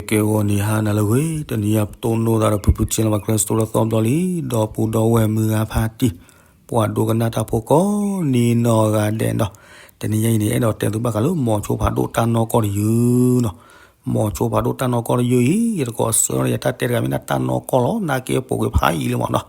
ကဲဂီၤနံၤဟါနၤလၢအဂ့ၤ, တနံၤအံၤပတိၢ်နီၣ်သးဒီးဖုဖုဆ့လီၤဘၣ် Crystal ဒီးသီဘျီလံ, ဒီပုၢ်ဒီဝဲၢ်မုၢ်ဂၤဖါတံၢ်, ပှၤဒိကနၣ်တၢ်ဖိကိးနံၤနီၢ်ဂၤဒဲးဒီး, တနံၤအံၤန့ၣ် အဲၣ်ဒိးတဲသုဘၣ်ဃးလၢ မိၤဆိဖးဒိၣ်တၢ်နီၢ်ကီၢ်တယုၢ်နီၤ. မိၤဆိဖးဒိၣ်တၢ်နီၢ်ကီၢ်တယုၢ်အံၤ ယတကိးဆၢဒီးယတၢ်တဲတဂၤမ့ၢ်ဒၣ်တၢ်နီၢ်ကီၢ်လီၤ, နာ်က့ပိာ်ကွံာ်ဖးယံာ်လံမးနီၤ.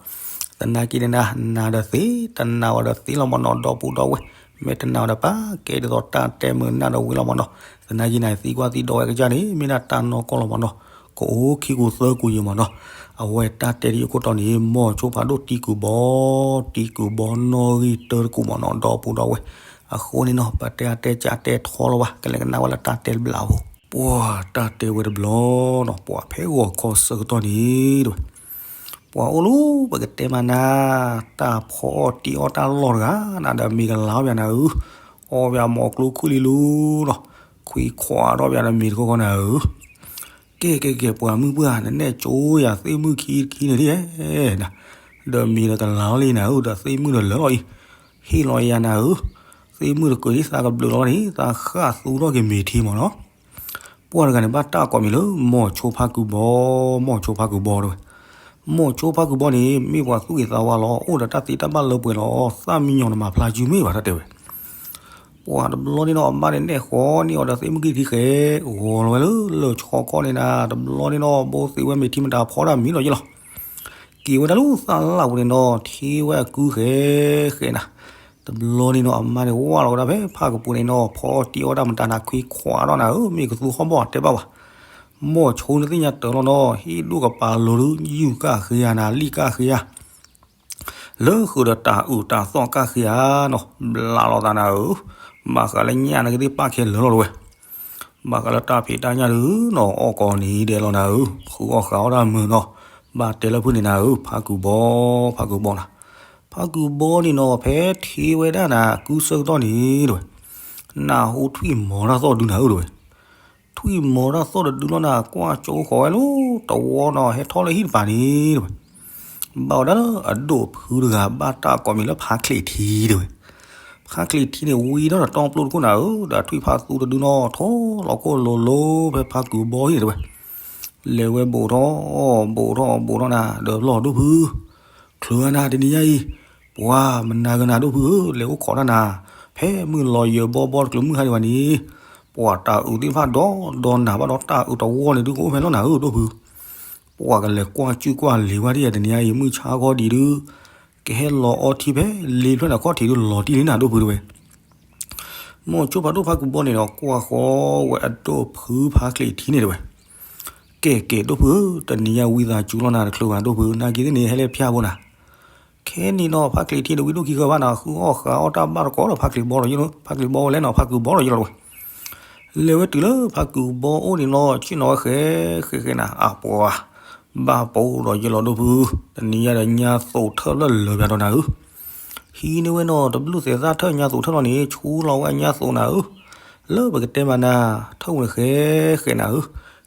သနာ်က့န့ၣ် နၤဒီးသ့, တနာ်ဝဲဒီးသ့လီၤမးနီၤ, ဒီပုၢ်ဒီဝဲၢ်, မ့ၢ်တနာ်ဝဲဒီးပာ်ကဲဒ်သိးတၢ်တဲမုာ်နၢ်ဒီးဝံၤလီၤမးနီၤ. သနာ်က့န့ၣ် သံကွၢ်သံဒိးဝဲကစၢ်န့ၣ် မ့ၢ်ဒၣ်တၢ်နီၢ်ကီၢ်လီၤမးနီၤ, ကအိၣ်ခံကူသၢကူယံၤမးနီၤ. အဝဲတၢ်တဲတယုၢ်ခိၣ်တီန့ၣ် မိၤဆိဖးဒိၣ်တံကူးဘီ, တံကူးဘီနီၣ်ဂံၢ်တၢတကူးမးနီၤ, ဒီပုၢ်ဒီဝဲၢ်. အဃိန့ၣ်နီၤ ပတဲအတဲကၢ်တဲထီလီၤဘၣ်, ကလဲၤကနၣ်ဝဲလၢတၢ်တဲတဘျီအပူၤ. ပှၤတၢ်တဲဝဲတဘျီနီၤ, ပှၤဖဲဂီၤခီဆၢကတီၢ်န့ၣ်တဲဝဲ ပှၤအိၣ်လၢ ပကတဲမးနၤ, တၢ်ဖီအီၣ်တံၢ်အီၣ်တၢ်လီၢ်တဂၤနၤဒီးမ့ၤကလၤအီၣ်ပၠးနၤဧၢ, အီၣ်ပၠးမီၤကျိခူၣ်လံလူၤနီၤ, ခွံခွါထီၣ်ပၠးဒီးမ့ၤတခီခီနၤဧၢ. ကဲကဲကဲ ပှၤမုၣ်ပှၢ် နနဲၣ်ကၠိယၤသ့ၣ်မုၣ်ခံတခံန့ၣ်ဒ်, ဒီးမ့ၤဒီးကလၤအီၣ်လံနၤဧၢ, ဒီးသ့ၣ်မုၣ်ဒီးလၢာ်လီၤအံၤ, ဟ့ၣ်လီၤယၤနၤဧၢ, သ့ၣ်မုၣ်တကုးဒ်သးကဘျုးလီၤန့ၣ် သးဃၣ်သူထီၣ်က့ၤမ့ၤထံမးနီၤ. ပှၤတဂၤန့ၣ် ဘၣ်တၢ်ကိးမံၤလၢ မိၤဆိဖးကူးဘီ, မိၤဆိဖးကူးဘီတဲဝဲ. မိၤဆိဖးကူးဘီန့ၣ် မ့ၢ်ပှၤသူၣ်ဂ့ၤသးဝါလီၤ, အိၣ်ဒီးတၢ်သ့တၢ်ဘၣ်လၢပှဲၤလီၤ, သၣ်မံညီၤနမၤဖျါကုမ့ၢ်ဘၣ် တၢ်တဲဝဲ. ပှၤတဘျီန့ၣ်နီၤ အမါန့ၣ်နဲၣ်ဃီန့ၢ်အီၤဒီးသ့ၣ်မုၣ်ခံတခံဃဲ, ဂီၤလီၤဝဲလၢလၢၢ်ဆီခီန့ၣ်နၤ, တဘျီန့ၣ်နီၤ ဘိသ့ဝဲမ့ၤထံမတၤဖီဒၣ်မံလီၤယ့ၢ်လီၤ. က့ၤဝဲဒၣ်လၢသၣ်လၣ်ပူၤန့ၣ်နီၤ ထံၣ်ဝဲအကုဃဲဃဲနၤ. တဘျီန့ၣ်နီၤ အမါန့ၣ် ဝၢ်လီၤဝဲဒၣ်ဖဲဖးကပူၤန့ၣ်နီၤ ဖီအီၣ်တံၢ်အီၣ်တၢ်မတၤနၤ ခွံခွါထီၣ်နၤဧၢ, မ့ၢ်ကသူဟီၣ်ဘီၣ်တဲဘၣ်ဝဲ. မိၤဆိန့ၣ်သ့ၣ်ညါတၢ်လီၤနီၤ, ဟ့ၣ်ဒိၣ်ကပၤလိၤဒုး ယူၢ်ကၣ်ဃ့ဧါနၤ လံၣ်ကၣ်ဃ့ဧါ လၢဃုာ်ဒီးတၢ်အုၣ်တၢ်သီၣ်ကၣ်ဃ့ဧါနီၤ, ဘျးလီၤသးနၤဧၢ, ဘၣ်ဃးလၢညၣ်နာ်က့သ့ၣ်ပၣ်ခဲလၢာ်လီၤတဲဝဲ. ဘၣ်ဃးလၢတၢ်ဖံးတၢ်ညၣ်ဒုးနီၤ အီၣ်ကိးနံၤဒဲးလီၤနၤဧၢ, ဃုအီၣ်ဃုအီၣ်တၢ်မုာ်နီၤ, ဘၣ်တဲလၢဖုန့ၣ်နၤဧၢ, ဖးကူးဘီ, ဖးကူးဘီနၤ. ဖးကူးဘီန့ၣ်နီၤ ဖဲထံၣ်ဝဲဒၣ်နၤ ကုဆၢကတီၢ်န့ၣ်တဲဝဲ, နၢ်ဟူထွံၣ်မီၤတၢ်သီၣ်ဒုးနၤဧၢတဲဝဲ. ထွံၣ်မီၤတၢ်သီၣ်တဒုလီၤနၤ ကွၢ်ကၠိဃီၤဝဲလၢတဝီနီၤ ဟဲထီၣ်လၢဟံၣ်တပၤန့ၣ်တဲဝဲ. ဘၣ်ဝဲဒၣ်လၢအဒိၣ်ဖုတဂၤ ဘၣ်တၢ်ကိးမံၤလၢဖးချံးထံတဲဝဲ. ဖးချံးထံန့ၣ် ဝံထီၣ်ဒီးတီပျိၢ်တခိၣ်နၤဧၢ, ဒီးထွံၣ်ဖးသူတဒုနီၤ ထီၣ်လီၤခိၣ်လိၤလိၤဖဲဖးကူးဘီဟံၣ်န့ၣ်တဲဝဲ. လဲၤဝဲဘူးထီၣ်, ဘူးထီၣ်, ဘူးထီၣ်နၤ ဒီးလီၢ်ဒိၣ်ဖု, ချုးနၤတနံၤညါအံၤ, ပှၤမနၤဂ့ၤနၤဒိၣ်ဖုဧၢ, လဲၤအိၣ်ခိးတၢ်နၤ, ဖဲမုၢ်လီၤယၢၤဘီဘီတချုးမုၢ်ဟါဒံးဘၣ်န့ၣ်, ပှၤတၢ်အုၣ်သ့ၣ်တဖၣ်ဒီဒီနၤဘၣ်ဒီး တၢ်အုၣ်တဝီန့ၣ်ဒုးကအိၣ်ဖဲလီၤနၤဧၢဒိၣ်ဖု. ပှၤကလဲၤကွၢ်ကၠူၣ်ကွၢ်လံၤဝဲဒၣ်တနံၤညါအံၤ မုၢ်ဆါခီဒံးဒုး, ကဟဲလီၤအီထံဖဲလ့ဖျၢၣ်န့ၣ်ခီၣ်ထံးဒုးလီၤတံၢ်လံနၤဒိၣ်ဖုတဲဝဲ. မိၤဆိဖးဒိၣ်ဖးကူးဘီန့ၣ်ဒီး ကွၢ်ဃီဝဲအဒိၣ်ဖုဖးချံးထံန့ၣ်တဲဝဲ. ကဲကဲဒိၣ်ဖုဧၢ, တနံၤညါဝံသးစူၤလီၤနၤတချုးဘၣ်ဒိၣ်ဖု, နာ်က့သ့ၣ်န့ၣ် ဟဲလၢဖၠါဘိနၤ. ခဲန့ၣ်နီၤ ဖးချံးထံတဝံဒိၣ်ခံဃၢဘၣ်နၤ, ဃုအီၣ်ဃုအီၣ်တၢ်ဘၣ်တကိးဒီးဖးချံးဘီဒီးယ့ၢ်လီၤ, ဖးချံးဘီဝဲလဲၣ်နီၤ ဖးကူးဘီဒီးယ့ၢ်လီၤတဲဝဲ. လဲၤဝဲတုၤလၢဖးကူးဘီအိၣ်န့ၣ်လီၤ ဆ့ၣ်နီၤဝဲဃဲဃဲဃဲနၤ, အပှၤ ဘၣ်ပိာ်ဒီးယ့ၢ်လီၤဒိၣ်ဖု, တနံၤညါဒီးညါသိးထၢၣ်လၢလၢာ်ပၠးဒီးနၤဧၢ. ဟံးန့ၢ်ဝဲနီၤ တဘျုးသဲးသၣ်ထၢၣ်ညါသိးထၢၣ်လီၤန့ၣ် ဆူလီၤဝဲညါသိးနၤဧၢ. လၢပကတဲမးနၤ ထၢၣ်ဝဲန့ၣ်ဃဲဃဲနၤဧၢ.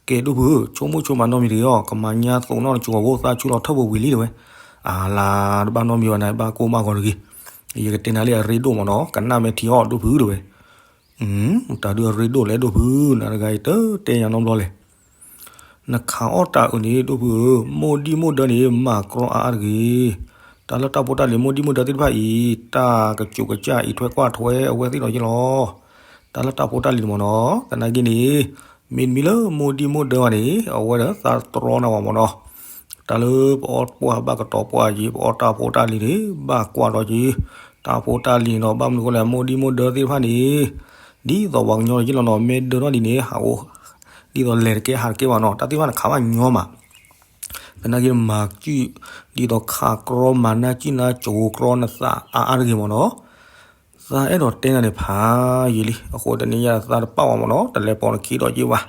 ကဲဒိၣ်ဖုဧၢ, ဆိကမိၣ်ဆိကမးနီတမံၤတဂ့ၤအီၤ, ကမၤညါသိးနီၢ်တကၠိၤအဂီၢ် သးဆူလီၤထၢၣ်ပူၤဝံၤလံတဲဝဲ. အလၤ တဘၣ်နီတမံၤဘၣ်နၤ ဘၣ်ကိၢ်ဘၣ်ဂီၤတဂ့ၤ. ယကတဲနၤလၢအရ့ဒိၣ်မးနီၤ, ကနၣ်မဲာ်ထံအီၤဒိၣ်ဖုတဲဝဲ. တၢ်ဒုးအရ့ဒိၣ်လဲၣ်ဒိၣ်ဖု, နၤတဂၤအံၤတတဲညါနီတဘျီလဲၣ်. နခးအီၣ်တၢ်အုးန့ၣ်ဒိၣ်ဖုဧၢ, မိၢ်ဒံၣ်မိၢ်ဒၢန့ၣ် မၤကြီအါအါတဂ့ၤ. တၢ်လၢတၢ်ဖိတၢ်လံၤ မိၢ်ဒံၣ်မိၢ်ဒၢသ့ၣ်တဖၣ်အံၤ တၢ်ကစူးကစၢ်အံးထွဲကွၢ်ထွဲအဝဲသ့ၣ်ဒီးယ့ၢ်လီၤ. တၢ်လၢတၢ်ဖိတၢ်လံၤန့ၣ်မးနီၤ, သနာ်က့န့ၣ် မ့တမ့ၢ်လၢမိၢ်ဒံၣ်မိၢ်ဒၢဘၣ်န့ၣ် အဝဲဒီးသးတြီနၤဝဲမးနီၤ. တၢ်လၢပအီၣ်ပှၢ်ဘၣ်ကတီၤပှၢ်က့ၤ ပအီၣ်တၢ်ဖိတၢ်လံၤန့ၣ် ဘၣ်ကွၢ်ဒီးက့ၤ တၢ်ဖိတၢ်လံၤနီၤ, ဘၣ်မနုၤအဃိလဲၣ် မိၢ်ဒံၣ်မိၢ်ဒၢသ့ၣ်တဖၣ်န့ၣ် ဒ်သိးပှၤကညီလီၤယ့ၢ်လီၤနီၤ, မ့ၢ်ဒၢထီၣ်ဒ်န့ၣ် ဟးအိၣ် ဒ်သိးလဲၤတကဲဟးတကဲဘၣ်နီၤ, တၢ်သ့ၣ်တဖၣ်န့ၣ်ခးဘၣ်ညီမး. သနာ်က့မၤစူၣ် ဒ်သိးခးကြီမၤနၢ်စံၣ်နၢ်စိၤကြီနသးအါအါတဂ့ၤမးနီၤ. သးအဲၣ်ဒိးတဲနၤန့ၣ်ဖးယံာ်လံ, အဃိတနံၤညါသးတပာ်ဝဲမးနီၤ, တလဲၤပိာ်နခံဒီးက့ၤဘၣ်,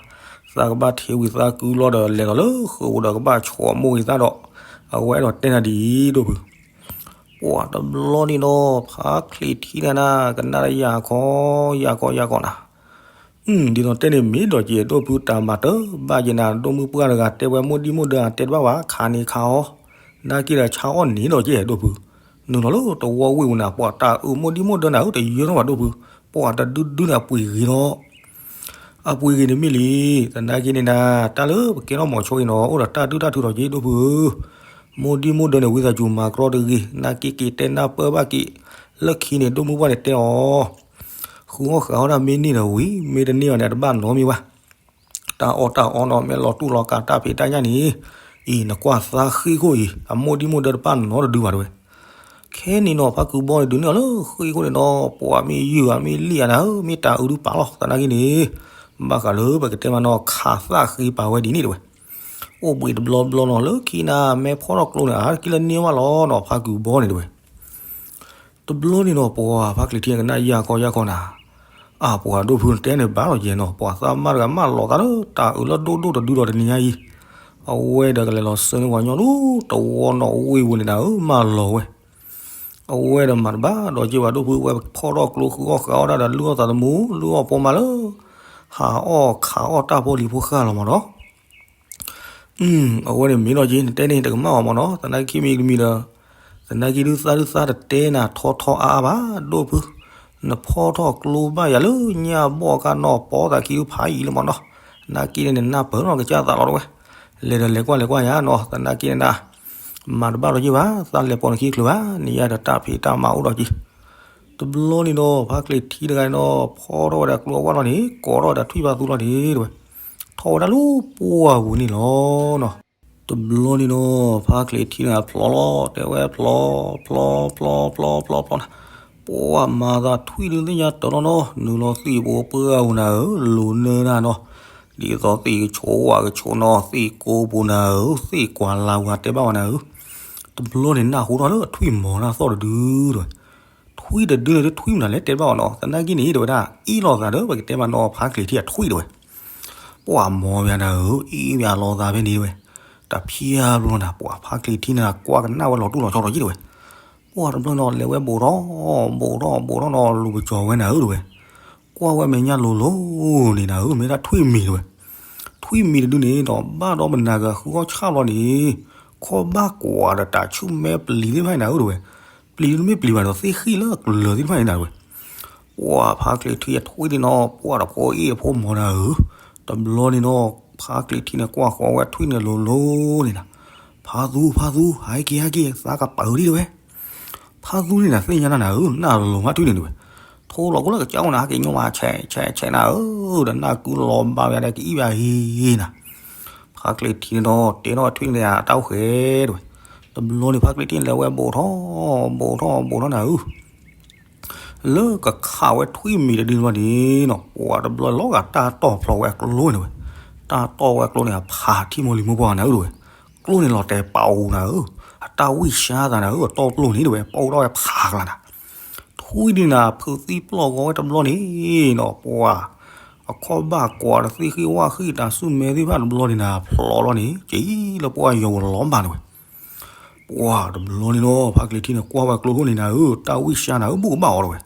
သးကဘၣ်ထံဝံၤသးကုလီၤဒီး လဲၤဒီးလၢဃုာ်ပူၤဒီးကဘၣ်ဆိးမိၢ်ဂ့ၤသၣ်ဒီး, အဝဲအဲၣ်ဒိးတဲနၤဒ်အံၤဒိၣ်ဖု. ပှၤတဘျီန့ၣ်ဒီး ဖးချံးထံနၤနၤ ကနၣ်ဒီးယၤခီ ယၤခီ ယၤခီနၤ. ဒ်သိးတဲန့ၣ်မ့ၢ်ဒီးက့ၤ ဒိၣ်ဖုတၢ်မၤတဘၣ်က့ၤနၤ, ဒိၣ်မုၢ်ပှၢ်တဂၤတဲဝဲ မိၢ်ဒံၣ်မိၢ်ဒၢတဲတဘၣ်ဘၣ် ခးန့ၣ်ခးအီၤ, နာ်က့ဒီးဆါအီၣ်န့ၣ်ဒီးက့ၤဒိၣ်ဖု. နုာ်လီၤလၢတဝီဝ့ၢ်ပူၤနၤ ပှၤတၢ်အုးမိၢ်ဒံၣ်မိၢ်ဒၢနၤဧၢ တယၢထီၣ်ဘၣ်ဒိၣ်ဖု, ပှၤတဒုဒုနၤပှ့ၤဂ့ၤလီၤ. အပှ့ၤဂ့ၤန့ၣ်မ့ၢ်လံ, သနာ်က့န့ၣ်နၤ, တၢ်လၢပကဲထီၣ်မီၤဆိအံၤနီၤ အိၣ်ဒီးတၢ်ဒုၣ်တၢ်ထုးထီၣ်က့ ဒိၣ်ဖုဧၢ. မိၢ်ဒံၣ်မိၢ်ဒၢန့ၣ် ဝံသးစူၤမၤကြီတဂ့ၤ, နာ်က့က့ၤတဲနၢ်ပၢၢ်ဘၣ်က့ၤ လၢခံန့ၣ် ဒိၣ်မုၢ်ပှၢ်န့ၣ်တဲအီၤ, ဃုအီၣ်ဃးအီၣ်တၢ်မ့ၢ်န့ၢ်ဒီးဝံၤ မ့ၢ်တန့ၢ်အီၤန့ၣ် အတဘၣ်နီတမံၤဘၣ်. တၢ်အီၣ်တၢ်အီနီၤ မ့ၢ်လီၤတူၢ်လီၤကာ်တၢ်ဖံးတၢ်ညၣ်န့ၣ်, အံၤနကွၢ်သးဃ့ၢ်ခိၣ်အံၤ အမိၢ်ဒံၣ်မိၢ်ဒၢတဘၣ်နီတဒုဘၣ်တဲဝဲ. ခဲန့ၣ်နီၤ ဖါကုၢ်ဘီန့ၣ် ဒုးန့ၢ်အီၤလၢဃ့ၢ်ခိၣ်န့ၣ်ဒီး ပှၤမ့ၢ်ယုၢ်ဧါ မ့ၢ်လံၣ်ဧါနၤဧၢ, မ့ၢ်တၤအုးဒုးပာ်လီၤ သနာ်က့န့ၣ်, ဘၣ်ဃးလၢပကတဲမးနီၤ ခးသၣ်ဃ့ပာ်ဝဲဒ်န့ၣ်တဲဝဲ. အိၣ်ဘှံးတဘျီဘျီနီၤ လၢခံနၤ မ့ၢ်ဖီၣ်ထီၣ်ကျိန့ၣ် အါတက့ၢ်လၢန့ၢ်ဝဲလီၤနီၤ ဖါကုၢ်ဘီန့ၣ်တဲဝဲ. တဘျီန့ၣ်နီၤ ပှၤဖါချံးထံကနၣ်ယၢ်ခီယၢ်ခီနၤ, အါ ပှၤဒိၣ်ဖုတဲန့ၣ်ဘၣ်လီၤယဲနီၤ ပှၤသးမါတဂၤမၢလီၤသးလၢတၤအုးလၢဒိၣ်ဒိၣ်တဒုဒီးတနံၤညါအံၤ, အဝဲဒီးကလဲၤလီၤစၢၤန့ၢ်ပှၤညီဒိၣ်တဝီနီၤ ဝ့ၢ်ပူၤန့ၣ်နၤဧၢ မၢလီၤဝဲ. အဝဲဒီးမၤတဘၣ်ဒီးက့ၤဘၣ်ဒိၣ်ဖု ဝဲဖီၣ်ထီၣ်ကျိဃုအီၣ်ဃးအီၣ်ဒၣ်ဒီးလုၢ်အီၣ်သးသမူ လုၢ်အီၣ်ဖိမါလၢ ဟးအီၣ်ခးအီၣ်တၢ်ဖိလံၤဖိဃၢ်လီၤမးနီၤ. အဝဲန့ၣ်မ့ၢ်လီၤက့ၤ နတဲန့ၣ်တကမၣ်အီၤမးနီၤ သနာ်က့မ့ၢ်တမံၤဒီး, သနာ်က့ဒုးသးဒုးသးတတဲနၤထီထီအါအါဘၣ် ဒိၣ်ဖု, နဖီၣ်ထီၣ်ကျိဘၣ်ယၤလၢညၣ်ဘီၣ်ကါနီၤ ပီသးခံဒုးဖးယံာ်လၢမးနီၤ, သနာ်က့န့ၣ်နနၢ်ပၢၢ်နီၤကစၢ်သးလီၤတဲဝဲ, လဲၤဒီးလဲၤကွၢ်လဲၤကွၢ်ယၤနီၤ သနာ်က့န့ၣ်နၤ, မၤတဘၣ်ဒီးက့ၤဘၣ် သးလဲၤပိာ်နခံတချုးဘၣ် နယၤဒီးတၢ်ဖံးတၢ်မၤအိၣ်ဒီးက့ၤ တဘျီန့ၣ်ဒီး ဖါချံးထံတဂၤန့ၣ်ဒီး ဖီၣ်ထီၣ်ဝဲဒၣ်ကျိအဝၣ်လီၤန့ၣ် ကိးထီၣ်ဝဲဒၣ်ထွံၣ်ဖါသူလီၤန့ၣ်တဲဝဲ, ထီၣ်ဝဲဒၣ်လၢပှၢ်ပူၤန့ၣ်လီၤနီၤ. တဘျီန့ၣ်ဒီး ဖါချံးထံန့ၣ်ဖျိးလီၤ တဲဝဲဖျိး ဖျိး ဖျိး ဖျိး ဖျိး ဖျိးနၤ, ပှၢ်မၤသးထွံၣ်ဒုးသ့ၣ်ညါတၢ်နီၢ်နီၢ် နုာ်လီၤသ့ၣ်ပူၤပှၢ်ပူၤနၤဧၢ လိၤနၢနၤနီၤ, ဒ်သိးသ့ၣ်ကဆိးဝၣ်ကဆိးနီၤ သ့ၣ်ကိးပူၤနၤဧၢ သ့ၣ်ကွၢ်လၤဝၤတဲဘၣ်ဝဲနၤဧၢ, တဘျီန့ၣ်နၢ်ဟူထီၣ်လၢထွံၣ်မီၤနၢ်သီၣ်တဒုတဲဝဲ ထွံၣ်တဒုန့ၣ် ထွံၣ်မနုၤလဲၣ်တဲဘၣ်အီၤနီၤ သနာ်က့န့ၣ် တဲဝဲဒၣ် အ့ၣ်လိာ်သးဒီး ပကတဲမးနီၤဖါချံးထံအထွံၣ်တဲဝဲ, ပှၢ်မီၤဘၣ်နၤဧၢ အ့ၣ်ဘၣ်လိာ်သးဖဲန့ၣ်တဲဝဲ, တဖျါဘျီနၤ ပှၢ်ဖါချံးထံန့ၣ် ကွၢ်ကနၣ်ဝဲလီၤတူၢ်လီၤဆီဒီးယံၤတဲဝဲ, ပှၢ်တဘျီနီၤ လဲၤဝဲဘူးထီၣ် ဘူးထီၣ် ဘူးထီၣ်နီၤ လူၤပကၠီၤဝဲနၤဧၢတဲဝဲ, ကွၢ်ဝဲမဲာ်ညါလိၤလိၤန့ၣ်နၤဧၢ မ့ၢ်ဒၣ်ထွံၣ်မံၤတဲဝဲ, ထွံၣ်မံၤတဒုန့ၣ်ဒီး ဘၣ်ဒီးမနၤဂၤဃုအီၣ်ဆၣ်ဘျီန့ၣ် ခီၣ်ဘၣ်ကွၢ်ဒီးတၢ်ဆူၣ်မဲပျံၤသ့ၣ်တဖၣ်န့ၣ်နၤဧၢတဲဝဲ, ပျံၤတမ့ၢ်ပျံၤဘၣ်ဒီးသ့ၣ်ဃံၣ်လၢကလၢၤသ့ၣ်တဖၣ်န့ၣ်နၤတဲဝဲ, ပှၢ်ဖါချံးထံအထွံၣ်န့ၣ်နီၤ ပှၢ်ဒီးဖိအ့ၣ်အဖိမီၤနၤဧၢ, တဘျီန့ၣ်နီၤ ဖါချံးထံန့ၣ်ကွၢ်ဃီၤဝဲထွံၣ်န့ၣ်လိၤလိၤန့ၣ်နၤ, ဖါသူ ဖါသူ ဟဲက့ၤဟဲက့ၤ သးကပာ်အုးဒံတဲဝဲ ဖါသူန့ၣ်နၤသ့ၣ်ညါနၤနၤဧၢ နၢ်လိၤမးထွံၣ်န့ၣ်တဲဝဲ, ထိလီၤကိလၢကစၢ်အိၣ်နၤ ဟဲက့ၤညီမး ဆဲးဆဲးဆဲးနၤဧၢ, ဒီးနၢ်ကူလီၤဘၣ်ဝဲဒၣ်ကအံၣ်ဘၣ်ဟံနၤ, ဖါချံးထံန့ၣ်ဒီး တဲထီၣ်ထွံၣ်န့ၣ်အတၢ်အိၣ်ဃဲတဲဝဲ, တဘျီန့ၣ်ဖါချံးထံန့ၣ်လဲၤဝဲဘူးထီၣ် ဘူးထီၣ် ဘူးထီၣ်နၤဧၢ လၢကခးဝဲထွံၣ်မံၤတဒုန့ၣ်နီၤ ပှၢ်တဘျီလီၤဂာ်တၢ်တီၢ်ဖျိးဝဲကျိန့ၣ်ဝဲ, တၢ်တီၢ်ဝဲကျိန့ၣ် အဖးထံမိၢ်လံၤမိၢ်ပှၢ်နၤဧၢတဲဝဲ, ကျိန့ၣ်လီၤတဲာ်ပာ်အူနၤဧၢ, အတၢ်ဝံၣ်စါသးနၤဧၢ အတီၢ်ပျိၢ်န့ၣ်တဲဝဲ ပီၣ်ထီၣ်ဝဲဖးကလၤနၤ, ထွံၣ်ဒုန့ၣ် ဖုးသံပျိၢ်ဂီၤဝဲတဘျီန့ၣ်နီၤ ပှၢ် အခီၣ်ဘၣ်ကွၢ်ဒီးသ့ၣ်ဃံၣ်ဝၣ်ဃံၣ်တၢ်ဆူၣ်မဲသ့ၣ်တဖၣ်တဘျီန့ၣ်နၤ ဖျိးလီၤန့ၣ် က့ၤလၢပှၢ်ယီၤဝဲလီၤဘၣ်တဲဝဲ ပှၢ်တဘျီန့ၣ်နီၤ ဖါချံးထံန့ၣ်ကွၢ်ဝဲကျိခိၣ်န့ၣ်နၤဧၢ တၢ်ဝံၣ်စါနၤဧၢ ဘူၣ်ကဘၣ်အီၤတဲဝဲ,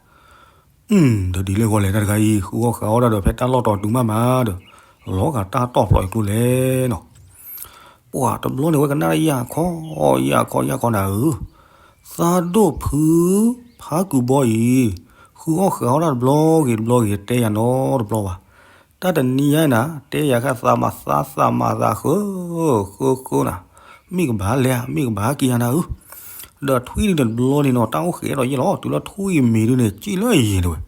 ဒီးဒ်လဲၣ်ဂီၤလဲၣ်တၢ်တခါအံၤ ဃုအီၣ်ဃးအီၣ်ဒၣ်ဒီးဖဲတၢ်လီၢ်တီၤတုၤမးမးဒီး လီၤဂာ်တၢ်တီၢ်ဖျိးအံၤကျိလဲၣ်နီၤ, ပှၢ်တဘျီန့ၣ်ဝဲကနၣ်ယၢ်ခီ ယၢ်ခီ ယၢ်ခီနၤဧၢ, သးဒိၣ်ဖု ဖါကုၢ်ဘီအံၤ ဃုအီၣ်ဃးအီၣ်ဒၣ်တဘျီဂ့ၤတဘျီဂ့ၤ တဲယၤနီတဘျီဘၣ်, တၢ်တနံၤညါနၤ တဲယၤခါသးမၤသးသးမၤသးဃၢ ဃၢဃၢနၤ, မ့ၢ်ကဘၣ်လဲၤ မ့ၢ်ကဘၣ်က့ၤယၤနၤဧၢ, ဒီးထွံၣ်ဒုန့ၣ်တဘျီန့ၣ်နီၤ တၢ်အိၣ်ဃဲးဒီးယဲလီၤ တုၤလၢထွံၣ်မံၤဒုန့ၣ် ကံၣ်လၢယဲၤတဲဝဲ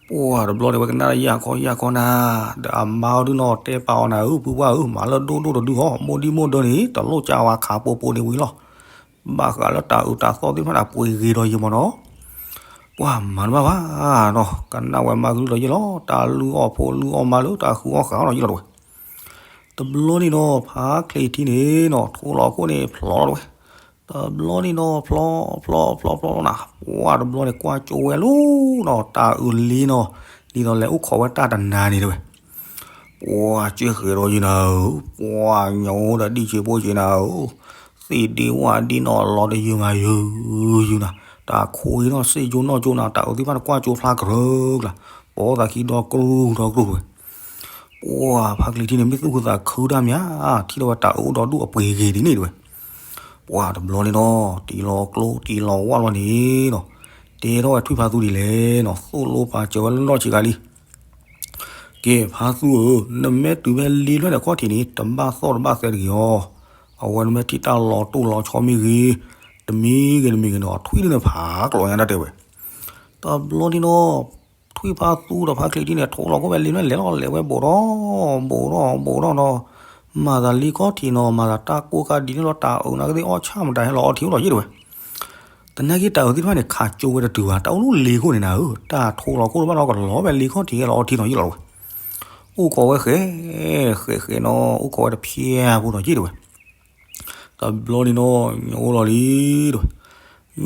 ပှၢ်တဘျီန့ၣ်ဝဲကနၣ်ယၢ်ခီယၢ်ခီနၤ, ဒီးအမါအီၤဒုနီၤ တဲပာ်အီၤနၤဧၢ ပုၢ်ပှၢ်ဧၢ မၤလၢဒိၣ်ဒိၣ်တဒုဟီ မိၢ်ဒံၣ်မိၢ်ဒၢန့ၣ် တလိၣ်ကၢဝဲခးပိာ်ပိာ်န့ၣ်ဝံၤလီၤ, ဘၣ်ဃးလၢတၢ်အုးတၢ်သီၣ်သ့ၣ်တဖၣ်န့ၣ်ပှ့ၤဂ့ၤဒီးယဲမးနီၤ, ပှၢ်မၤတဘၣ်ဘၣ်နီၤ ကနၣ်ဝဲမၤကလုၢ်ဒီးယဲလီၤ တၢ်လုၢ်အီၣ်ဖိလုၢ်အီၣ်မါလၢတၢ်ဃုအီၣ်ဃးအီၣ်ဒီးယဲလီၤတဲဝဲ တဘျီန့ၣ်နီၤ ဖါချံးထံန့ၣ်နီၤ ထိလီၤခိၣ်န့ၣ်ဖျိးလီၤတဲဝဲ, တဘျီန့ၣ်နီၤ ဖျိး ဖျိး ဖျိး ဖျိးနၤ, ပှၢ်တဘျီန့ၣ် ကွၢ်ကၠိဝဲလီၤနီၤ တၢ်အုးလံနီၤ, ဒ်သိးလဲၤအိၣ်ခိးဝဲတၢ်တနၤန့ၣ်တဲဝဲ ပှၢ်ကၢဃဲးဒီးယဲနၤဧၢ, ပှၢ်ညိဒီးဒံၣ်ဆံးဖိဆံးနၤဧၢ, သ့ၣ်ဒ့ဝၣ်ဒ့နီၤ လီၤတယုာ်မးယုာ်ယုာ်နၤ, တၢ်ခိၣ်အံၤနီၤ စ့ၣ်ကၠိနီၣ်ကၠိနၤ တၢ်အုးသ့ၣ်တဖၣ်န့ၣ် ကွၢ်ကၠိဖျါကရၢကလၤ, ပိာ်သးခံဒီကရူၢ်ဒီကရူၢ်ဝဲ ပှၢ်ဖါချံးထံန့ၣ် မ့ၢ်သူၣ်ခုသးခုတၢ်မး, ထံၣ်ထီၣ်ဝဲတၢ်အုးအိၣ်ဒီးဒူၣ်အပှ့ၤဂ့ၤဒ်န့ၣ်တဲဝဲ, ပှၢ်တဘျီန့ၣ်နီၤ တံၤလီၤကျိတံၤလီၤဝၣ်လီၤန့ၣ်နီၤ, တဲထီၣ်ဝဲထွံၣ်ဖါသူဒ်လဲၣ်နီၤ သိၣ်လိပာ်စၢၤဝဲလၢနီၢ်ဆံးခါလံ, ကဲ ဖါသူဧၢ, နမ့ၢ်တုၤဖဲလ့လွဲၢ်ဒီးခီၣ်ထံးန့ၣ် တဘၣ်သီၣ်တဘၣ်သဲတဂ့ၤအီၤ. အဝဲနမ့ၢ်ထံၣ်တၢ်လီၤတိၢ်လီၤဆီမ့ၢ်ဂ့ၤ, တမံၤဂ့ၤတမံၤဂ့ၤဒီး ထွံၣ်ဒုန့ၣ်ဖးကျိးညါတၢ်တဲဝဲ. တဘျီန့ၣ်နီၤ, ထွံၣ်ဖါသူဒီးဖါချ့ထံန့ၣ် ထိလီၤခိၣ်ဖဲလ့လွဲၢ်လဲၤလီၤလဲၤဝဲ ဘူးထီၣ်ဘူးထီၣ်ဘူးထီၣ်နီၤ, မၤသးလ့ခီၣ်ထံးနီၤ, မၤသးတၢ်ကိၢ်ခါဒ်န့ၣ်လီၤ, တၢ်အုးနာ်က့သ့ၣ်အီၣ်ဆၣ်မတၤဟဲလီၤအီထံအိၣ်လီၤယ့ၣ်တဲဝဲ. တနာ်က့တၢ်အုးသ့ၣ်တဖၣ်န့ၣ် ခးကၠိဝဲတတုၤဘၣ်, တၢ်အိၣ်လၢလ့ခိၣ်န့ၣ်နၤဧၢ, တၢ်ထိလီၤခိၣ်တဘၣ်နီၤ ကလီၤဖဲလ့ခီၣ်ထံးဟဲလီၤအီထံနီၤယ့ၣ်လီၤတဲဝဲ. အိၣ်ခိးဝဲဃဲ, ဃဲဃဲနီၤ, အိၣ်ခိးဝဲတဖျဲဖိနီၤယ့ၣ်တဲဝဲ. တဘျီန့ၣ်နီၤ ညိလီၤလံတဲဝဲ,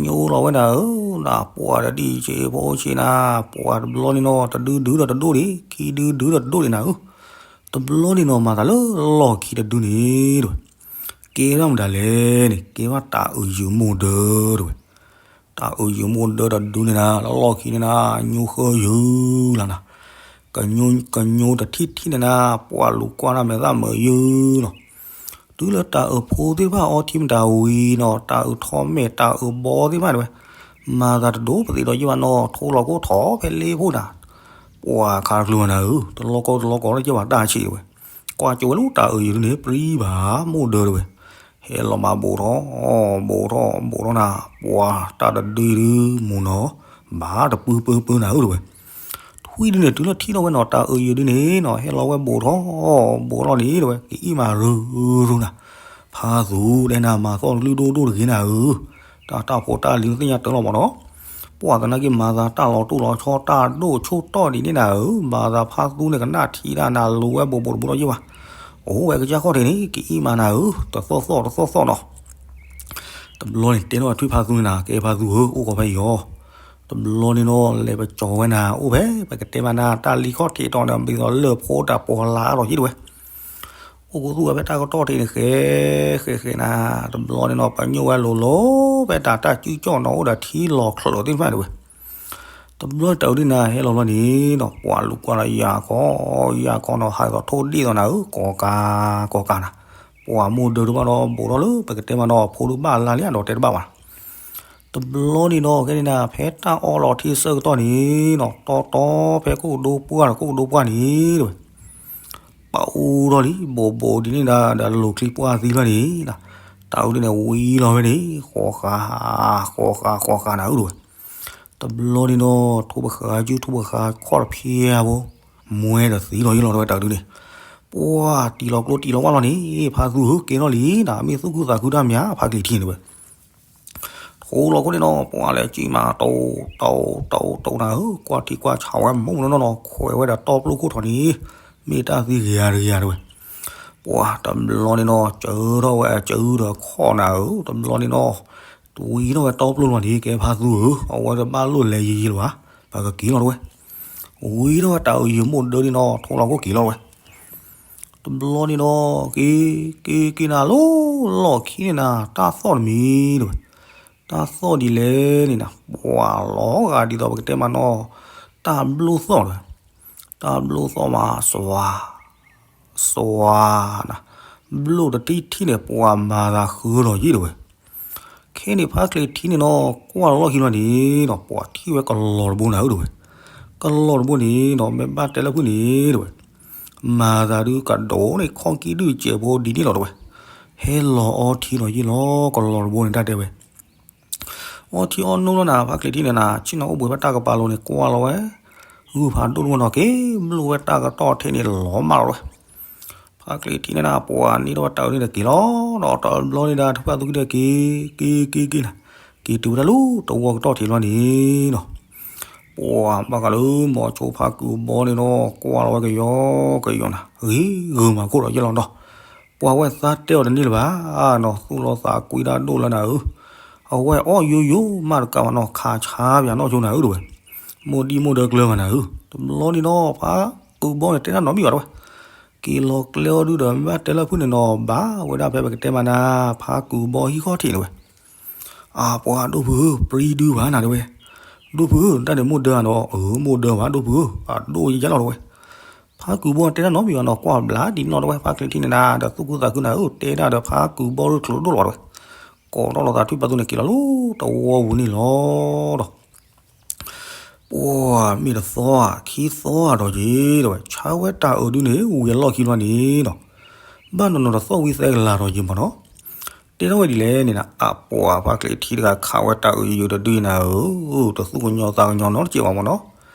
ညိလီၤဝဲနၤဧၢ, နပှၤတဒံးဆ့ဖိဆ့နၤ, ပှၤတဘျီန့ၣ်နီၤ တဒုဒုဒီးတဒိၣ်ဒံး, ခံဒုဒုဒီးတဒိၣ်ဒံးနၤဧၢ. တဘျီန့ၣ်နီၤ မၤသးလၢလီၢ်ခံတဒုန့ၣ်တဲဝဲ, ကဲထီၣ်မတၤလဲၣ်န့ၣ် ကဲထီၣ်တၢ်အုးယုာ်မိၢ်ဒၢတဲဝဲ. တၢ်အုးယုာ်မိၢ်ဒၢတဒုန့ၣ်နၤ လၢလီၢ်ခံန့ၣ်နၤ ညိဃၢယုာ်လီၤနၤ, ကညိတထံၣ်ထံၣ်န့ၣ်နၤ ပှၤလူၤကွၢ်တၢ်မဲာ်သၣ်မုာ်ယုာ်လီၤ. တုၤလၢတၢ်အုးဖိသ့ၣ်တဖၣ်အီထံမတၤဝံၤနီၤ တၢ်အုးထီၣ်မဲာ် တၢ်အုးဘီသ့ၣ်တဖၣ်တဲဝဲ, မၤသးတဒိးပသံးဒီးယ့ၢ်ဘၣ်နီၤ ထိလီၤခိၣ်ထီၣ်ဖဲလ့ဖိနၤ, ပှၤခးတချုးဘၣ်နၤဧၢ, တလီၢ်ကီတလီၢ်ကီတကဲဘၣ်တၢ်ဆံးတဲဝဲ. ကွၢ်ကၠိဝဲလၢတၢ်အုးယုာ်ဒုန့ၣ် ပြံဘၣ်မိၢ်ဒၢတဲဝဲ. ဟဲလီၤမၤဘူးထီၣ်, ဘူးထီၣ်ဘူးထီၣ်နၤ, ပှၤတၢ်တဒုဒုမူနီၤ, ဘၣ်တပၢပၢပၢနၤဧၢတဲဝဲ. ထွံၣ်ဒုန့ၣ် တုၤလၢထံၣ်ထီၣ်ဝဲနီၤ တၢ်အုးယုာ်ဒုန့ၣ်နီၤ ဟဲလီၤဝဲဘူးထီၣ်ဘူးထီၣ်န့ၣ်တဲဝဲ ကအံၣ်မးရုရုနၤ, ဖါသူတဲနၤ မၤသီၣ်တကလုၢ်ဒိၣ်ဒိၣ်တဂ့ၤနၤဧၢ, တၢ်တၢ်ဖိတၢ်လံၤသ့ၣ်ညါတၢ်လီၤမးနီၤ. ပှၤသနာ်က့မၤသးတၢ်လီၤတိၢ်လီၤဆီတၢ်ဒိၣ်ဆိၣ်တီၢ်ဒ်န့ၣ်နၤဧၢ, မၤသးဖါသူန့ၣ်ကနၣ်ထံတၢ်နၤ လူၤဝဲဘူးဘူးတဘူးထီၣ်ယ့ၢ်ဘၣ်. အိၣ်ဝဲကစၢ်ခီၣ်ထံးန့ၣ် ကအံၣ်မးနၤဧၢ, တသီၣ်သီၣ်တသီၣ်သီၣ်နီၤ. တဘျီန့ၣ်တဲထီၣ်ထွံၣ်ဖါသူန့ၣ်နၤ ကဲဖါသူဧၢ အိၣ်ခိးဖဲအံၤအီၤ. တဘျီန့ၣ်နီၤ လဲၤပကၠီၤဝဲနၤ အိၣ်ဖဲ ပကတဲမးနၤ တၢ်လံခီၣ်ထံးတီၤန့ၣ် မ့ၢ်သိးလၢၢ်ဖိတၢ်ပီၤလၢအါထီၣ်ယ့ၣ်တဲဝဲ. အိၣ်ခူသူၣ်ဝဲဖဲတၢ်ကတီၢ်ထံးန့ၣ် ဃဲဃဲဃဲနၤ, တဘျီန့ၣ်နီၤ ပညိၣ်ဝဲလိၤလိၤ ဖဲတၢ်တၢ်စုကၠီၣ်နီၤ အိၣ်ဒီးထံလီၤချၢးသ့ၣ်တဖၣ်တဲဝဲ. တဘျီတၢ်အုးဒုန့ၣ်နၤ ဟဲလီၤဘျီန့ၣ်နီၤ ပှၤလူၤကွၢ်လီၤယၤကီယၤကီနီၤ ဟးသိးထိၣ်ဒ့ၣ်သိးနၤဧၢ ကိးကးကိးကးနၤ, ပှၤမိၢ်ဒၢတဘၣ်ဒီးဘူးထီၣ်လၢ ပကတဲမးနီၤ ဖိဒုဘၣ်လါလံဒီးတဲတဘၣ်ဘၣ်. တဘျီန့ၣ်နီၤ ခဲန့ၣ်နၤ ဖဲတၢ်အီၣ်လီၤထံဆၢကတီၢ်န့ၣ်နီၤ တီတီဖဲကိၣ်ဒိပှၢ်ဒီး ကိၣ်ဒိပှၢ်န့ၣ်တဲဝဲ ပအူထီၣ်လံ ဘူးဘူးဒ်န့ၣ်ဒီး ဒီးလိၤချံပှၢ်သံဖျၢၣ်န့ၣ်, တၢ်အုးဒုန့ၣ် ဝံလီၤဝဲန့ၣ် ဃီဃာ်, ဃီဃာ် ဃီဃာ်နၤဧၢတဲဝဲ. တဘျီန့ၣ်နီၤ ထိၣ်ပဃာ်စု ထိၣ်ပဃာ်ခီၣ်တဖျဲးဖိ, မွဲဒီးသံလီၤယ့ၢ်လီၤတဲဝဲတၢ်အုးဒုန့ၣ်. ပှၤတံၢ်လီၤကျိတံၢ်လီၤဝါလီၤန့ၣ် ဖါသူဧၢ ကဲထီၣ်လံနၤ မ့ၢ်သူၣ်ခုသးခုတၢ်မၤ ဖါချ့ထံန့ၣ်တဲဝဲ ထိလီၤခိၣ်န့ၣ်နီၤ ပှၤလဲၤကံၣ်မး တိတိတိတိနၤဧၢ, ကွၢ်ထံကွၢ်ဆးဝဲမုၢ်နီၢ်နီၢ်နီၤ ခွဲးဝဲဒီးတီပျိၢ်ခိၣ်ထီၣ်န့ၣ်, မ့ၢ်တၢ်သံဂ့ၤဂ့ၤတဂ့ၤတဲဝဲ. ပှၤတဘျီန့ၣ်နီၤ စၢထီၣ်ဝဲအစၢဒီးခီၣ်နၤဧၢ, တဘျီန့ၣ်နီၤ တဝံထီၣ်ဝဲတီပျိၢ်လီၤန့ၣ် ကဲဖါသူဧၢ, အဝဲတဘၣ်လိၣ်လဲၤယံာ်ယံာ်လၢၤဘၣ်, ပကက့ၤလီၤတဲဝဲ. ဝံထီၣ်ဝဲတၢ်အုးယုာ်မိၢ်ဒၢန့ၣ်နီၤ ထိလီၤခိၣ်က့ၤလီၤတဲဝဲ. တဘျီန့ၣ်နီၤ က့ၤ က့ၤ က့ၤနၤလီၤလီၢ်ခံန့ၣ်နၤ တၢ်သီၣ်တမံၤတဲဝဲ. တၢ်သီၣ်ဒ်လဲၣ်န့ၣ်နၤ ပှၤလီၤဂာ်ဒ်သိးပကတဲမးနီၤ တၢ်ဘျိၣ်သီၣ်တဲဝဲ. တၢ်ဘျိၣ်သီၣ်မး စွၤ စွၤနၤ, ဘျိၣ်တထံၣ်ထံၣ်န့ၣ် ပှၤမၤသးဃုလီၤယ့ၢ်တဲဝဲ. ခဲန့ၣ်ဖါချ့ထံန့ၣ်နီၤ ကွၢ်လီၤလီၢ်ခံလီၤန့ၣ်နီၤ ပှၤထံၣ်ဝဲကလီၤတဘိနၤဧၢတဲဝဲ. ကလီၤတဘိန့ၣ်နီၤ မ့ၢ်ဘၣ်တဲလၢဖုၣ်န့ၣ်တဲဝဲ မၤသးဒုးကဒိးန့ၣ် ခီၣ်ကံၣ်ဒုၣ်စဲးဖိဒ်န့ၣ်လီၤတဲဝဲ. ဟဲလီၤအီထံလီၤယ့ၢ်လီၤ ကလီၤတဘိန့ၣ်တၢ်တဲဝဲ. အီထံအီနိလီၤနၤ ဖါချ့ထံန့ၣ်နၤ ဆ့ၣ်နီၤအိၣ်ဘှံးဖဲတၢ်ကပၤလိၤန့ၣ် ကွၢ်လီၤဝဲ ဂုၢ်ဖးဒိၣ်တဘိနီၤ က့ၤဘျိၣ်ဝဲတၢ်ကတီၢ်ထံးန့ၣ်လီၤမၢ်လီၤတဲဝဲ. ဖါချ့ထံန့ၣ်နၤ ပှၤန့ၢ်ထီၣ်ဝဲတၢ်အုးန့ၣ်ဒီးက့ၤလီၤဒီး တဘျီန့ၣ်ဒီး ထုဖါသူခံဒီးက့ၤ က့ၤ က့ၤ က့ၤနၤ, က့ၤတုၤဝဲဒၣ်လၢတဝီကတီၢ်ထံးလီၤန့ၣ်နီၤ ပှၤဘၣ်ဃးလၢမိၤဆိဖါကုာ်ဘီန့ၣ်နီၤ ကွၢ်လီၤဝဲကယီကယီနၤ ဂ့ၤဂုာ်မးခိၣ်ဒီးယ့ၢ်လီၤဒီး ပှၤဝဲသးတဲအီၤတန့ၢ်လၢၤဘၣ်နီၤ သူၣ်လီၤသးကွံတၢ်ဒိၣ်လၢနၤဧၢ, အဝဲအီၣ်ယိယိမးတကးဘၣ်နီၤ ခးဆါပၠးနီၢ်ဆိနၤဧၢတဲဝဲ, မိၢ်ဒံၣ်မိၢ်ဒၢကျၢၤမးနၤဧၢ, တဘျီန့ၣ်နီၤ ဖါကုာ်ဘီန့ၣ်တဲတၢ်နီတမံၤဘၣ်တဲဝဲ, က့ၤလီၤကျဲအီၤဒုဒီး မ့ၢ်ဘၣ်တဲလၢဖုၣ်န့ၣ်နီၤ ဘၣ်ဝဲဒၣ်ဖဲပကတဲမးနၤ ဖါကုာ်ဘီဟံၣ်ခီၣ်ထံးန့ၣ်ဝဲ အပှၤဒိၣ်ဖုဧၢ ပြံဒုဘၣ်နၤတဲဝဲ, ဒိၣ်ဖုဧၢ တၢ်န့ၣ်မိၢ်ဒၢဧါနီၤ အၢ မိၢ်ဒၢဘၣ် ဒိၣ်ဖုဧၢ အဒိၣ်ယဲလီၤတဲဝဲ, ဖါကုာ်ဘီတဲတၢ်နီတမံၤဘၣ်နီၤ ကွၢ်ဘျးဒ်နီၣ်တဲဝဲ ဖါချ့ထံန့ၣ်နၤ ဒီးသူၣ်ခုသးခုနၤဧၢ တဲဒၣ်ဒီးဖါကုာ်ဘီရူၢ်ချိးဒိၣ်လီၤတဲဝဲ, ကိးထီၣ်လီၤသးထွံၣ်ဖါသူန့ၣ်က့ၤလီၤလၢတဝီပူၤန့ၣ်လီၤဒီး တ ပှၤမ့ၢ်တသီဧါ ခံသီဧါဒီးက့ၤ တဲဝဲ ဆါဝဲတၢ်အုးဒုန့ၣ် ဝံၤအလီၢ်ခံဘျီန့ၣ်ဒီး ဘၣ်နီၢ်နီၢ်တသီၣ်ဝံၤသဲကလၤဒီးက့ၤမ့ၢ်နီၤ, တဲထီၣ်ဝဲဒ်လဲၣ်န့ၣ်နၤ အပှၤဖါကျံးထံတဂၤခးဝဲတၢ်အုးယုာ်တဒုအံၤနၤဧၢ, တသူၣ်ကညီၤသးကညီၤနီတစဲးဘၣ်မ့ၢ်နီၤ,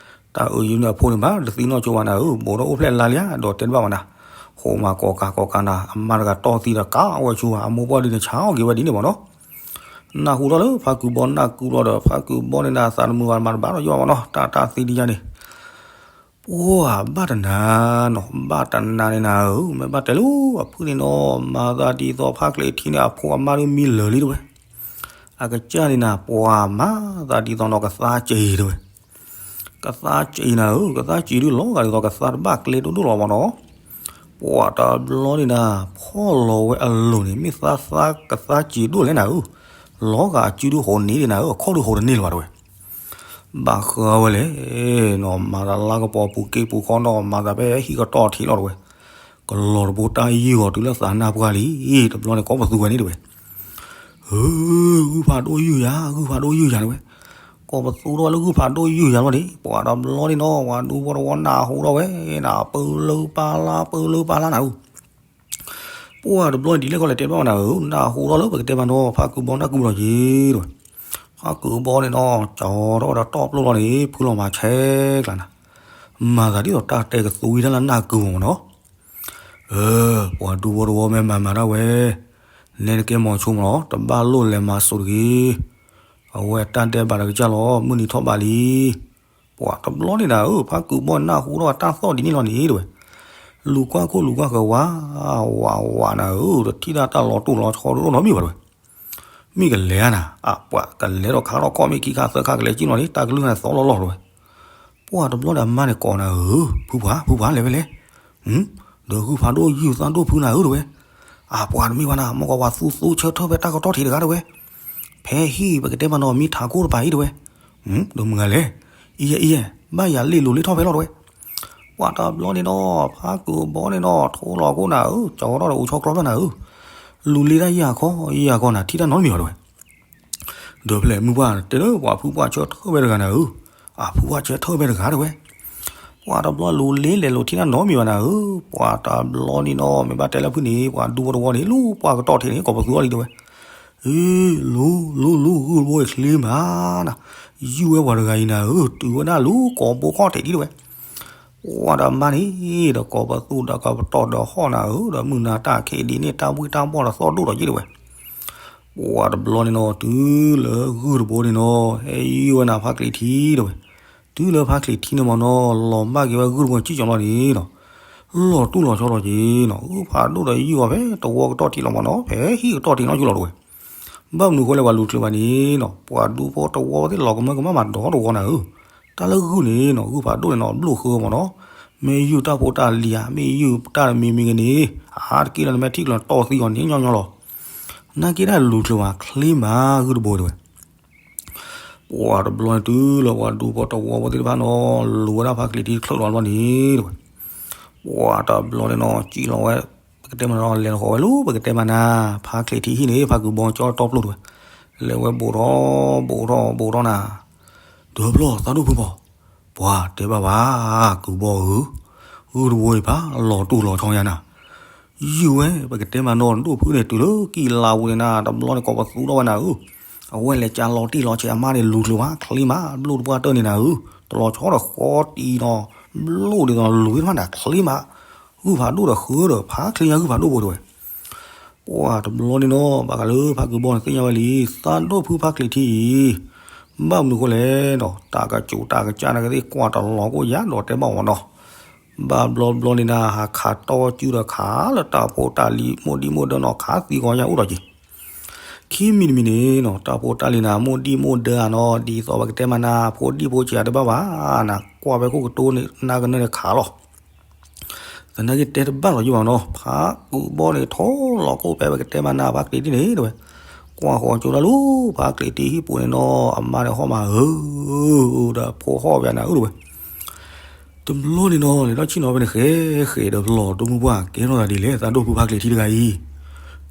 တၢ်အုးယုာ်န့ၣ်အဖိန့ၣ်ဘၣ် တသံနီၢ်ကၠိဘၣ်နၤဧၢ, ဘူးဒီးအိၣ်ဖျဲၣ်လါလံဧါ ဒီးတဲတဘၣ်ဘၣ်နၤ, ဟိးမၤကိးကၤကိးကၤနၤ အမါတဂၤတီၢ်သံဒီးကးဝဲဆူ အမိၢ်ပှၢ်ဒုန့ၣ်ဆါအီၣ်က့ၤဝဲဒ်န့ၣ်မ့ၢ်နီၤ နၢ်ဟူထီၣ်လၢဖါကုၢ်ဘီနၢ်ကုၢ်ဘျီဒီး ဖါကုၢ်ဘီန့ၣ်နၤ သးတမုာ်ဘၣ်မၤတဘၣ်ဒီးယွၤမ့ၢ်နီၤ, တၢ်တၢ်သံဒ်ယၤန့ၣ် ပှၤဘၣ်တနၤနီၤ ဘၣ်တနၤန့ၣ်နၤဧၢ, မ့ၢ်ဘၣ်တဲလၢအဖုၣ်န့ၣ်နီၤ မၤသးဒ်သိးဖါကျံးထံန့ၣ် အဖိအမါဒုမံလၢာ်လံတဲဝဲ, အကစၢ်န့ၣ်နၤ ပှၤမၤသးဒ်သိးနီၤ ကသါစံးတဲဝဲ ကသါစံးနၤဧၢ, ကသါစံးဒုလီၤဂာ်ဒ်သိးကသါတဘၣ်ကျဲဒိၣ်ဒိၣ်လီၤမ့ၢ်နီၤ, ပှၤတဘျီန့ၣ်နၤ ဖီၣ်လီၤဝဲအလိၤန့ၣ် မ့ၢ်သါသါကသါစံးဒိၣ်လဲၣ်နၤဧၢ, လီၤဂာ်အစုဒုဟိးန့ၢ်ဒံးနၤဧၢ, အခီၣ်ဒုဟိးတန့ၢ်လၢၤဘၣ်တဲဝဲ ဘၣ်ဃးဝဲလဲၣ်နီၤ, မၤသးလါကပီၤပူၤက့ပူၤခီနီၤ မၤသးဖဲဟံၣ်ကတီၢ်ထံးလီၤတဲဝဲ, ကလီၤတဘိတၢ်ယုၢ်အီၤတုၤလၢသးနၢ်ပှၢ်လံ, တဘျီန့ၣ်ကိးပသူဝဲန့ၣ်တဲဝဲ, ဧၢ, ဂုၢ်ဖးဒိၣ်ယုၢ်ယၤ ဂုၢ်ဖးဒိၣ်ယုၢ်ယၤတဲဝဲ, ကိးပသူထီၣ်ဝဲလၢဂုၢ်ဖးဒိၣ်ယုၢ်ယၤလီၤန့ၣ် ပှၤတဘျီန့ၣ်နီၤ ပှၤဒူဖိတဝီနၢ်ဟူထီၣ်ဝဲနၤ ပၢလၢပၢလါ ပၢလၢပၢလါနၤဧၢ ပှၤတဘျီန့ၣ်ဒ်လဲၣ်ခီလဲၣ်တဲဘၣ်နၤဧၢ, နၢ်ဟူထီၣ်လၢပကတဲမးနီၤ ဖါကုၢ်ဘီနၢ်ကုၢ်ဘျီက့ၤတဲဝဲ, ဖါကုၢ်ဘီန့ၣ်နီၤ ကၠီထီၣ်ဝဲဒီးတီၢ်ပျိၢ်လီၤန့ၣ် ဖုလီၤမၤဆဲးကျါနၤ, မၤသးဒ်သိးတၢ်တဲကသူဝံၤတၢ်လၢနၢ်ကုၢ်မ့ၢ်နီၤ, အၢ, ပှၤဒူဖိတဝီမ့ၢ်မၤမၤဒၣ်ဝဲ, နဲတကဲမီၤဆိမ့ၢ်နီၤ တဘၣ်လိၣ်လဲၤမၤစိးတဂ့ၤ, အဝဲတၢ်ဒဲးဘးတကစၢ်လီၤ မုၢ်နံၤထီၣ်ဘးလံ ပှၤတဘျီန့ၣ်နၤဧၢ, ဖါကုၢ်ဘီန့ၣ်နၢ်ဟူထီၣ်တၢ်သီၣ်ဒ်န့ၣ်လီၤန့ၣ်တဲဝဲ, လူၤကွၢ်ခိၣ်လူၤကွၢ်ဃၢၤဝး, ဝးဝးနၤဧၢ, တထံၣ်ဒၣ်တၢ်လီၤတိၢ်လီၤဆီဒိၣ်နီတမံၤဘၣ်တဲဝဲ, မ့ၢ်ကလဲၤဧါနၤ, အပှၤကလဲၤဒီးခးထီၣ်ခီၣ်မ့ၢ်ခံခါသၢခါကလဲၤကံၣ်နီၤန့ၣ် တၢ်ကလုၢ်နၤသီလီၤလီၤတဲဝဲ ပှၤတဘျီဒီးအမါန့ၣ်ကိးနၤဧၢ, ဖုပှၢ် ဖုပှၢ် လဲၤဝဲလဲၣ်, ဒီးဂုၢ်ဖးဒိၣ်ယုၢ်သးဒိၣ်ဖုနၤဧၢတဲဝဲ, အပှၤတမ့ၢ်ဘၣ်နၤ မ့ၢ်ကီးပှၤသူသူဆၢထၢၣ်ဖဲတၢ်ကတီၢ်ထံးတဂၤတဲဝဲ, ဖဲဟံၣ်ပကတဲမးနီၤ မံထးခိၣ်တပၤအံၤတဲဝဲ, ဒီးမုၢ်ဂၤလဲၣ်, အံၤယဲ အံၤယဲ, ဘၣ်ယၤလ့ၣ်လိၤလ့ၣ်ထီၣ်ဖဲလီၤတဲဝဲ, ပှၤတဘျီန့ၣ်နီၤ ဖါကုၢ်ဘီန့ၣ်နီၤ ထိလီၤခိၣ်နၤဧၢ, ကၠီထီၣ်ဒီးအိၣ်ဆီကျီဖျၢၣ်နၤဧၢ, လူၤလ့တၢ်ယၤခီ ယၤခီနၤ ထံၣ်တၢ်နီတမံၤဘၣ်တဲဝဲ ဒီးဖဲလဲၣ်မုၢ်ပှၢ်တဲလၢပှၤဖုပှၢ်ဆၢထၢၣ်ဝဲတဂၤနၤဧၢ, အဖုပှၢ်ဆၢထၢၣ်ဝဲတဂၤတဲဝဲ, ပှၤတဘျီလူၤလ့လဲၤလိၤထံၣ်တၢ်နီတမံၤဘၣ်နၤဧၢ, ပှၤတဘျီန့ၣ်နီၤ မ့ၢ်ဘၣ်တဲလၢဖုန့ၣ် ပှၤဒူဖိတဝီန့ၣ် လူၤပှၢ်ကတီၢ်ထံးန့ၣ် ကိးပသူအီၤလံတဲဝဲ, အ့ လူၤ လူၤ လူၤ ဂုၢ်တဘိအံၤချ့မးနၤ, ယုၢ်ဝဲပှၤတဂၤအံၤနၤဧၢ, တုၤဝဲဒၣ်လူၤကိးဘိခီၣ်ထံးဒ်တဲဝဲ ပှၤဒီးမါန့ၣ် ဒီးကိးပသူဒီးကပတီၢ်ဒီးဟီၣ်နၤဧၢ, ဒီးမုၢ်နၤတၢ်ခံးဒ်န့ၣ် တၢ်ဘှ့ၣ်တၢ်ဘှီၣ်ဒီးသီၣ်ဒိၣ်ဒီးယ့ၢ်တဲဝဲ, ပှၤတဘျီန့ၣ်နီၤ တုၤလၢဂုၢ်တဘိန့ၣ်နီၤ ဟဲယုၢ်ဝဲနၤဖါကျံးထံတဲဝဲ, တုၤလၢဖါကျံးထံန့ၣ်မ့ၢ်နီၤ လီၤမၢ်က့ၤဝဲဂုၢ်တဘိစံၣ်ကၠီလီၤန့ၣ်နီၤ, လီၤတူၢ်လီၤဆီဒီးက့ၤနီၤ ဂုၢ်ဖးဒိၣ်ဒီးယုၢ်အီၤဖဲတဝီကတီၢ်ထံးလီၤမ့ၢ်နီၤ ဖဲဟံၣ်ကတီၢ်ထံးနီၢ်ကၠိလီၤတဲဝဲ ဘၣ်မနုၤဃိလဲၣ်ပှၤလူၤချုးဘၣ်န့ၣ်နီၤ ပှၤဒူဖိတဝီသ့ၣ်လီၤကမၢကမၣ်မးဒီတဝီနၤဧၢ, တၢ်လၢဂုၢ်န့ၣ်နီၤ ဂုၢ်ဖးဒိၣ်န့ၣ်နီၤ ဘျိၣ်ဃၢမ့ၢ်နီၤ, မ့ၢ်ယုၢ်တၢ်ဖိတၢ်လံၤဧါ မ့ၢ်ယုၢ်တၢ်တမံၤမံၤဂ့ၤန့ၣ် အါတက့ၢ်လၢနမဲာ်ထံၣ်ကျၢၤတီၢ်သံအီၤန့ၣ်ညီညီလီၤ, နာ်က့တၢ်လူၤချုးဘၣ်ချ့မးဂုၢ်တဘိတဲဝဲ ပှၤတဘျီန့ၣ်တုၤလၢပှၤဒူဖိတဝီဖိသ့ၣ်တဖၣ်နီၤ လူၤဝဲဒၣ်ဖါကျံးထံချၢၣ်လီၤဘျီန့ၣ်တဲဝဲ, ပှၤတဘျီန့ၣ်နီၤ စံၣ်လီၤဝဲ ပကတဲမးနီၤ လဲၤဃီၤဝဲလၢပကတဲမးနၤ ဖါကျံးထံဟံၣ်န့ၣ် ဖါကုၢ်ဘီကၠီတီပျိၢ်တဲဝဲ, လဲၤဝဲဘူးထီၣ်ဘူးထီၣ်ဘူးထီၣ်နၤ ဒီးဖျီၣ်သးဒိၣ်ဖုပီၤ, ပှၤတဲဘၣ်ဘၣ် ကုၢ်ဘီဧၢ, ဂုၢ်တဘိအံၤဖးလီၤတူၢ်လီၤဆီယါနၤ, ယုၢ်ဝဲ ပကတဲမးနီၤ ဒိၣ်ဖုန့ၣ် တုၤလၢကံၢ်လါပူၤန့ၣ်နၤ တဘျီန့ၣ်ကိးပသူထီၣ်ဝဲနၤဧၢ, အဝဲလဲၤကၢလီၤတံၢ်လီၤဆဲးအမါန့ၣ် လူၤချုးဘၣ်ချ့မး ဘျိၣ်တပှၢ်တၢၢ်န့ၣ်နၤဧၢ, တလီၤဆီဒီးဃီတံၢ်နီၤ, ဘျိၣ်ဒ်သိးလူၤသ့ၣ်တဖၣ်န့ၣ် ချ့မး, ဂုၢ်ဖးဒိၣ်ဒီးဃၢဒီးဖးချ့ညါဂုၢ်ဖးဒိၣ်ဘိတဲဝဲ ပှၤတဘျီန့ၣ်နီၤ ဘၣ်ဃးလၢဖါကုၢ်ဘီန့ၣ်သ့ၣ်ညါဝဲလံ, သးဒိၣ်ဖုဖါကျံးထံအံၤ, ဘၣ်မနုၤဃိလဲၣ်နီၤ တၢ်ကစူးတၢ်ကစၢ်နာ်က့သ့ၣ်ကွၢ်တလီၤကိၣ်ယါဒီးတဲဘၣ်အီၤနီၤ, ဘၣ်ဘျီဘျီန့ၣ်နၤ ဟးခးတီကၠူဒီးခးလၢတၢ်ဖိတၢ်လံၤမိၢ်ဒံၣ်မိၢ်ဒၢနီၤ ခးသံဂီၤညါအိၣ်ဒီးက့ၤ ခံမံၤတမံၤန့ၣ်နီၤ တၢ်ဖိတၢ်လံၤနၤ မိၢ်ဒံၣ်မိၢ်ဒၢဧါနီၤ ဒ်သိးပကတဲမးနၤ ဖိဒံၣ်ဖိဆံးတဘၣ်ဘၣ်နၤ ကွၢ်ဖဲခိၣ်ကတိၤန့ၣ် နၤကနၢၤန့ၣ်ခးလီၤ သနာ်က့တဲတဘၣ်လီၤယုၢ်ဘၣ်နီၤ ဖးကုၢ်ဘီန့ၣ် ထိလီၤကိၣ်ဖဲပကတဲမးနၤ ဖါကျံးထံန့ၣ်တဲဝဲ, ကွၢ်ဃီၤကၠိဒၣ်လၢ ဖါကျံးထံဟံၣ်ပူၤန့ၣ်နီၤ အမါန့ၣ်ဟီၣ်မးဧၢ, ဒီးဖိဟီၣ်ဝဲနၤဧၢတဲဝဲ တဘျီန့ၣ်နီၤ လဲၤထီၣ်ဆ့ၣ်နီၤဖဲန့ၣ် ဃဲဃဲဒီးဖျီၣ် ဒိၣ်မုၢ်ပှၢ် ကဲထီၣ်သးဒ်လဲၣ် သးဒိၣ်ဖုဖါကျံးထံတဂၤအံၤ,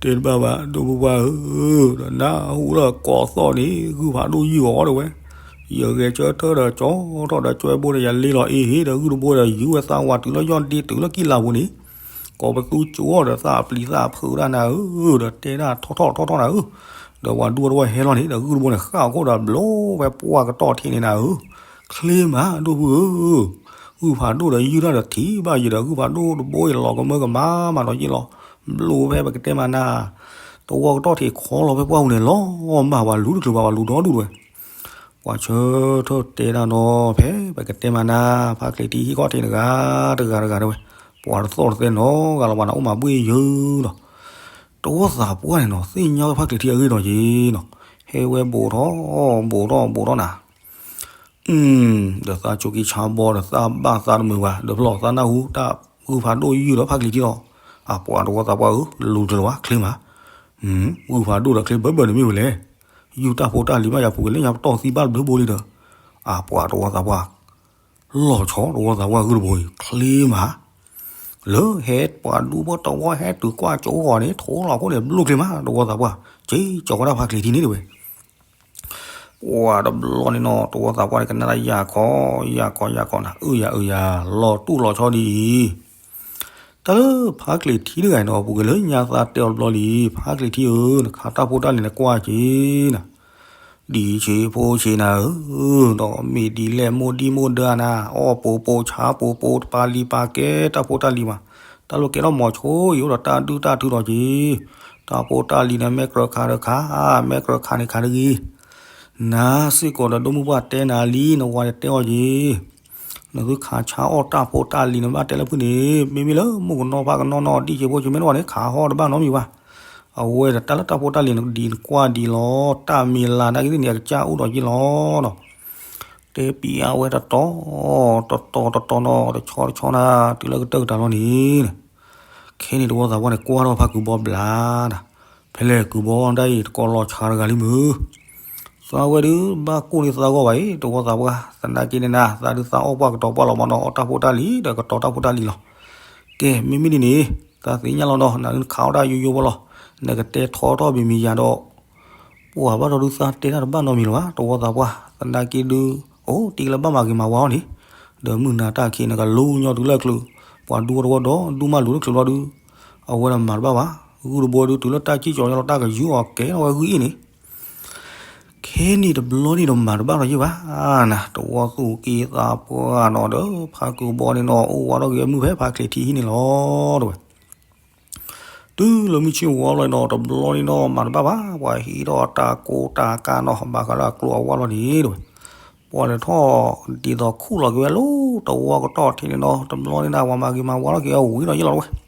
တဲတဘၣ်ဘၣ် ဒိၣ်မုၢ်ပှၢ်ဧၢ, ဒီးနၢ်ဟူဒီးကိးသီၣ်န့ၣ် ဂုၢ်ဖးဒိၣ်ယုၢ်အီၤတဲဝဲ, ယဂဲၤဆၢထၢၣ်ဒီးကၠီထီၣ်ဒီးကွဲဘိဒီး ယလ့လီၤအ့ဟ့ၣ်ဒီးဂုၢ်တဘိဒီး ယူၤဝဲသးဝးတုၤလၢယီၢ်ဒ့တုၤလၢကံၣ်လၤပူၤန့ၣ်, ကိးပသူကၠိအီၤဒီးသးပျံၤသးဖုးဒၣ်နၤဧၢ, ဒီးတဲဒၣ်ထီၣ်ထီၣ်ထီၣ်ထီၣ်နၤဧၢ, ဒီးပှၤဒူတဝီဟဲလီၤန့ၣ် ဒီးဂုၢ်တဘိန့ၣ် ဃၣ်အခိၣ်ဒီးဘျိဝဲပှၢ်ကတီၢ်ထံးန့ၣ်နၤဧၢ, ချ့မးဒိၣ်ဖုဧၢ, ဂုၢ်ဖးဒိၣ်ဒီးယုၢ်တၢ်ဒီးထံၣ်ဘၣ်ယံၤဒီး ဂုၢ်ဖးဒိၣ်တဘိအံၤလီၤကမၢကမၣ်မးဒီးယ့ၢ်လီၤ, ဘျိဖဲပကတဲမးနၤ, တဝီကတီၢ်ထံးခီလီၤဖဲပှၢ်ပူၤန့ၣ် လီၤမၢ်ပှၤလူၤတချုးဘၣ် ပှၤလူၤဒီဒူၣ်ဝဲ ပှၤဆၢထၢၣ်တဲဒၣ်နီၤ ဖဲပကတဲမးနၤ, ဖါချ့ထံဟံၣ်ခီၣ်ထံးတဂၤတဂၤတဂၤတဲဝဲ, ပှၤတသီၣ်တသဲနီတဂၤလီၤ ပှၤနအိၣ်မၤဘှ့ၣ်ယုၤဒီး, တဝီသးပှၢ်န့ၣ်နီၤ သ့ၣ်ညါဝဲဖါချ့ထံအဂ့ၢ်ဒီးက့ၤနီၤ, ဟဲဝဲဘူးထီၣ်ဘူးထီၣ်ဘူးထီၣ်နၤ ဒီးသးဆိးက့ဆါဘီဒီးသးဘၣ်သးတမုာ်ဘၣ် ဒီးဖျီၣ်သးနၢ်ဟူတၢ်ဂုၢ်ဖးဒိၣ်ယုၢ်ဒီးဖါချ့ထံလီၤ, အပှၤတဝီသးပှၢ်ဧၢ လူၤတချုးလီၤဘၣ် ချ့မး ဂုၢ်ဖးဒိၣ်ဒီးချ့ဘၢဘၢန့ၣ်မ့ၢ်ဝဲလဲၣ်, ယုၢ်တၢ်ဖိတၢ်လံၤဘၣ်ယၤပူၤကွံာ်လၢညါပတီၢ်သံဘၣ်တဘျုးဘိလံဒီး, အပှၤတဝီသးပှၢ် လီၤဆီတဝီသးပှၢ်ဂုၢ်တဘိအံၤ ချ့မး လၢဟဲပှၤဒူဖိတဝီဟဲတုၤကွၢ်ကၠိဂီၤန့ၣ် ထိလီၤခိၣ်န့ၣ် ဘျိချ့မး တဝီသးပှၢ် က့ၤကၠီၤဝဲဒၣ်ဖါချ့ထံန့ၣ်တဝဲ ပှၤတဘျီန့ၣ်နီၤ တဝီသးပှၢ်န့ၣ် ကနၣ်တၢ်ယၤခီ ယၤခီ ယၤခီနၤ အုၣ်ယၤအုၣ်ယၤ လီၤတူၢ်လီၤဆီဒ်အံၤ, တၢ်လၢဖါချ့ထံတဂၤန့ၣ်ဒီး ပူၤကွံာ်လၢညါသးတဲအီၤတဘျီလံ ဖါချ့ထံဧၢ နခးတၢ်ဖိတၢ်လံၤန့ၣ်ကွၢ်က့ၤနၤ ဒ်ဆ့ဖိဆ့နၤဧၢ, ဒီးမ့ၢ်ဒ်လဲၣ်မိၢ်ဒံမိၢ်ဒၢနၤ အီၣ်ပိာ်ပိာ်ဆါပိာ်ပိာ် တပာ်လံၤပာ်ကဲ တၢ်ဖိတၢ်လံၤမး, တၢ်လိၣ်ကဲထီၣ်မီၤဆိအံၤ အိၣ်ဒီးတၢ်ဒုၣ်တၢ်ထုဒီးက့ၤ, တၢ်ဖိတၢ်လံၤန့ၣ် မ့ၢ်ကြၢးခးဒီးခး, မ့ၢ်ကြၢးခးန့ၣ်ခးတဂ့ၤ, နၤစ့ၢ်ကီးဒီးဒိၣ်မုၢ်ပှၢ်တဲနၤလံ နဝၤန့ၣ်တဲအီၤက့ၤ နသုခးဆါအီၣ်တၢ်ဖိတၢ်လံၤ နဘၣ်တဲလၢဖုၣ်န့ၣ် မ့မ့ၢ်လၢမုၣ်ကနီၤဖါကနီၤနီၤ ဒ်ဆ့ဖိဆ့မ့ၢ်နဝၤန့ၣ် ခးဟီၣ်တဘၣ်နီတမံၤဘၣ်. အဝဲဒီးတၢ်လၢတၢ်ဖိတၢ်လံၤန့ၣ် ဒ်နကွၢ်ဒ်လီၤ တၢ်မံၤလၤနာ်က့သ့ၣ်န့ၣ် အကစၢ်အိၣ်ဒီးယ့ၢ်လီၤနီၤ. တဲပံၤအဝဲတတီၤ တတီၤတတီၤနီၤ တဆီတဆီနၤ တုၤလၢကတၢၢ်ကတၢၢ်လီၤန့ၣ် ခဲန့ၣ်တဝီသးပှၢ်န့ၣ် ကွၢ်ထီၣ်ဖါကုၢ်ဘီဘျးနၤ, ဖဲလဲၣ်ကုၢ်ဘီဒၣ်အံၤ တကိးလီၤဆါတဂၤလံမုၢ်, သးဝဲဒုးဘၣ်ကိၢ်န့ၢ်သးဂီၢ်ဘၣ်အံၤ တဝီသးပှၢ် သနာ်က့န့ၣ်နၤ သးဒုးသးအီၣ်ပှၢ်ကတီၤပှၢ်လီၤမနီၤ အီၣ်တၢ်ဖိတၢ်လံၤဒီးကတီၤတၢ်ဖိတၢ်လံၤလီၤ. ကဲ မ့မ့ၢ်ဒ်န့ၣ် သးသ့ၣ်ညါလီၤနီၤ နခးအီၣ်တၢ်ယိယိဖိလီၤ, နကတဲထီထီၣ်မံၤမံၤယၤဒီး ပှၤဘၣ်ဒီးဒုးသးတဲတၢ်တဘၣ်နီတမံၤလၢၤဘၣ် တဝီသးပှၢ် သနာ်က့ဒုး အိၣ်တ့ၢ်လၢဘၣ်မၤဂ့ၤမၤဝါအီၤန့ၣ်, ဒီးမုၢ်နၤတၢ်ခံးနကလူၤညီတုၤလၢချုး, ပှၤဒူတဝီဒီးဒူမးလူၤလၢချုးဘျီဒုး, အဝဲဒၣ်မၤတဘၣ်ဘၣ်, ဂုၢ်တဘိဒုးတုၤလၢတၢ်စံၣ်ကၠီၤညီလီၤတၢ်ကယူၤအီၤကဲထီၣ်ဝဲဂုၢ်အံၤန့ၣ် ခဲန့ၣ်တဘျီန့ၣ်ဒီးမၤတဘၣ်ဒီးယ့ၢ်ဘၣ်နၤ တဝီသူၣ်က့သးပှၢ်နီၤဒီး ဖါကုၢ်ဘီန့ၣ်နီၤ အိၣ်ဝးထီၣ်က့ၤအမုၢ်ဖဲဖါချ့ထံဟံၣ်န့ၣ်လီၤ တဝဲ တုၤလၢမုၢ်ဆ့ၣ်ဝီလီၤနီၤ တဘျီန့ၣ်နီၤ မၤတဘၣ်ဘၣ် ပှၤဟံးထီၣ်တၢ်ကိးတၢ်ကါနီၤ ဘၣ်ဃးလၢအကျိၤအဝါလီၤန့ၣ်တဝဲ, ပှၤလဲၤထီၣ်ဒ်သိးခူၣ်လီၤက့ၤဝဲလၢတဝီကတီၢ်ထံးန့ၣ်နီၤ တဘျီန့ၣ်နၤ ပှၤမၤဂ့ၤမၤဝါလီၤက့ၤအဝံၤဒီးယ့ၢ်လီၤတဝဲ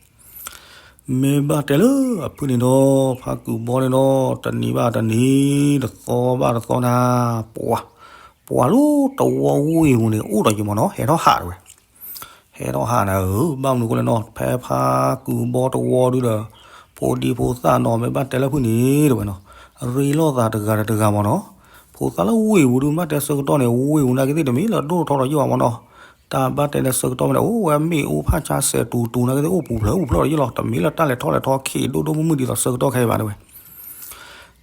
မ့ၢ်ဘၣ်တဲလၢအဖုၣ်န့ၣ်ဒီး ဖါကုၢ်ဘီန့ၣ်ဒီး တနံၤဘၣ်တနံၤ တသီဘၣ်တသီနၤ ပှၤ ပှၤလၢတဝီဝ့ၢ်ပူၤန့ၣ် အိၣ်ဒီးယ့ၢ်မနီၤ ဟဲထီၣ်ဟးတဝဲ ဟဲထီၣ်ဟးနၤဧၢ ဘၣ်မနုၤအဃိလဲၣ်နီၤ ဖဲဖါကုၢ်ဘီတဝီဒုဒီး ဖိဒံဖိသၣ်နီၤ မ့ၢ်ဘၣ်တဲလၢဖုၣ်န့ၣ်တဝဲနီၤ ရ့လိာ်သးတဂၤဒီးတဂၤမနီၤ ဖိသၣ်လၢဝ့ၢ်ပူၤဒုမ့ၢ်ဘၣ်တဲဆၢကတီၢ်န့ၣ် ဝ့ၢ်ပူၤနာ်က့သ့ၣ်တမ့ၢ်လၢဒိၣ်ထီၣ်ဒီးယ့ၢ်ဘၣ်မနီၤ တၢ်ဘၣ်တဲလၢဆၢကတီၢ်မ့ၢ်န့ၣ် အိၣ်ဝဲမ့ၣ်အူဖးဆါစဲးတူၤတူၤနာ်က့သ့ၣ်အိၣ်ပူၤဖျဲးအိၣ်ဖျဲးဒီးယ့ၢ်လီၤ တမ့ၢ်လၢတၢ်လဲၤထီၣ်လဲၤထီခံးဒိၣ်ဒိၣ်မုၢ်မုၢ်ဒ်သိးဆၢကတီၢ်ခဲအံၤဘၣ်တဝဲ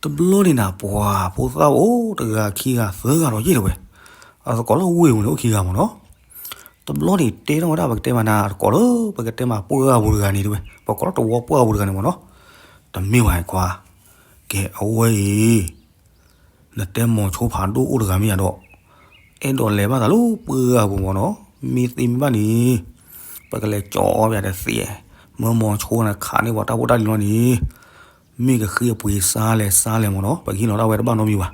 တဘျီန့ၣ်နၤ ပှၤဖိသၣ်အိၣ်တဂၤခံဂၤသၢဂၤဒီးယ့ၢ်တဝဲ အသကိးလၢဝ့ၢ်ပူၤန့ၣ်အိၣ်ခံဂၤမနီၤ တဘျီန့ၣ်တဲထီၣ်ဝဲဒၣ်ပကတဲမးနၤ အသကိးလၢပကတဲမးပှၢ်ဂၤပူၤတဂၤန့ၣ်တဝဲ ပကိးလၢတဝီပှၢ်ဂၤပူၤတဂၤန့ၣ်မနီၤ တမ့ၢ်ဝဲခွါ ကဲအဝဲအံၤ နတဲမီၤဆိဖးဒိၣ်အိၣ်တဂၤမ့ၢ်ယၤဒီး အဲၣ်ဒိးလဲၤဘၣ်သးလၢပှၢ်ဂၤပူၤမနီၤ မ့ၢ်သ့မ့ၢ်ဘၣ်န့ၣ် ပကလဲၤကၠီအီၣ်ဘၣ်တသ့ မၢမီၤဆိနခးန့ၢ်ပှၤတၢ်ဖိတၢ်လံၤလီၤန့ၣ် မ့ၢ်ကဃ့အပှ့ၤစါလဲၣ်စါလဲၣ်မနီၤ ပကဟ့ၣ်လီၤဒၣ်ဝဲတဘၣ်နီတမံၤဘၣ်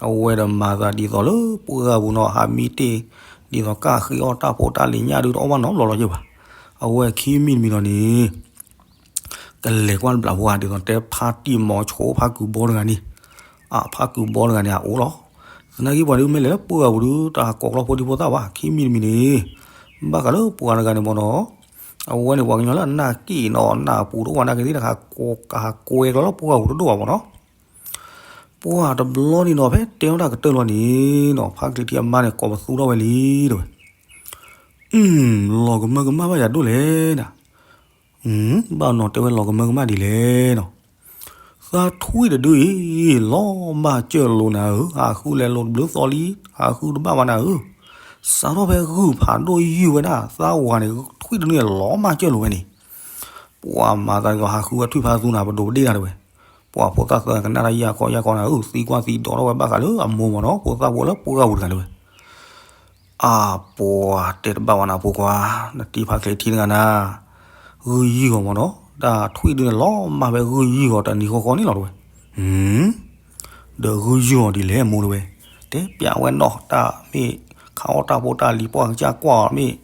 အဝဲဒီးမၤသးဒ်သိးလၢပှၢ်ဂၤပူၤနီၤ ဟးမံတ့ၢ် ဒ်သိးကၣ်ဃ့အီၣ်တၢ်ဖိတၢ်လံၤညၣ်ဒုတအီၣ်ဘၣ်နီတဘျီလီၤယ့ၢ်ဘၣ် အဝဲခံမံၤတမံၤလီၤန့ၣ် ကလဲၤကွၢ်တဘျီဖိဧါ ဒ်သိးတဲဖါတံၢ်မီၤဆိဖါကုၢ်ဘီတဂၤန့ၣ် အဖါကုၢ်ဘီတဂၤန့ၣ် အအိၣ်လီၤ သနာ်က့ပှၤဒုးမ့ၢ်လဲၤလၢပှၢ်ဂၤပူၤဒုး တဟးကိးကျီဖိဒံဖိသၣ်ဘၣ် ခံမံၤတမံၤန့ၣ် ဘၣ်ဃးလၢပှၤတဂၤန့ၣ်မနီၤ အဝဲန့ၣ်ပှၤကညီလၢအနၢ်က့ၣ်နီၤ နၢ်ပူၤတအိၣ်ဘၣ်နာ်က့သ့ၣ်တခါ ကဟးကိးဝဲကျီလၢပှၢ်ဂၤပူၤတဒိၣ်ဘၣ်မနီၤ ပှၢ်တဘျီန့ၣ်နီၤ ဖဲတဲဝဲဒၣ်ကတၢၢ်လီၤန့ၣ်နီၤ ဖါချ့ထံအမါန့ၣ် ကိးပသူထီၣ်ဝဲလံတဝဲ လီၤကမၢကမၣ်ဘၣ်ယၤဒိၣ်လဲၣ်နၤ ဘၣ်နီၤတဲဝဲလီၤကမၢကမၣ်ဒ်လဲၣ်နီၤ သးထွံၣ်တဒုအံၤ လီၤမၢ်စၢၢ်လိာ်နၤဧၢ, ဟးဃုလဲၤလိာ်တဘျုးသီလံ, ဟးဃုတဘၣ်ဘၣ်နၤဧၢ. စးထီၣ်ဖဲဂုၢ်ဖးဒိၣ်ယုၢ်ဝဲဒၣ် သးဝၤန့ၣ် ထွံၣ်တဒုန့ၣ် လီၤမၢ်စၢၢ်လိာ်ဝဲန့ၣ်, ပှၤမၤသးဒ်သိးဟးဃုဝဲထွံၣ်ဖးသူနၤ ပဒိးပဒ့ၣ်နၤတဝဲ. ပှၤဖိသၣ်သၢကနၣ်တၢ်ယၢ်ခီယၢ်ခီနၤဧၢ, သံကွၢ်သံဒိးထီၣ်ဝဲဘၣ်ဃးလၢအမိၢ်မ့ၢ်နီၤ, ဖိသၣ်ဖိလၢပှၢ်ပူၤတဂၤတဝဲ. အပှၤတဲတဘၣ်ဝဲနၤဖိခွါ, နတံၤဖးချ့ထံတဂၤနၤ, ဂုၢ်ယုၢ်ဂီၤမ့ၢ်နီၤ, တၢ်ထွံၣ်ဒုန့ၣ် လီၤမၢ်ဖဲဂုၢ်ယုၢ်ဂီၤတနံၤဃီဃီန့ၣ်လီၤတဝဲ. ဒီးဂုၢ်ယုၢ်ဂီၤဒ်လဲၣ်မိၢ်တဝဲ, တဲပျးဝဲနီၤ, တၢ်မ့ၢ်ခးအီၣ်တၢ်ဖိတၢ်လံၤ ပှၢ်ကစၢ်ကွၢ်မ့ၢ်,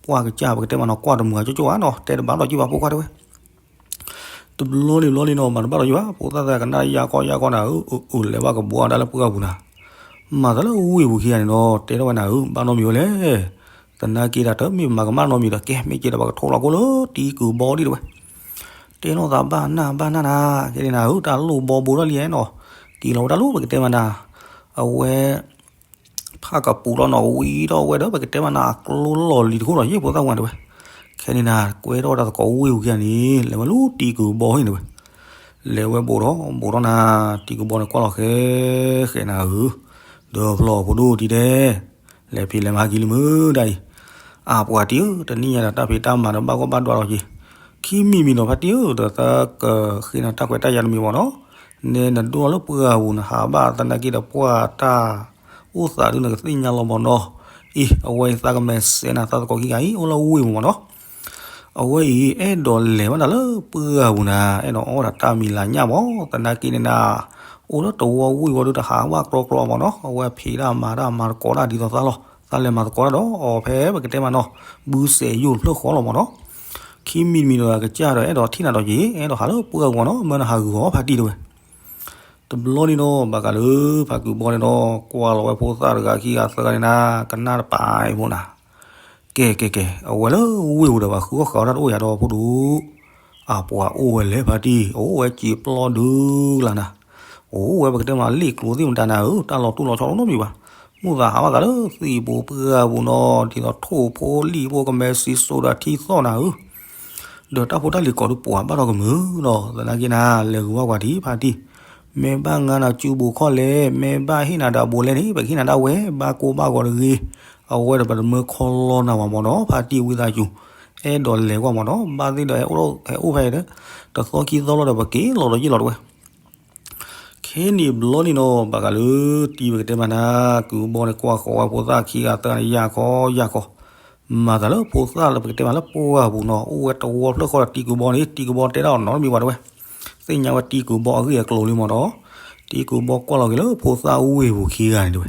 ပှၢ်ကစၢ်ပကတဲမးနီၤ, ကွၢ်တမုာ်အကၠိကၠိဧါနီၤ, တဲတဘၣ်ဒီးက့ၤဘၣ်ဖိခွါတဝဲ. တဘျီလံဘျီလံနီၤ, မၤတဘၣ်ဒီးယဘၣ်, ဖိသၣ်သၢကနၣ်ယၢ်ခီယၢ်ခီနၤဧၢ, အၢ အၢ လဲၤဘၣ်ကဘီတၢ်လၢပှၢ်ပူၤနၤ, မၤသးလၢဝ့ၢ်ပူၤခံဂၤန့ၣ်ဒီး တဲထီၣ်ဝဲနၤဧၢ, ဘၣ်နီတမံၤဝဲလဲၣ်. သနာ်က့ဒီး တမ့ၢ်မၤကမၣ်နီတမံၤဒီး ကဲ မ့ၢ်က့ၤဒီး ပကထိးလီၤကိၣ်လၢတံၤကုာ်ဘီဒံးတဝဲ. တဲနီၢ်သးဘၣ်နၢ်ဘၣ်နၢ်နၤ, ခဲန့ၣ်နၤဧၢ, တၢ်လိၣ်ဘီဘိထီၣ်လံနီၤ, က့ၤလီၤဝဲတၢ်လီၢ် ပကတဲမးနၤ, အဝဲ ဖးကပူၤလီၤနီၤ, ဝံထီၣ်ဝဲဒီး ပကတဲမးနၤ အကျိလီၢ်လံၤတခိၣ်ဒီး ယ့ၢ်ဖိသၣ်ဝဲတဝဲ. ခဲန့ၣ်နၤ ကွဲထီၣ်ဝဲဒၣ်သကိးဝ့ၢ်ပူၤခံဂၤန့ၣ် လဲၤဝဲလၢတံၤကုာ်ဘီန့ၣ်တဝဲ. လဲၤဝဲဘူးထီၣ်ဘူးထီၣ်နၤ, တံၤကုာ်ဘီန့ၣ် ကွၢ်လီၤဃဲဃဲနၤဧၢ, ဒီးဖျီၣ်ဖိဒိၣ်တံၤဒဲး, လဲၤဖံးလဲၤမၤက့ၤလံမုၢ်ဒၣ်အံၤ. အပှၤတံၤဧၢ, တနံၣ်ညါဒီး တၢ်ဖံးတၢ်မၤဒီး ဘၣ်ဂီၢ်ဘၣ်ဒွးလီၤက့ၤ, ခံမံၤမံၤနီၤ ဖါတံၢ်ဧၢ, ဒီးသးကဃ့နၤတၢ်ခွဲးတၢ်ယာ်တမံၤမ့ၢ်နီၤ, နဲနဒိၣ်လီၤလၢပှၢ်ပူၤ နဟးဘၣ်သနာ်က့ဒီး ပှၢ်တၢ်အိၣ်သးဒုး နကသ့ၣ်ညါလီၤမ့ၢ်နီၤ. အံၤ အဝဲအံၤ သးကမဲာ်စဲးနၤ သးသကိးခံဂၤအံၤ အိၣ်လၢဝ့ၢ်ပူၤမ့ၢ်နီၤ. အဝဲအံၤ အဲၣ်ဒိးလဲၤဝဲဒၣ်လၢပှၢ်ပူၤနၤ, အဲၣ်ဒိးအီၣ်ဝဲဒၣ်တၢ်မံၤလၤညၣ်မ့ၢ်, သနာ်က့န့ၣ်နၤ, အိၣ်လၢတဝီဝ့ၢ်ဝီဒုး တဟးဘၣ်ကြီကြီမ့ၢ်နီၤ, အဝဲဖံးတၢ်မၤတၢ်မၤသကိးတၢ်ဒ်သိးသးလီၤ, သးလဲၤမၤသကိးတၢ်ဒီးအီၤဖဲပကတဲမးနီၤ, ဘုစဲးယိၣ်တဖျၢၣ်ဃီလီၤမ့ၢ်နီၤ. ခံမံၤတမံၤဒီး ကစၢ်ဒီး အဲၣ်ဒိးထံၣ်နၤဒီးက့ၤ, အဲၣ်ဒိးဟးလၢပှၢ်ပူၤနီၤ, မၢနဟးဂုာ်အီၤဖါတံၢ်တဝဲ. တဘျီန့ၣ်ဒီး ဘၣ်ဃးလၢဖါကုာ်ဘီန့ၣ်ဒီး ကွၢ်လီၤဝဲဖိသၣ်တဂၤခံဂၤသၢဂၤန့ၣ်နၤ, ကနၣ်တပာ်အံၤဖိနၤ. ကဲ ကဲ ကဲ, အဝဲလၢဝ့ၢ်ပူၤဒီး ပှၤဃုအီၣ်ဃာ်အီၣ်တၢ်တအိၣ်ယၤဒီးဖိဒိၣ်, အပှၤအိၣ်ဝဲလဲၣ်ဖါတံၢ်, အိၣ်ဝဲစံာ်ပျီဒုလၢနၤ, အိၣ်ဝဲပကတဲမးလ့ၣ်ကျိၤသ့ၣ်မတၤနၤဧၢ, တၢ်လီၤတူၢ်လီၤဆီတအိၣ်နီတမံၤဘၣ်. မုၢ်သးဟးဘၣ်သးလၢသံၣ်ပူၤပှၢ်ပူၤနီၤ, ဒ်သိးထိၣ်ဖိလံၣ်ဖိ ကမဲာ်စံၣ်စိၤဒီးထံသီၣ်နၤဧၢ. ဒီးတၢ်ဖိတၢ်လံၤကိးဒုးပှၤဘၣ်ထီၣ်ကမုာ်နီၤ, သနာ်က့နၤ လဲၤဂုာ်ဘၣ်ပှၤဒံးဖါတံၢ်, မ့ၢ်ဘၣ်ငါနၤစုဘိးခီၣ်လဲၣ်, မ့ၢ်ဘၣ်ဟ့ၣ်နၤဒၣ်ဘိးလဲၣ်န့ၣ် ပကဟ့ၣ်နၤဒၣ်ဝဲ, ဘၣ်ကိၢ်ဘၣ်ဂီၤတဂ့ၤ, အဝဲဒီးပတမၢခီလီနၤဝဲမ့ၢ်နီၤ, ဖါတံၢ်ဝံသးစူၤ, အဲၣ်ဒိးလဲၤကွၢ်မ့ၢ်နီၤ, ဘၣ်သ့ၣ်ဒီး ဟဲအိၣ်ဖဲဒီး တသီခံသီလီၤဒီး ပက့ၤလီၤဒီးယ့ၢ်လီၤတဝဲ. ခဲန့ၣ်ဘျီန့ၣ်နီၤ, ဘၣ်ဃးလၢတံၤပကတဲမးနၤ, ကုာ်ဘီန့ၣ် ကွၢ်ဃီၤဝဲဖိသၣ်ခံဂၤသၢဂၤန့ၣ် ယၢ်ခီယၢ်ခီ, မၤသးလၢဖိသၣ်လၢပကတဲမးလၢပှၢ်ပူၤနီၤ, အိၣ်ဝဲတဝီဖျၢၣ်ဃီဒီးတံၤကုာ်ဘီန့ၣ်, တံၤကုာ်ဘီတဲတၢ်အီၤနီတမံၤဘၣ်တဝဲ, သ့ၣ်ညါဝဲတံၤကုာ်ဘီအဂ့ၢ်အကျိၤလံမ့ၢ်နီၤ, တံၤကုာ်ဘီကွၢ်လီၤက့ၤလၢဖိသၣ်ဝ့ၢ်ပူၤခံဂၤန့ၣ်တဝဲ.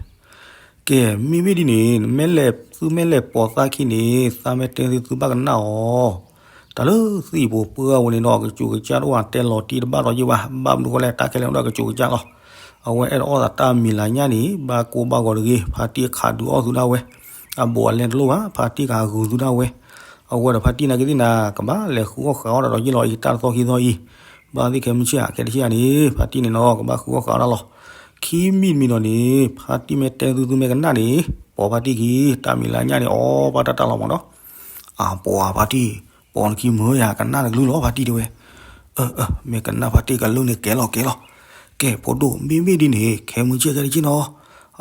ကဲ မ့မ့ၢ်ဒ်န့ၣ် မ့ၢ်လဲၤ သုမ့ၢ်လဲၤပိာ်သးခံန့ၣ် သးမ့ၢ်တဲသုသုဘၣ်ကနၣ်အီၤ, တၢ်လၢသံၣ်ပူၤပှၢ်ပူၤန့ၣ်နီၤ ကစူးကစၢ်တအိၣ်ဘၣ်, တဲလီၤတံၢ်တဘၣ်ဒီးယ့ၢ်ဘၣ်, ဘၣ်မနုၤဃိလဲၣ် တၢ်ခဲလၢာ်အိၣ်ဒီးကစူးကစၢ်လီၤ. အဝဲအဲၣ်ဒိးအီၣ်သးတၢ်မံၤလၤညၣ်န့ၣ် ဘၣ်ကိၢ်ဘၣ်ဂီၤတဂ့ၤ, ဖါတံၢ်ခးဒုးအီၣ်သုဒၣ်ဝဲ, အဘူးအလဲတလိၣ်ဘၣ်, ဖါတံၢ်ကဟးဂုာ်သုဒၣ်ဝဲ. အဝဲဒီးဖါတံၢ်နာ်က့သ့ၣ်နၤ ကဘၣ်လဲၤဃုအီၣ်ဃုအီၣ်ဒီးယ့ၢ်လီၤအံၤ တၢ်တသီခံသီအံၤ, ဘၣ်သ့ၣ်ခဲမုၢ်ဆ့ၣ်ဧါ, ခဲတဆ့ၣ်ဧါန့ၣ် ဖါတံၢ်န့ၣ်နီၤ ကဘၣ်ဃုအီၣ်ဃုအီၣ်တၢ်လီၤ. ခံမံၤတမံၤဒီးန့ၣ် ဖါတံၢ်မ့ၢ်တဲသုသုမ့ၢ်ကနၣ်န့ၣ် ပိာ်ဖါတံၢ်ခံ တၢ်မံၤလၤညၣ်န့ၣ် အီၣ်ဘၣ်တၢ်တၢ်လီၤမ့ၢ်နီၤ. အပှၤဖါတံၢ်, ပိာ်နခံမုၢ်ယၤ ကနၣ်တကလုၢ်လီၤ ဖါတံၢ်တဲဝဲ. အၢ အၢ မ့ၢ်ကနၣ်ဖါတံၢ်ကလုၢ်န့ၣ် ကဲလီၤကဲလီၤ. ကဲ ဖိဒိၣ် မ့မ့ၢ်ဒ်န့ၣ် ခဲမုၢ်ဆ့ၣ်ခဲတဆ့ၣ်နီၤ,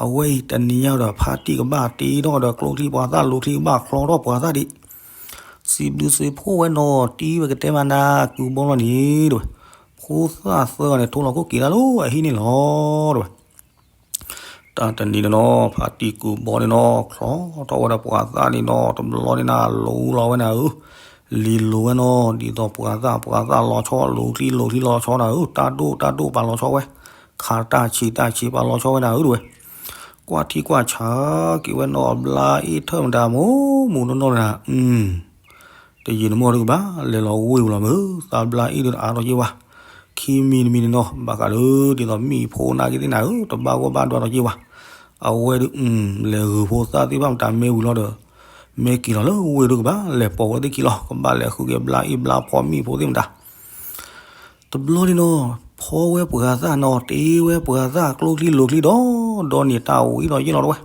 အဝဲအံၤတနံၤညါဒီး ဖါတံၢ်ကဘၣ်တ့ထီၣ်ဒီးကျိချံပှၤသၣ် လိၤချံကဘၣ်ချီထီၣ်ပှၤသၣ်ဒံး စံးဘျုးစံးဖှိၣ်ဝဲနီၤ, တံၤပကတဲမးနၤ ကုၢ်ဘီလီၤန့ၣ်တဲဝဲ. ဖိသၣ်သၢဂၤန့ၣ် ထိလီၤခိၣ်က့ၤတၢ်လၢအဟံၣ်န့ၣ်လီၤ တဲဝဲ. တၢ်တနံၤန့ၣ်နီၤ ဖါတံၢ်ကုၢ်ဘီန့ၣ်နီၤ ချီထီၣ်ဝဲဒၣ်ပှၤသၣ်န့ၣ်နီၤ တဘျီန့ၣ်နၤ လူလီၤဝဲနၤဧၢ, လံၤလူၤဝဲနီၤ ဒ်သိးပှၤသၣ် ပှၤသၣ်လီၤဆီ လိၤချံ လိၤချံလီၤဆီနၤဧၢ, တၢ်ဒိၣ် တၢ်ဒိၣ်ပာ်လီၤဆီဝဲ, ခးတၢ်ဆံး တၢ်ဆံးပာ်လီၤဆီဝဲနၤဧၢ တဲဝဲ. ကွၢ်ထံကွၢ်ဆးက့ၤဝဲနီၤ ဘျါအ့ၣ်ထၢၣ်မတၤ မူးမူးနီၢ်နီၢ်နၤ တယံာ်တမီၢ်ဒုးကဘၣ် လဲၤလီၤဝ့ၢ်ပူၤလီၤမုၢ်, သးဘျါအ့ၣ်ဒုးတအါထီၣ်က့ၤဘၣ်. ခံမံၤတမံၤန့ၣ်နီၤ ဘၣ်ဃးလၢဒ်သိးမံၤဖိနာ်က့သ့ၣ်နၤဧၢ, တဘၣ်ဂီၢ်ဘၣ်ဒွးထီၣ်က့ၤဘၣ်. အဝဲဒုး လဲၤဂုာ်ဖိသၣ်သ့ၣ်တဖၣ်မတၤမ့ၢ်ဝံၤလီၤဒီး မ့ၢ်က့ၤလီၤလၢဝ့ၢ်ဒုးကဘၣ် လဲၤပိာ်ဝဲသ့ၣ်ခံလီၤ, ကဘၣ်လဲၤဃုက့ၤဘျါအ့ၣ်ဘျါဖီမံၤဖိသ့ၣ်မတၤ တဘျီန့ၣ်နီၤ ဖီဝဲပှၤသၣ်နီၤ တ့ဝဲပှၤသၣ် ကျိချံလိၤချံဒီး ဒီးန့ၣ်တၢ်ဝံၤဒီးယ့ၢ်လီၤတဝဲ.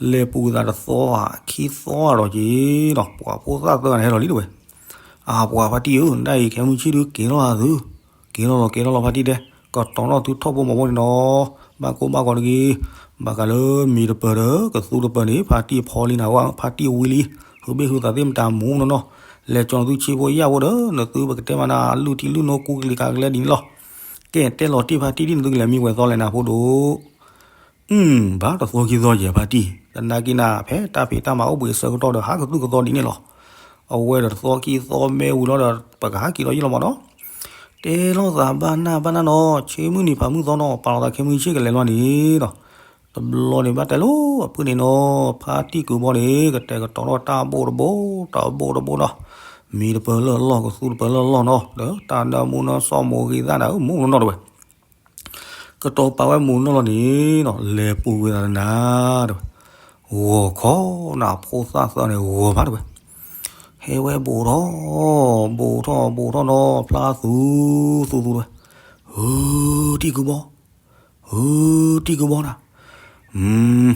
လဲၤပူၤသးတသီဧါ ခံသီဧါဒီးက့ၤဒီး ပှၤဖိသၣ်သၢဂၤန့ၣ်ဟဲလီၤလံတဝဲ. အပှၤဖါတံၢ်ဧၢ, နဒၣ်အံၤခဲမုၢ်ဆ့ၣ်ဒုးက့ၤလီၤသု, ကဲထီၣ်လီၤ ကဲထီၣ်လီၤ ဖါတံၢ်တဲ, ကတီၤထီၣ်သုထီၣ်ဖိမီၤဖိန့ၣ်နီၤ, ဘၣ်ကိၢ်ဘၣ်ဂီၤတဂ့ၤ, ဘၣ်ဃးလၢမ့ၤတပၢၤဒီး ကသူတပၢၤန့ၣ် ဖါတံၢ်ဖီလံနၤဝဲ ဖါတံၢ်ဝံလံ, ဟုဘ့ၣ်ဟုသးသ့ၣ်မတၤမူနီၢ်နီၢ်, လဲၤကၠီၤနသုဆ့ဖိယၢ်ဖိဒီး နသုပကတဲမးနၤ လုၢ်ထံလုၢ်နိ ကူကလံၤကၤကလဲဒ်န့ၣ်လီၤ. ကဲ တဲလီၤတ့ၢ်ဖါတံၢ်ဒ်န့ၣ် သုကလဲၤမံဝဲသီလဲၣ်နၤဖိဒိၣ် အုမ် ဘၣ်တသီခံသီယဲၢ်ဖါတံၢ်, သနာ်က့နၤ ဖဲတၢ်ဖံးတၢ်မၤအိၣ်ဘှံးအဆၢကတီၢ်ဒီး ဟးကသုၣ်ကသီဒ်န့ၣ်လီၤ. အဝဲဒီးတသီခံသီမ့ၢ်ဝံၤလီၤဒီး ပကဟးက့ၤဒီးယ့ၢ်လီၤမးနီၤ. တဲလိာ်သးဘၣ်နၢ်ဘၣ်နၢ်နီၤ, ဆ့မုၢ်နံၤဖးမုၢ်သီနီၤ, ပာ်လီၤသးခဲမုၢ်ဆ့ၣ်ကလဲၤလီၤန့ၣ်ဒီး တဘျီန့ၣ်ဘၣ်တဲလိာ်အပုၢ်န့ၣ်နီၤ, ဖါတံၢ်ကုာ်ဘီန့ၣ် ကတဲာ်ကတီၤထီၣ်တၢ်ဘိၣ်တဘိတဘိတဘိနီၤ, မ့ၤတပၢၤလၢအလီၢ် ကသူတပၢၤလၢအလီၢ်နီၤ, ဒီးတၢ်နၢမူနၢစီၣ်မိၢ်ဂ့ၤသၣ်နၤဧၢ မူနီၢ်နီၢ်တဝဲ ကတီၤပာ်ဝဲမူနီၢ်လီၤန့ၣ်နီၤ, လဲၤပူၤကွံာ်သးတနၤတဝဲ, ဂီၤခီနၤ ဖိသၣ်သၢန့ၣ် ဂီၤမးတဝဲ, ဟဲဝဲဘူးထီၣ် ဘူးထီၣ်ဘူးထီၣ်နီၤ, ဖျါသူသူသူတဝဲ, ဧၢ တံၢ်ကုာ်ဘီ ဧၢ တံၢ်ကုာ်ဘီနၤ,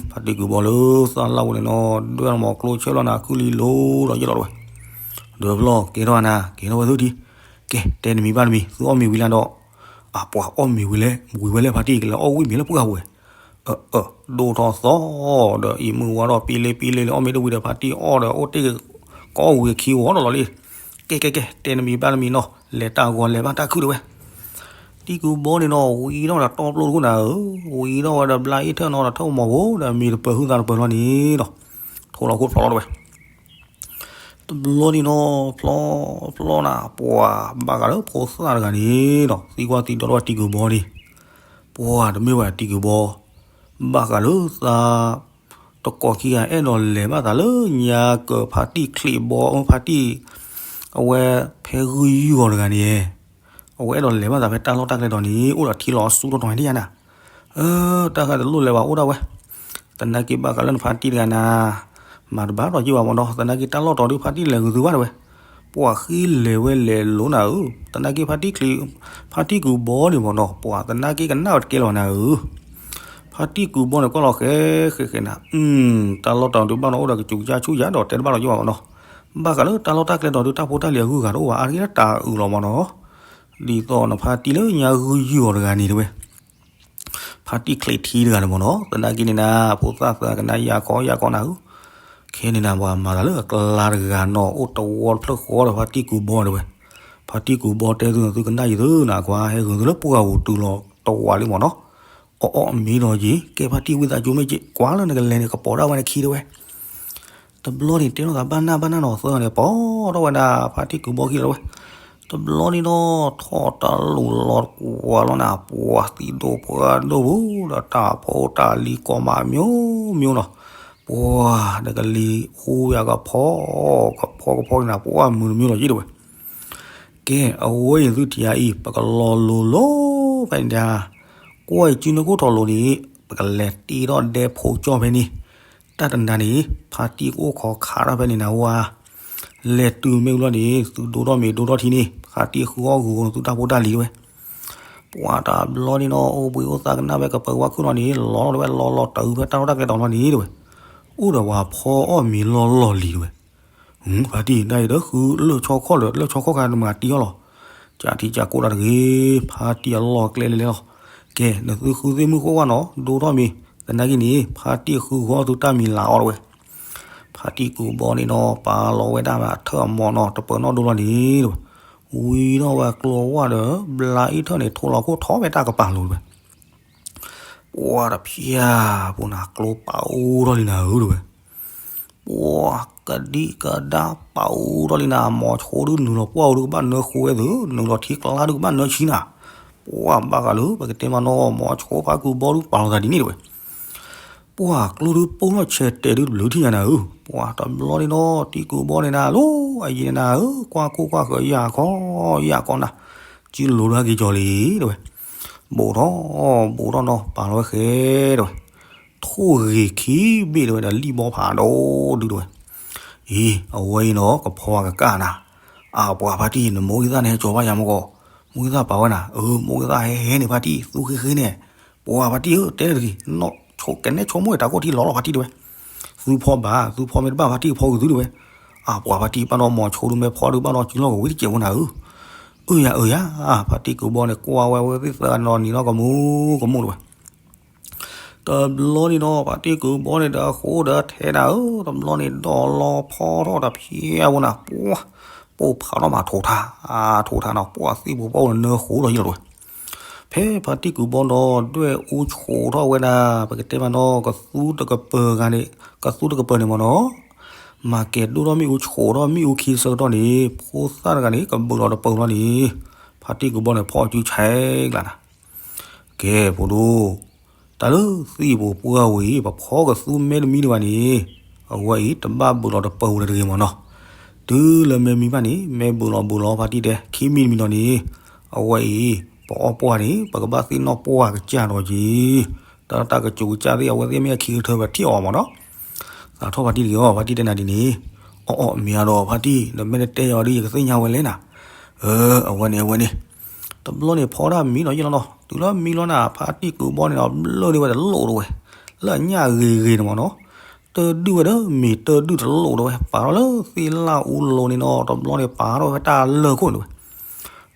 ဖါတံၢ်ကုာ်ဘီလၢသၣ်လၢ်ဝဲန့ၣ်နီၤ, ဒွဲၣ်လီၤမီၤကျိဆဲးလီၤနၤ ခုလံၤလိၤဒီးယ့ၢ်လီၤတဝဲ, ဒီးဖျီ ကဲထီၣ်နၤ ကဲထီၣ်ဝဲသုထံ, ကဲ တဲနမံၤဘၣ်နမံၤ သုအီၣ်မ့ၤဝံၤလၢဒီး, အပှၤအီၣ်မ့ၤဝံၤလဲၣ် ဝံၤဝဲလဲၣ် ဖါတံၢ်ကလဲၤအီၣ်ဝံၣ်မ့ၤလၢပှၢ်ပူၤဝဲ, အၢ အၢ ဒိၣ်ထီၣ်သီ ဒီးအံၤမုၢ်ဝါထီၣ်ပံလ့ပံလ့လံ အီၣ်မ့ၤတဝံၤဒီး ဖါတံၢ်အီၣ်ဒီးအိၣ်တ့ၢ် ကအီၣ်ဝံၤခံဝီဒီးလီၤလံ, ကဲကဲကဲ တဲနမံၤဘၣ်နမံၤနီၤ, လဲၤတၢ်ဂီၤလဲၤဘၣ်တၢ်ခုၣ်တဝဲ, တံၢ်ကုာ်ဘီန့ၣ်နီၤ ဝံၤထီၣ်ဝဲဒီးတီပျိတခိၣ်နၤဧၢ, ဝံၤထီၣ်ဝဲဒီးဘျါအ့ၣ်ထၢၣ်နီၤဒီးထၢၣ်မီၤဖိဒီးမ့ၤတပၢၤဟုသးတပၢၤလီၤန့ၣ်ဒီး, ထိၣ်လီၤခိၣ်ဖျီလီၤတဝဲ တဘျီန့ၣ်နီၤ ဖျီ ဖျီနၤ ပှၤဘၣ်ဃးလၢဖိသၣ်တဂၤန့ၣ်ဒီး သံကွၢ်သံဒိးထီၣ်ဝဲတံၢ်ကုာ်ဘီန့ၣ်, ပှၤတမ့ၢ်ဝဲတံၢ်ကုာ်ဘီ, ဘၣ်ဃးလၢသး တကိးခံဂၤအဲၣ်ဒိးလဲၤဘၣ်သးလၢညါကၢၤဖါတံၢ်ချံးဘီ ဖါတံၢ် အဝဲဖဲဂုၢ်ယုၢ်ဂီၤတဂၤန့ၣ် အဝဲအဲၣ်ဒိးလဲၤဘၣ်သးဖဲတၢ်လီၢ်တၢ်ကျဲတီၤန့ၣ် အိၣ်ဒီးထံလီၤဆူတီၤတီၤန့ၣ်ယါနၤ, အၢ တၢ်ဃးတလိၣ်လဲၤဘၣ်အိၣ်ဒၣ်ဝဲ, သနာ်က့ဘၣ်ဃးလၢနဖါတံၢ်တဂၤနၤ, မၤတဘၣ်ဒီးယ့ၢ်ဘၣ်မ့ၢ်နီၤ သနာ်က့တၢ်လီၢ်တီၤဒုးဖါတံၢ်လဲၤဂုာ်သုဘၣ်တဝဲ, ပှၤဃ့လဲၤဝဲလဲၤလိၤနၤဧၢ, သနာ်က့ဖါတံၢ်ချံး ဖါတံၢ်ကုာ်ဘီန့ၣ်မ့ၢ်နီၤ ပှၤသနာ်က့ကနၣ်ဝဲတကဲလီၤနၤဧၢ, ဖါတံၢ်ကုာ်ဘီန့ၣ်ကွၢ်လီၤဃဲဃဲဃဲနၤ, တၢ်လီၢ်တီၤဒုးဘၣ်နီၤအိၣ်ဒီးကစူၤကစၢ်ဆူၣ်ယါဒီးတဲတဘၣ်လီၤယ့ၢ်ဘၣ်မ့ၢ်နီၤ, ဘၣ်ဃးလၢတၢ်လီၢ်တၢ်ကျဲတီၤဒုးတၢ်ဖိတၢ်လံၤအဂုၤအဂၤတအိၣ်ဘၣ် အါတက့ၢ်လၢတၢ်အုးလီၤမ့ၢ်နီၤ, ဒ်သိးနဖါတံၢ်လၢညါဂုၢ်ယုၢ်အီၤတဂၤန့ၣ်တဝဲ ဖါတံၢ်ချံးထံတဂၤန့ၣ်မ့ၢ်နီၤ သနာ်က့န့ၣ်နၤ ဖိသၣ်သၢကနၣ်ယါခီယါခီနၤဧၢ, ခဲန့ၣ်နၤပှၤမၤသးလၢအကျါတဂၤနီၤ အိၣ်တဝီတဖျၢၣ်ဃီဒီးဖါတံၢ်ကုာ်ဘီတဝဲ, ဖါတံၢ်ကုာ်ဘီတဲသုသုကနၣ်ယံၤသုနၤ ကွၢ်ဟဲဂုာ်သုလၢပှၢ်ပူၤတုၤလီၤတဝးလံမ့ၢ်နီၤ, အီၣ်အီၣ်မ့ၤဒီးယံၤ ကဲဖါတံၢ်ဝံသးစူၤမ့ၢ်က့ၤ ကွၢ်လၢနကလဲၤန့ၣ် ကပိာ်ဒၣ်ဝဲနခံတဝဲ တဘျီန့ၣ်တဲလိာ်သးဘၣ်နၢ်ဘၣ်နၢ်နီၤ သၢဂၤန့ၣ် ပိာ်ထီၣ်ဝဲဒၣ်ဖါတံၢ်ကုာ်ဘီခံလီၤဝဲ, တဘျီန့ၣ်နီၤ ထီၣ်တၢ်လူၤလီၤကွၢ်လီၤနၤ ပှၤသံဒိၣ်ပှၢ်ဒိၣ်ပူၤ ဒီးတၢ်ဖိတၢ်လံၤကိးမးမျိုးမျိုးနီၤ, ပှၤတကလံၤအူယၤကဖီ ကဖီကဖီန့ၣ် ပှၤမုာ်တမျိုးလီၤယံၤတဝဲ ကဲ အဝဲအံၤသုထံၣ်အံၤ ပကလီၤလိၤလိၤဖဲန့ၣ်ဒၣ်, ကွၢ်အံၤစုနၢခိၣ်ထီၣ်လိၤန့ၣ် ပကလဲၤတ့ထီၣ်ဒဲဖိကၠီၣ်ဖဲန့ၣ်, တၢ်တနၤန့ၣ် ဖါတံၢ်ကအိၣ်ခိးခးထီၣ်ဖဲန့ၣ်နၤဝဲ, လဲၤတုၤမ့ၢ်ဝံၤလီၤန့ၣ် သုဒိထီၣ်မ့ၤဒိထီၣ်ထံန့ၣ် ဖါတံၢ်ဃုအီၣ်ဂုာ်ဂီၤသုတၢ်ဖိတၢ်လံၤတဝဲ, ပှၤတဘျီန့ၣ်နီၤ အိၣ်ဘှံးအိၣ်သါကနၣ်ဝဲကပၢၤဝါခုၣ်လီၤန့ၣ် လီၤလီၤတဝဲ လီၤလီၤတၢ်အုးဖဲတၢ်လီၢ်တၢ်ကျဲတီၤလီၤန့ၣ်တဝဲ, အိၣ်ဒီးပှၤဖီအီၣ်မ့ၤလီၢ်လီၢ်လံၤတဝဲ ဖါတံၢ် တၢ်အံၤဒီးဃုလၢၢ်ဆီခီၣ်လၢာ် လၢၢ်ဆီခီၣ်ခါနမၤတံၢ်အီၣ်လီၤ, ကးထံကးကိးတၢ်တဂ့ၤ, ဖါတံၢ်အလီၢ်ကျဲလဲၤလဲၤလီၤ, ကဲ နသုဃုသ့ၣ်မုၢ်ဃိၣ်ဝါနီၤ ဒိထီၣ်မ့ၤ, သနာ်က့န့ၣ် ဖါတံၢ်ဃုဂီၤသုတၢ်မံၤလၤအီၤတဝဲ, ဖါတံၢ်ကူးဘီန့ၣ်နီၤ ပာ်လီၤဝဲဒၣ်အထၢၣ်အမီၢ်နီၤ တပၢၤနီၣ်ဒိလီၤန့ၣ်တဝဲ, ဝံၤထီၣ်ဝဲကျိဝၢ်ဒီး ဘျါအ့ၣ်ထၢၣ်န့ၣ် ထိၣ်လီၤခိၣ်ထီၣ်ဝဲတၢ်ကပၤလိၤတဝဲ ပှၤတဖျၢၣ်ပူၤနၤ ကျိပာ်အိၣ်ထီၣ်လံနၤဧၢတဝဲ, ပှၤကဒံကဒါပာ်အိၣ်ထီၣ်လံနၤ မိၤဆိဒုးနုာ်လီၤပှၢ်အိၣ်ဒုးကဘၣ်နၢဃိဝဲသု နုာ်လီၤထံကျါဒုးကဘၣ်နၢဆံနၤ, ပှၤဘၣ်ဃးလၢ ပကတဲမးနီၤ မိၤဆိဖါကူးဘီဒုးပာ်လီၤသးဒ်န့ၣ်တဝဲ ပှၤကျိဒုးပိၢ်ထီၣ်ဆဲးတဲာ်ဒုးတဘျုးထံၣ်ညါနၤဧၢ, ပှၤတဘျီန့ၣ်နီၤ တံၢ်ကူးဘီန့ၣ်နၤ လီၤအယံၤန့ၣ်နၤဧၢ, ကွၢ်ကိၢ်ကွၢ်ဃၢၤယၢ်ခီ ယၢ်ကီနၤ, စုလိၤဒၣ်က့ၤကီၤလံတဝဲ, ဘူးထီၣ် ဘူးထီၣ်နီၤ ပာ်လီၤဝဲဃဲတဝဲ, ထိၣ်ဂ့ၤခံဘ့ၣ်တဝဲဒီးလံၣ်ဘီဖးဒိၣ်ဒုးတဝဲ, အံၤ အဝဲအံၤနီၤ ကဖီကကၣ်နၤ, အပှၤဖါတံၢ် နမိၢ်ဂံၢ်သၣ်န့ၣ်ဟဲကၠီၤဘၣ်ယၤမ့ၢ်ကီး, မိၢ်ဂံၢ်သၣ်ပာ်ဝဲနၤ, အၢ မိၢ်ဂံၢ်သၣ်ဟဲဟဲန့ၣ်ဖါတံၢ် သူဃ့ဃ့န့ၣ်, ပှၤဖါတံၢ်ဧၢ တဲတဂ့ၤ, ကနဲဆိကမိၣ်တၢ်ကိၢ်ထံလီၤလီၤဖါတံၢ်တဝဲ, သုဖီဘၣ် သုဖီမ့ၢ်တဘၣ်ဖါတံၢ်ကဖီဂုာ်သုတဝဲ, အပှၤဖါတံၢ်ဘၣ်ဒီးမိၤဆိဒုးမ့ၢ်ဖီဒုးဘၣ်ဒီးစုလီၢ်ကဝံၤတစဲးဖိနၤဧၢ, အၢယၤအၢယၤ, ဖါတံၢ်ကုာ်ဘီန့ၣ် ကွၢ်ဝဲအဝဲသ့ၣ်သၢဂၤန့ၣ်ဒီး နံၤနီၢ်ကမူကမူတဝဲ. တဘျီန့ၣ်ဒီး ဖါတံၢ်ကုာ်ဘီန့ၣ်ဒီးအဃိဒီးထဲဒၣ်ဧၢ, တဘျီန့ၣ်ဒီးလီၤဖီထီၣ်တဖျဲးဖိန့ၣ် ပှၤ ပိာ်ဖးထီၣ်မးထိးထါ, ထိးထါနီၤ ပှၤသံၣ်ဖိပှၢ်ဖိနၢဃိလီၤယလီၤတဝဲ. ဖဲဖါတံၢ်ကုာ်ဘီဒီး ဒွဲၣ်အူဆှိးထီၣ်ဝဲဒၣ် ပကတဲမးနီၤ ကသူတကပၤဂၤန့ၣ်, ကသူတကပၤန့ၣ်မးနီၤ မၤကဲၤဒိၣ်ထီၣ်မ့ၣ်အူဆှိးထီၣ်မ့ၣ်အူခံဆၢကတီၢ်န့ၣ် ဖိသၣ်တဂၤန့ၣ် ကဘုးလီၤတပၤလီၤန့ၣ်, ဖါတံၢ်ကုာ်ဘီန့ၣ် ဖီၣ်စုဆဲးကျါနၤ ကဲ ဖိဒိၣ်, တၢ်လၢသံၣ်ဖိပှၢ်ဝဲအံၤ ပဖီကသူမ့တမံၤတဂၤန့ၣ်, အဝဲအံၤ တဘၣ်ဘုးလီၤတပၤဝဲတဂ့ၤမးနီၤ. တုၤလၢမ့မံဘၣ်န့ၣ် မ့ၢ်ဘုးလီၤဘုးလီၤဖါတံၢ်တဲ ခံမံၤတမံၤဒီးန့ၣ်, အဝဲအံၤ ပအီၣ်ပှၢ်န့ၣ် ပကဘၣ်သ့ၣ်နီၣ်ပှၢ်ကစၢ်ဒီးက့ၤ, တၢ်တၢ်ကစူၤကစၢ်သ့ၣ် အဝဲသ့ၣ်မ့ၢ်အခံကထၢပထံၣ်အီၤမးနီၤ. သးထီၣ်ဖါတံၢ်တဂ့ၤအီၤ, ဖါတံၢ်တဲနၤဒ်န့ၣ်, အီၣ်အီၣ်မ့ၢ်အါဒီးဖါတံၢ် ဒီးမ့ၢ်တတဲယၤဒီး ယကသ့ၣ်ညါဝဲလဲၣ်နၤ. အၢ အဝဲန့ၣ် အဝဲန့ၣ်, တဘျီန့ၣ်ဖီဒၣ်မံဒီးယလီၤနီၤ, တုၤလၢမံလီၤနၤ ဖါတံၢ်ကုာ်ဘီန့ၣ်ဒီး ဘျၢန့ၢ်ဝဲတလိၣ်တဝဲ, လၢအညၣ်ဂ့ၤဂ့ၤန့ၣ်မးနီၤ, တၢ်ဒုၣ်ဝဲဒီးမ့ၤတၢ်ဒုၣ်တလိၣ်တဝဲ ပာ်ထီၣ်လၢသ့ၣ်လၣ်အူလိၤန့ၣ်ဒီး တဘျီန့ၣ်ပာ်ထီၣ်ဝဲတၢ်လၢၢ်ခိၣ်န့ၣ်တဝဲ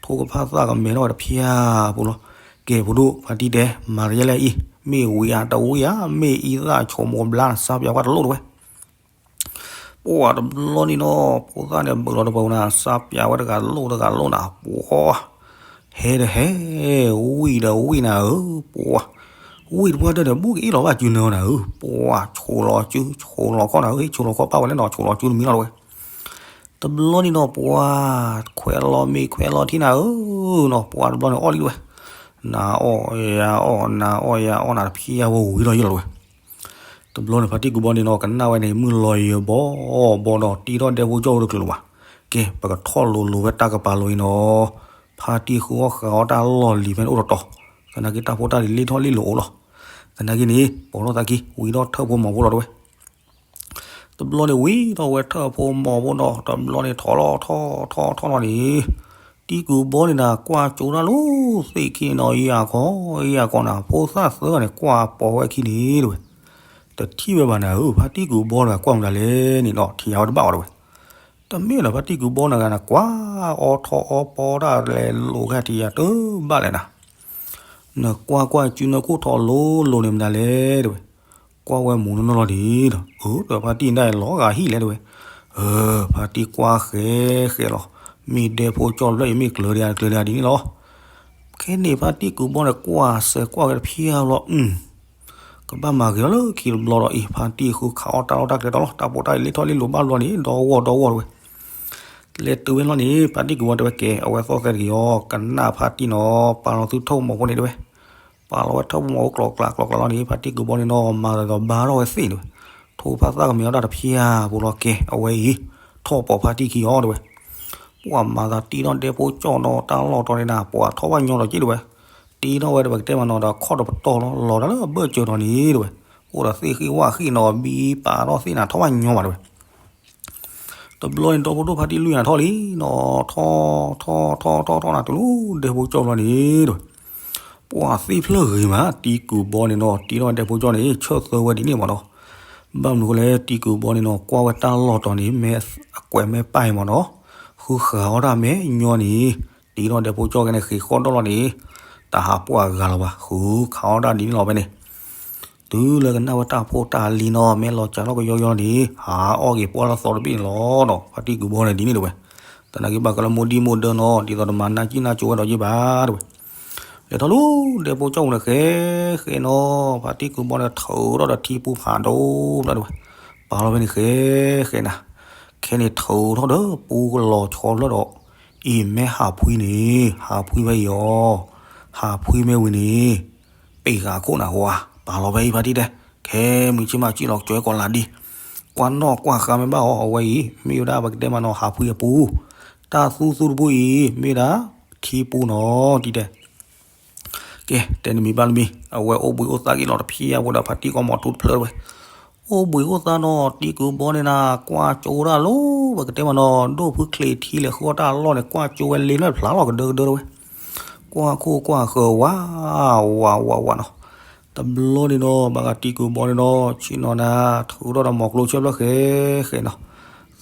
ထိၣ်ကဖၣ်သၣ်ကမဲထီၣ်ဝဲတဖျါဖိလီၤ. ကဲ ဖိဒိၣ် ဖါတံၢ်တဲ မၤတယဲလဲၣ်အံၤ မ့ၢ်ဝံၤဧါတဝံၤဧါ မ့ၢ်အံသၣ်ဆိမိၣ်ဘျါ စးပၠးဝဲတလိၣ်တဝဲ ပှၤတဘျီန့ၣ်နီၤ ဖိသၣ်န့ၣ်ဘုးလီၤတပၤနၤ စးပၠးဝဲတဂၤလိၣ်တဂၤလိၣ်နၤ ပှၤ ဟဲဒီးဟဲ ဝံၣ်ဒီးဝံၣ်နၤဧၢ ပှၤ ဝံၣ်တပှၢ်တၢၢ်ဒီး ဘူးကအ့ၣ်လီၤဘၣ်စုနၢနၤဧၢ ပှၤ ဆိးလီၤစု ဆိးလီၤခီၣ်နၤဧၢ ဟ့ၣ်ဆိးလီၤခီၣ်ပၣ်ဝဲလဲၣ်နီၤ ဆိးလီၤစုတမံၤလီၤတဝဲ တဘျီန့ၣ်နီၤ ပှၤ ခွဲးလီၤမ့ၤခွဲးလီၤထံနၤဧၢနီၤ ပှၤတဘျီန့ၣ်အီၣ်လံတဝဲ နၤအီၣ်ယၤအီၣ် နၤအီၣ်ယၤအီၣ်နၤတဖျါဝဲဝံၤဒီးယလီၤတဝဲ တဘျီန့ၣ် ဖါတံၢ်ကူၣ်ဘီန့ၣ်နီၤ ကနၣ်ဝဲန့ၣ် မုၢ်လီၤယၢၤဘီဘီဒီး တ့ထီၣ်ဒဲဖိကၠီၣ်ဝဲတချုးလၢၤဘၣ်. ကဲ ပကထီၣ်လိၤလိၤဝဲတၢ်ကပၤလိၤအံၤနီၤ. ဖါတံၢ်ဃုအီၣ်ဃးအီၣ်တၢ်လီၢ်လံၤဖဲန့ၣ်အိၣ်တတီၤ, သနာ်က့တၢ်ဖိတၢ်လံၤလ့ၣ်ထီၣ်လ့ၣ်လိၤအိၣ်လီၤ. သနာ်က့န့ၣ် ပိာ်ထီၣ်သးခံ ဝံၤဒီးထၢၣ်ဖိမီၤဖိလီၤတဝဲ တဘျီန့ၣ်ဝံၤဒီးဝဲထၢၣ်ဖိမီၤဖိဒီး တဘျီန့ၣ်ထီၣ်လီၤထီၣ်ထီၣ်ထီၣ်လီၤန့ၣ်, တံၢ်ကူၣ်ဘီန့ၣ်နၤ ကွၢ်ကၠိတၢ်လိၤသ့ၣ်ခံန့ၣ်နီၤ ယၤကီး ယၤကီးနၤ ဖိသၣ်သၢဂၤန့ၣ် ကွၢ်ပိာ်ဝဲခံန့ၣ်တဝဲ, တထံၣ်ဝဲဘၣ်နၤဧၢ ဖါတံၢ်ကူၣ်ဘီတဂၤကွၢ်မတၤလဲၣ်န့ၣ်နီၤ ထံၣ်ယၤဝဲတဘၣ်အီၤတဝဲ. တမ့ၢ်ဒီးဖါတံၢ်ကူၣ်ဘီနဂၤနၤ ကွၢ်အီထီၣ်အီပီတၢ်လဲၤလိာ်ခါထံၣ်ယၤတဘၣ်လဲၣ်နၤ နကွၢ်ကွၢ်စုနၢခိၣ်ထီၣ်လိၤလိၤန့ၣ်မတၤလဲၣ်တဝဲ, ကွၢ်ဝဲမူနီၢ်နီၢ်လီၤဒံးဒီး အၢ ဒီးဖါတံၢ်ဒၣ်လီၤဂာ်ဟံၣ်လဲၣ်တဝဲ, အၢ ဖါတံၢ်ကွၢ်ဃဲဃဲလီၤ, မ့ၢ်ဒဲဖိကၠီၣ်တဖျၢၣ်အံၤမ့ၢ်ကျၢၤဒံးကျၢၤဒံးဒ်န့ၣ်လီၤ. ခဲန့ၣ်ဖါတံၢ်ကူၣ်ဘီန့ၣ် ကွၢ်စဲးကွၢ်ဝဲတဖျါလီၤ အု ကဘၣ်မၤဂ့ၤလီၤလၢခံတဘျီဒီးအံၤ ဖါတံၢ်ဃုခးအီၣ်တၢ်လီၢ်တၢ်ကျဲတီၤလီၤ တၢ်ဖိတၢ်လံၤလ့ၣ်ထီၣ်လ့ၣ်လိၤဘၣ်ဘျီန့ၣ် ဒီဝီၢ်ဒီဝီၢ်တဝဲ လဲၤတုၤဝဲလီၤန့ၣ် ဖါတံၢ်ကူၣ်ဘီတဲဝဲကဲ အဝဲသီၣ်သဲတက့ၢ်အီၤ ကနၣ်ဖါတံၢ်နီၤ ပာ်လီၤသုထၢၣ်မီၤဖိန့ၣ်တဲဝဲ, ပာ်လီၤဝဲထၢၣ်မီၤဖိကျိၤကျါကျိၤကျါလီၤန့ၣ် ဖါတံၢ်ကူၣ်ဘီန့ၣ်နီၤ မၤသးဒီးဘါထီၣ်ဝဲသ့ၣ်န့ၣ်ဝဲ, ထိၣ်ဖါသၣ်ကမဲအီၣ်တၢ်တဖျါဖိလီၤကဲ အဝဲအံၤ ထီၣ်ပိာ်ဖါတံၢ်ခံအီၤတဲဝဲ, ပှၤမၤသးတ့ထီၣ်ဒဲဖိကၠီၣ်နီၤ တၢ်လီၢ်တီၤန့ၣ်နၤ ပှၤထီၣ်ဘၣ်ညီဒီးက့ၣ်တဲဝဲ, တ့ထီၣ်ဝဲဒီးပကတဲမးနီၤဒီးခီၣ်တပတီၢ်လီၤ လီၤတၢ်လၢအဘၢၣ်စၢၤဒီးန့ၣ်တဲဝဲ, အိၣ်ဒီးသ့ၣ်ဃံဝၣ်ဃံနီၤ ဘံပာ်ထီၣ်သ့ၣ်နၤထီၣ်ဘၣ်ညီဘၣ်တဲဝဲ တဘျီန့ၣ် ဒီဖိဒိၣ်ဖါတံၢ်လွံၢ်နၤထီၣ်လံနီၤ ထီၣ်ထီၣ်ထီၣ်ထီၣ်နၤတုၤလၢဒဲဖိကၠီၣ်ဘျီန့ၣ်တဲဝဲ, ပှၤသ့ၣ်ဖျၢၣ်ဂ့ၤမး တံၢ်ကူၣ်ဘီန့ၣ်နီၤ တ့ထီၣ်ဒဲဖိကၠီၣ်န့ၣ် ဆၢသၢဝဲဒ်န့ၣ်မးနီၤ, ဘၣ်မနုၤဃိလဲၣ် တံၢ်ကူၣ်ဘီန့ၣ်နီၤ ကွၢ်ဝဲတၢ်လီၢ်တီၤန့ၣ် မ့ၢ်အကွဲးမ့ၢ်ပၢ်အံၤမးနီၤ, ဃုဃးအီၣ်တၢ်မဲာ်ညီန့ၣ် တ့ထီၣ်ဒဲဖိကၠီၣ်ကဲန့ၣ် ဃ့ၢ်ဃီၣ်ဒီၣ်လီၤန့ၣ်, တၢ်ဟးပှၢ်ဂၤလီၤဘၣ် ဃုခးအီၣ်တၢ်ဒ်န့ၣ်လီၤဖဲန့ၣ် တုၤလၢကနၣ်ဝဲတၢ်ဖိတၢ်လံၤနီၤ မ့ၢ်လီၤစှၤထီၣ်ကယီကယီန့ၣ် ဟးအီၣ်က့ၤပှၢ်လၢသီတဘ့ၣ်န့ၣ်လီၤနီၤ ဖါတံၢ်ကူၣ်ဘီန့ၣ်ဒ်န့ၣ်တဲဝဲ, သနာ်က့ဘၣ်ကလၢမိၢ်ဒံၣ်မိၢ်ဒၢနီၤ ဒ်သိးတမၤနၢ်ကံၣ်နၢ်ကၠိဝဲဒီးယ့ၢ်ဘၣ်တဲဝဲ, လဲၤထီၣ်လၢဒဲဖိကၠီၣ်ပူၤန့ၣ်ဃဲဃဲနီၤ ဖါတံၢ်ကူၣ်ဘီန့ၣ်ထုးထီၣ်ဒီးထံပူၤဖးဒိၣ်ဘျီတဲဝဲ, ပာ်လီၤဖဲန့ၣ်ဃဲဃဲနၤ, ခဲန့ၣ်ထုးထီၣ်ဒီးပူကလီၤဆီဖျၢၣ်ဒီး အံၤမ့ၢ်ဟးဖှံန့ၣ် ဟးဖှံဖဲအံၤအီၤ, ဟးဖှံမ့ၢ်ဝံၤန့ၣ် ပ့ၢ်ဃာ်ခိၣ်နၤဝါ ပာ်လီၤဖဲအံၤဖါတံၢ်တဲ, ခဲမုၢ်ဆ့ၣ်မးစံၣ်လီၤကၠီၤကီးလၢဒံး, ကွၢ်နီၣ်ကွၢ်ဃါမ့ၢ်ဘၣ်အီၤ အဝဲအံၤ မ့ၢ်ဝဲဒၣ်ပကတဲမးနီၤ ဟးဖှံအပူၤ, တၢ်သူသူတပူၤအံၤ မ့ၢ်ဝဲဒၣ်ထံပူၤနီၤ တံၢ်တဲ ကဲ တဲနမံၤဘၣ်နမံၤ အဝဲအိၣ်ဘှံးအိၣ်သါက့ၤလီၤတဖျၢၣ်ဖိဒီးဖါတံၢ်ကီမီၤထူတဖျၢၣ်ဝဲ, အိၣ်ဘှံးအိၣ်သါနီၤ တံၢ်ကူၣ်ဘီန့ၣ်နၤ ကွၢ်ကၠိဒၣ်လိၤ ပကတဲမးနီၤ ဒိၣ်ဖုချ့ထံလဲၤဃုအီၣ်တၢ်လီၢ်န့ၣ် ကွၢ်ကၠိဝဲလ့လွဲၢ်ဖျါလီၤကဒၢကဒၢဝဲ, ကွၢ်ခိၣ်ကွၢ်ဃၢၤဝး ဝးဝးဝးနီၤ, တဘျီန့ၣ်နီၤ ဘၣ်ဂၤတံၢ်ကူၣ်ဘီန့ၣ်နီၤ ဆ့ၣ်နီၤနၤ ထုးထီၣ်ဒီးမီၤကျိဆၢဖျၢၣ်ဃဲဃဲနီၤ,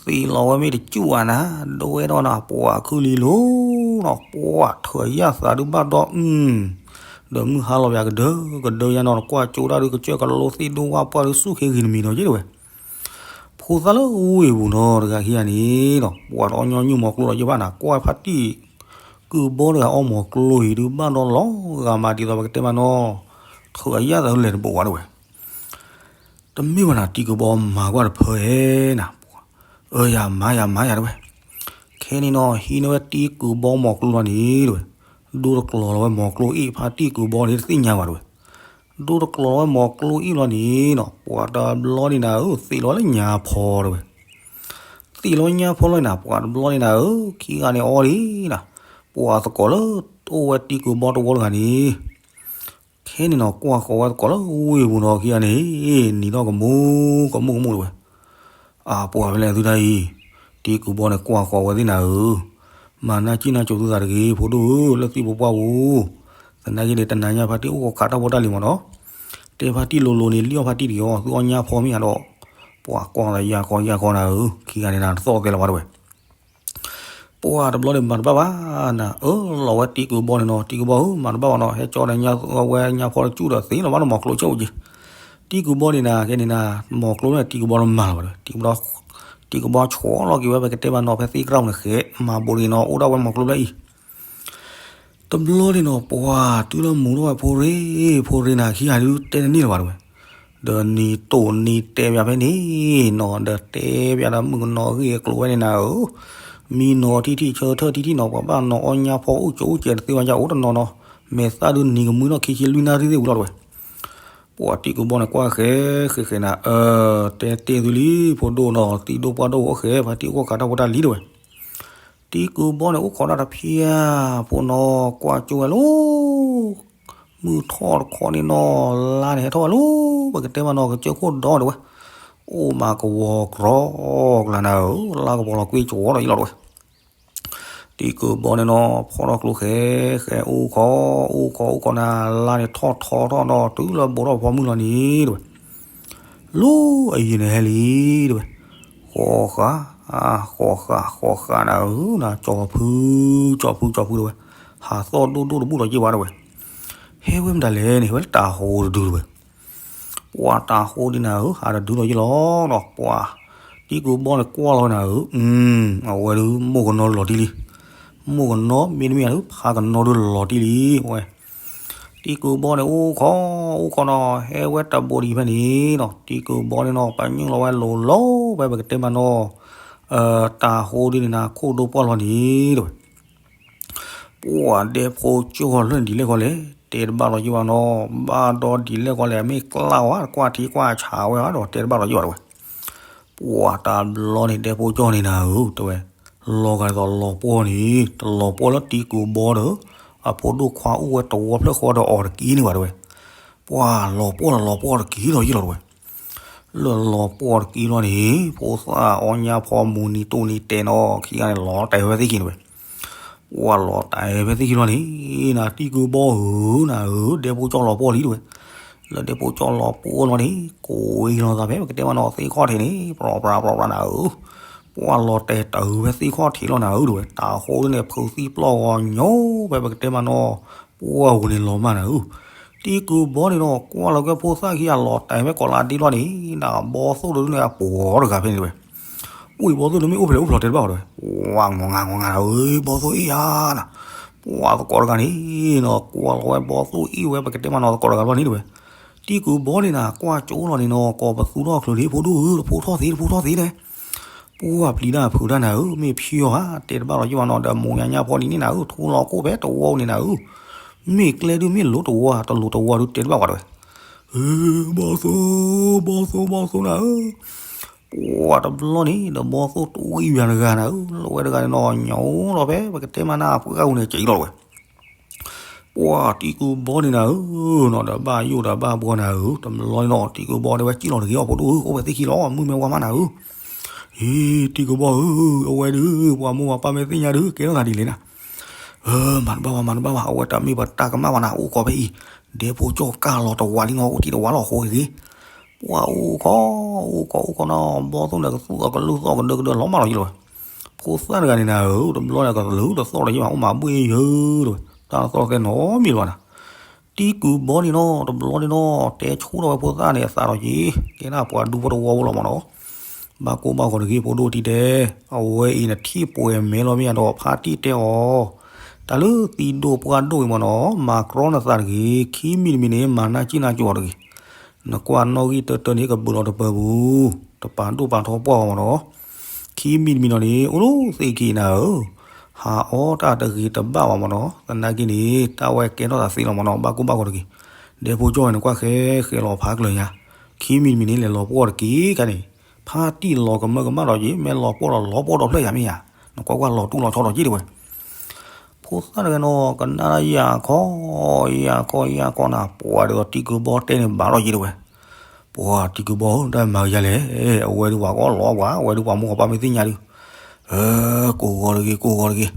သံလီၤဝဲမ့ၢ်တစူၢ်ဝဲနၤ ဒိဝဲဒီးနၤ ပှၤခုၣ်လံလိၤ နီၤ ပှၢ်ထၢၣ်ယၣ်သးဒုးဘၣ်ဒီး အု ဒီးမုၢ်ဟါလီၤပၠးကဒၢကဒၢယါနီၤ နကွၢ်ကၠိဒၣ်ဒုး ကစၢၢ်ကလိသ့ၣ်ဒိၣ်ဝၣ်ပှၢ်ဒုး ဆူၣ်ခ့ဂ့ၤနမံၤဒီးယ့ၢ်တဝဲ ဖိသၣ်လၢဝ့ၢ်ပူၤနီၤ တဂၤခံဂၤန့ၣ်နီၤ ပှၢ်တအီၣ်ညီနုၢ်မီၤကျိလီၤယ့ၢ်ဘၣ်နၤ ကွၢ်ဖါတံၢ်ကုာ်ဘီတဂၤအီၣ်မီၤကျိအံၤဒုး ဘၣ်ဒီးလီၤဂာ်မးဒ်သိးပကတဲမးနီၤ ထၢၣ်အယၣ်သးလဲၤတဘိးဝဲတဝဲ တမ့ၢ်ဘၣ်နၤ တံၢ်ကုာ်ဘီမၤကွၢ်တဖၢဧဲနၤ, အၢ ယၤမၤ ယၤမၤ ယၤတဝဲ, ခဲန့ၣ်နီၤ ဟံးန့ၢ်ဝဲတံၢ်ကုာ်ဘီမီၤကျိလီၤန့ၣ်တဝဲ, ဒိတကျိၤလီၤဝဲမီၤကျိအ့ၣ် ဖါတံၢ်ကုာ်ဘီန့ၣ် တသ့ၣ်ညါဘၣ်တဝဲ, ဒိတကျိၤလီၤဝဲမီၤကျိအ့ၣ်လီၤန့ၣ်နီၤ ပှၤတဘျီန့ၣ်နၤဧၢ သ့ၣ်လီၤလၢညါဖီတဝဲ, သ့ၣ်လီၤညါဖီလီၤနၤ ပှၤတဘျီန့ၣ်နၤဧၢ ခံဂၤန့ၣ်အီၤဒံးနၤ, ပှၤသကိးလၢ အိၣ်ဝဲတံၢ်ကုာ်ဘီတဝီတဂၤန့ၣ် ခဲန့ၣ်နီၤ ကွၢ်ဃီၤဝဲသကိးလၢဝ့ၢ်ပူၤနီၤ ခံဂၤန့ၣ် နံၤထီၣ်ကမူကမူကမူတဝဲ, အပှၤဖဲလဲၣ်သုတၢ်အံၤ, တံၢ်ကုာ်ဘီန့ၣ် ကွၢ်ဃီၤဝဲသ့ၣ်နၤဧၢ, မၤနၢ်ကံၣ်နၢ်ကၠိသုသးတဂ့ၤ ဖိဒိၣ်ဧၢ လၢသံၣ်ဖိပှၢ်ပူၤ, သနာ်က့န့ၣ် တနၤညါဖါတံၢ်အိၣ်ခိးခးတၢ်ဖိတၢ်လံၤမးနီၤ, တဲဖါတံၢ်လိၤလိၤန့ၣ် လံၣ်အီၣ်ဖါတံၢ်တဂ့ၤအီၤ သုအီၣ်ညါဖီမ့ၢ်ဧါဒီး, ပှၤကွၢ်လီၤယၤဃီယၤဃီနၤဧၢ ခံဂၤန့ၣ်နၤ တသီၣ်သဲလီၤဘၣ်တဝဲ ပှၤတဘျီန့ၣ်မၤတဘၣ်ဘၣ်နၤ, အၢ လီၤဝဲတံၢ်ကုာ်ဘီန့ၣ်နီၤ တံၢ်ကုာ်ဘီဧၢ မၤတဘၣ်ဘၣ်နီၤ ဟဲကၠီဒီးညါဝဲညါဖီတကၠူၣ်ဒီးသ့လီၤဘၣ်နီၤ မီၤကျိဆၢအိၣ်က့ၤ, တံၢ်ကုာ်ဘီန့ၣ်နၤ ခဲန့ၣ်နၤ မီၤကျိန့ၣ် တံၢ်ကုာ်ဘီတမၤလီၤဘၣ်တဝဲ, တံၢ်ကုာ်ဘီ တံၢ်ကုာ်ဘီဆီလီၤက့ၤဝဲ ပကတဲမးနီၤ ဖဲသ့ၣ်ကရၢၢ်န့ၣ်ဃဲ မၤဘိးတဂ့ၤနီၤ အိၣ်ဒၣ်ဝဲမီၤကျိဖျၢၣ်အံၤ တဘျီန့ၣ်နီၤ ပှၤတုၤလၢမူၤထီၣ်ဝဲဖိရ့ ဖိရ့နၤခံဂၤဒုးတဲတန့ၢ်လၢၤဘၣ်တဝဲ, ဒီးနံၤတိၢ်နံၤတဲဘၣ်ဖဲန့ၣ်နီၤ ဒီးတဲဘၣ်ဒီးမုၣ်ကနီၤအဂ့ၢ်အကျိၤဝဲန့ၣ်နၤဧၢ, မံနီၤထံထံၣ်ဆၢထၢၣ်ထံထံၣ်နီၤ ပှၤဘၣ်နီၤအီၣ်ညါဖီအိၣ်ကၠိအိၣ်ကဲးတသ့ဝဲညါအိၣ်တနီၤနီၤ, မဲာ်သၣ်ဒုးနံၤကမှံနီၤခံဆံလွံၢ်နၣ်ရံၣ်သ့ၣ်ဝံၤလီၤတဝဲ, ပှၤတံၢ်ကုာ်ဘီန့ၣ်ကွၢ်ဃဲဃဲဃဲနၤ အၢ တဲတ့ၢ်သုလံ ဖိဒိၣ်နီၤ သံၣ်ဒိၣ်ပှၢ်ဒိၣ်အိၣ်ဃဲ ဖါတံၢ်အိၣ်ခိးခးတၢ်ဖိတၢ်လံၤတဝဲ တံၢ်ကုာ်ဘီန့ၣ် အိၣ်ခိးတၢ်တဖၣ်ဖိနီၤ ကွၢ်ကၠိဝဲလီၤ, မုၢ်ထီၣ်တခီန့ၣ်နီၤ လါန့ၣ်ဟဲထီၣ်ဝဲလီၤ ပကတဲမးနီၤ ကစၢၢ်ခိၣ်ဒီတဝဲ, အိၣ်မးကဝီၤကြီကလၤနၤဧၢ လါကပီၤလီၤကွ့ကဝီၤဒီးယလီၤတဝဲ တံၢ်ကုာ်ဘီန့ၣ်နီၤ ဖီထီၣ်ကျိဃဲ ဃဲအိၣ်ခိး အိၣ်ခိးအိၣ်ခိးနၤ လါန့ၣ်ထီၣ်ထီထီၣ်ဒီးတုၤလၢဘူးထီၣ်ဖီမုၢ်လီၤန့ၣ်တဝဲ လီၤအယံၤန့ၣ်ဟဲလံတဝဲ, ဃီဃာ် ဃီဃာ် ဃီဃာ်နၤဧၢ နၤ ကၠီဖု ကၠီဖု ကၠီဖုတဝဲ, ဟးသီၣ်ဒိၣ်ဒိၣ်တဘူၣ်ဒီးယ့ၢ်ဝါတဝဲ, ဟဲဝဲမတၤလဲၣ်န့ၣ် ဟဲဝဲလၢတၤဟိတဒုတဝဲ ပှၤတၤဟိဒ်နၤဧၢ ဟးတဒုဒီးယ့ၢ်လီၤနီၤ ပှၤ တံၢ်ကုာ်ဘီန့ၣ်ကွၢ်လီၤနၤဧၢ, အဝဲဒုးမိၢ်ကနီၤလီၤတံၢ်လံ, မိၢ်ကနီၤမ့တမ့ၢ်ဒုး ဖါကနီၤဒုးလီၤတံၢ်လံ အဝဲ တံၢ်ကုာ်ဘီန့ၣ် အိၣ်ခိး အိၣ်ခိးနီၤ ဟဲဝဲတဘိဒံးဖဲန့ၣ်နီၤ တံၢ်ကုာ်ဘီန့ၣ်နီၤ ပညိၣ်လီၤဝဲလိၤလိၤ ဖဲပကတဲမးနီၤ တၤဟိဒ်န့ၣ်နၤ ခိၣ်ဒိၣ်ပှၢ်လီၤန့ၣ်တဝဲ ပှၤဒဲဖိကၠီၢ်လၢဒ်လဲၣ်ဃီလဲၣ် တဲတဘၣ်လီၤယိၣ်ဘၣ်နီၤ ဘၣ်ဒီးဒ်လဲၣ်ဃီလဲၣ် မ့ၢ်ကျၢ်ဝဲ ကွၢ်ထံကွၢ်ဆးဝဲဒီး တဲတဘၣ်လီၤယိၣ်ဘၣ်တဝဲ ပှၤတဘျီန့ၣ် ဒဲဖိကၠီၢ်န့ၣ်နၤဧၢ တဲဝဲ, လီၤဂာ်ဒ်သိးလီၤပှီၢ်န့ၣ် တလီၤပှီၢ်လၢတံၢ်ကုာ်ဘီဒီး အဖိဒိၣ်ခွါအိၣ်ဝဲတဝီဖျၢၣ်ဃီဒီးအီၤတက့ၢ်န့ၣ်ဘၣ်တဲဝဲ, ပှၤလီၤပှီၢ်လီၤလီၤပှီၢ်တက့ၢ်လီၤယိၣ်လီၤတဲဝဲ, လၢလီၤပှီၢ်တက့ၢ်လီၤန့ၣ် ဖိသၣ်အီၣ်ညါဖီမူၤနံၤတိၢ်နံၤတဲာ်နီၤ ခံဂၤန့ၣ် လီၤတဲာ်ဝဲသ့ၣ်ခံန့ၣ်ဝဲ ပှၤလီၤတဲာ်ဝဲသ့ၣ်ခံလီၤန့ၣ် နၤတံၢ်ကုာ်ဘီဧၢ နၤဧၢ ဒဲဖိကၠီၢ်လီၤပှီၢ်လံတဲဝဲ, လၢဒဲဖိကၠီၢ်လီၤပှီၢ်လီၤန့ၣ် ကိးဝဲလီၤသးဖဲ ပကတဲမးနီၤ သ့ၣ်ခီၣ်ထံးန့ၣ် ပြီပြီပြီပြီနၤဧၢ, ပှၤလီၤတဲာ်တၢ်ဝဲသ့ၣ်ခီၣ်ထံးလီၤနၤဧၢ တဲဝဲ တၤဟိဒ်န့ၣ် ဖုးသံပျီၢ်ဂီၤညီ ဖဲပကတဲမးနီၤ ပှၤဝူၤန့ၣ်လီၤမၢ်နၤဧၢ, တံၢ်ကုာ်ဘီန့ၣ်နီၤ ကွၢ်လီၤကဲဖိသၣ်ခံဂၤလီၤတဲာ်ဖဲကိးလါဒ့လီၤန့ၣ် နၤဘီသိၣ်တဒုန့ၣ် အပှၤတဂၤဖဲန့ၣ်တဲဝဲ ဝံၣ်ဘီသိၣ်န့ၣ်မ့ၢ်အိၣ်ဖဲလဲၣ်အိၣ်ဖျိးတဲတဘၣ်ဘၣ်တဲဝဲ, ဝါငီငါငီငါဧၢ ဘီသိၣ်အ့ၣ်ဧါနၤ, ပှၤသကိးတဂၤန့ၣ်နီၤ ကွၢ်လီၤဝဲဘီသိၣ်အ့ၣ်ဝဲ ပကတဲမးနီၤသကိးတဂၤလီၤန့ၣ်တဲဝဲ, တံၢ်ကုာ်ဘီန့ၣ်နၤ ကွၢ်ကၠိလီၤန့ၣ်နီၤ ကိးပသူထီၣ်ချုးန့ၣ် ဖိဒိၣ်ဧၢ တဖိထီၣ်သ့ တဖိထီၣ်သ့တဲ, ပှၤပျံၤတၢ်ဖုးတၢ်နၤဧၢ မ့ၢ်ဖံအီၤဧါ တဲတဘၣ်လီၤယိၣ်ဘၣ်နီၤ ဒီးမိၢ်ညါညါဖီဒ်န့ၣ်နၤဧၢ ထူလီၤခိၣ်ဖဲတဝီန့ၣ်နၤဧၢ, မ့ၢ်ကျဲဒုးမ့ၢ်လိၤတဝီ တလိၤတဝီဒုးတဲတဘၣ်ဝဲတဲဝဲ, ဧၢ ဘီသိၣ် ဘီသိၣ် ဘီသိၣ်နၤဧၢ ပှၤတဘျီန့ၣ် ဒီးဘီသိၣ်တဝံၣ်ဝဲတဂၤနၤဧၢ လီၤဝဲတဂၤန့ၣ်နီၤ ညီလီၤဖဲ ပကတဲမးနၤ ပှၤဂၤအူန့ၣ် ကၠံလီၤဝဲ, ပှၤတံၢ်ကုာ်ဘီန့ၣ်နၤဧၢ နီၤ ဒီးဘၣ်ယိၣ်ဒီးဘၣ်ဘှီနၤဧၢ တဘျီန့ၣ်နီၤ တံၢ်ကုာ်ဘီန့ၣ်ဝဲကၠံလီၤတဂ့ၤအီၤ ဖိဒိၣ်ဧၢ အိၣ်ဖဲသ့ၣ်ခံလီၤ မုၢ်မ့ၢ်ဝါမးနၤဧၢ, ဟ့ တံၢ်ကုာ်ဘီဧၢ အဝဲဒုး ပှၤမိၢ်ပှၤပၢ်မ့ၢ်သ့ၣ်ညါဒုး ကဲထီၣ်သးဒ်လဲၣ်နၤ ဧၢ မၤတဘၣ်ဘၣ် မၤတဘၣ်ဘၣ် အဝဲတၢ်မ့ၢ်ပတၢ်ကမၣ်ဘၣ်နၤ အိၣ်ခိးဖဲအံၤ, ဒဲဖိကၠီၢ်ကၢ်လီၤတဝးလံနီၤ အိၣ်ထံတဝးလီၤဃိဂ့ၤ, ပှၤအိၣ်ခိး အိၣ်ခိး အိၣ်ခိးနီၤ ဘီသိၣ်န့ၣ်ကသူၣ်အကလုၢ်သီၣ်ကဒၢကဒၢလီၤမးလီၤယိၣ်လီၤဝဲ, ဖ ကိးသၣ်တဂၤန့ၣ်နၤဧၢ, တဘျီန့ၣ်ကလုာ်တသီၣ်တယံာ်ဘၣ် အိၣ်မးဘှ့ၣ်ယၢၤတဝဲ, တၢ်တသီၣ်တသဲနီတမံၤလၢၤဘၣ်နၤ. တံၢ်ကုာ်ဘီန့ၣ်နီၤ တဘျီန့ၣ်နီၤ တဲဆိထီၣ်ဝဲဖိသၣ်န့ၣ်အသးဒီးက့ၤ ကဲဒၣ်ပှၤဒူဖိတဝီဖိလီၤမၢ်နီၤ. ဘၣ်ကိၢ်ဘၣ်ဂီၤတဂ့ၤ ဖိဒိၣ်တံၢ်တဲ, အဝဲအံၤနထံၣ်ပှဲၤမဲလီၤမ့ၢ်ယါဒီး ဖါတံၢ်တဲအီၤ, တၢ်လၢသံဒိၣ်ပှၢ်ဒိၣ်ဂ့ၤမၢ်နီၤ မၤကြီနသးတဂ့ၤ, ခံမံၤတမံၤန့ၣ် မၤနၢ်ကံၣ်နၢ်ကၠီတဂ့ၤ. နကွၢ်နီၣ်ဂံၢ်တၢတၢန့ၣ် ကဘုးလီၤတပၢၤပူၤ, တပာ်ဒိၣ်ပာ်ထီပှၢ်အီၤမၢ်နီၤ. ခံမံၤတမံၤနီၤန့ၣ် အိၣ်လၢသ့ၣ်ခံနၤဧၢ, ဟးအီတၢ်တဂ့ၤတဘၣ်ဘၣ်မၢ်နီၤ. သနာ်က့န့ၣ် တၢ်ဝဲကဲထီၣ်သးသ့လီၤမၢ်နီၤ ဘၣ်ကိၢ်ဘၣ်ဂီၤတဂ့ၤ. ဒဲဖိကၠီန့ၣ် နကွၢ်ဃဲဃဲလီၤဖးကျၢၤညါ, ခံမံၤတမံၤန့ၣ် လဲၤလီၤပှီၢ်တက့ၢ်ခါန့ၣ်, ဖါတံၢ်လီၤကမၢကမၣ်ဒီးက့ၤ မ့ၢ်လီၤပှီၢ်ဒီးလီၤပှီၢ်ဒီဖျၢၣ်ယၤမ့ၢ်ယါ, နကွၢ်ကွၢ်လီၤတူၢ်လီၤဆီဒီးက့ၤတဝဲ. ဖိသၣ်တဂၤနီၤ ကနၣ်တၢ်ယၤခီ, ယၤခီယၤခီနၤ ပှၤဒ်သိးတံၢ်ကုာ်ဘီတဲန့ၣ်ဘၣ်လီၤက့ၤတဝဲ. ပှၤတံၢ်ကုာ်ဘီ တၢ်မၤကယၤလဲၣ်, အဝဲဒုးပှၤကီလီၤပှၤ အဝဲဒုးပှၤမိၢ်ပှၤပၢ်မ့ၢ်သ့ၣ်ညါဒုး, ကိၢ်ဂီၤတဂ့ၤ ကိၢ်ဂီၤတဂ့ၤ.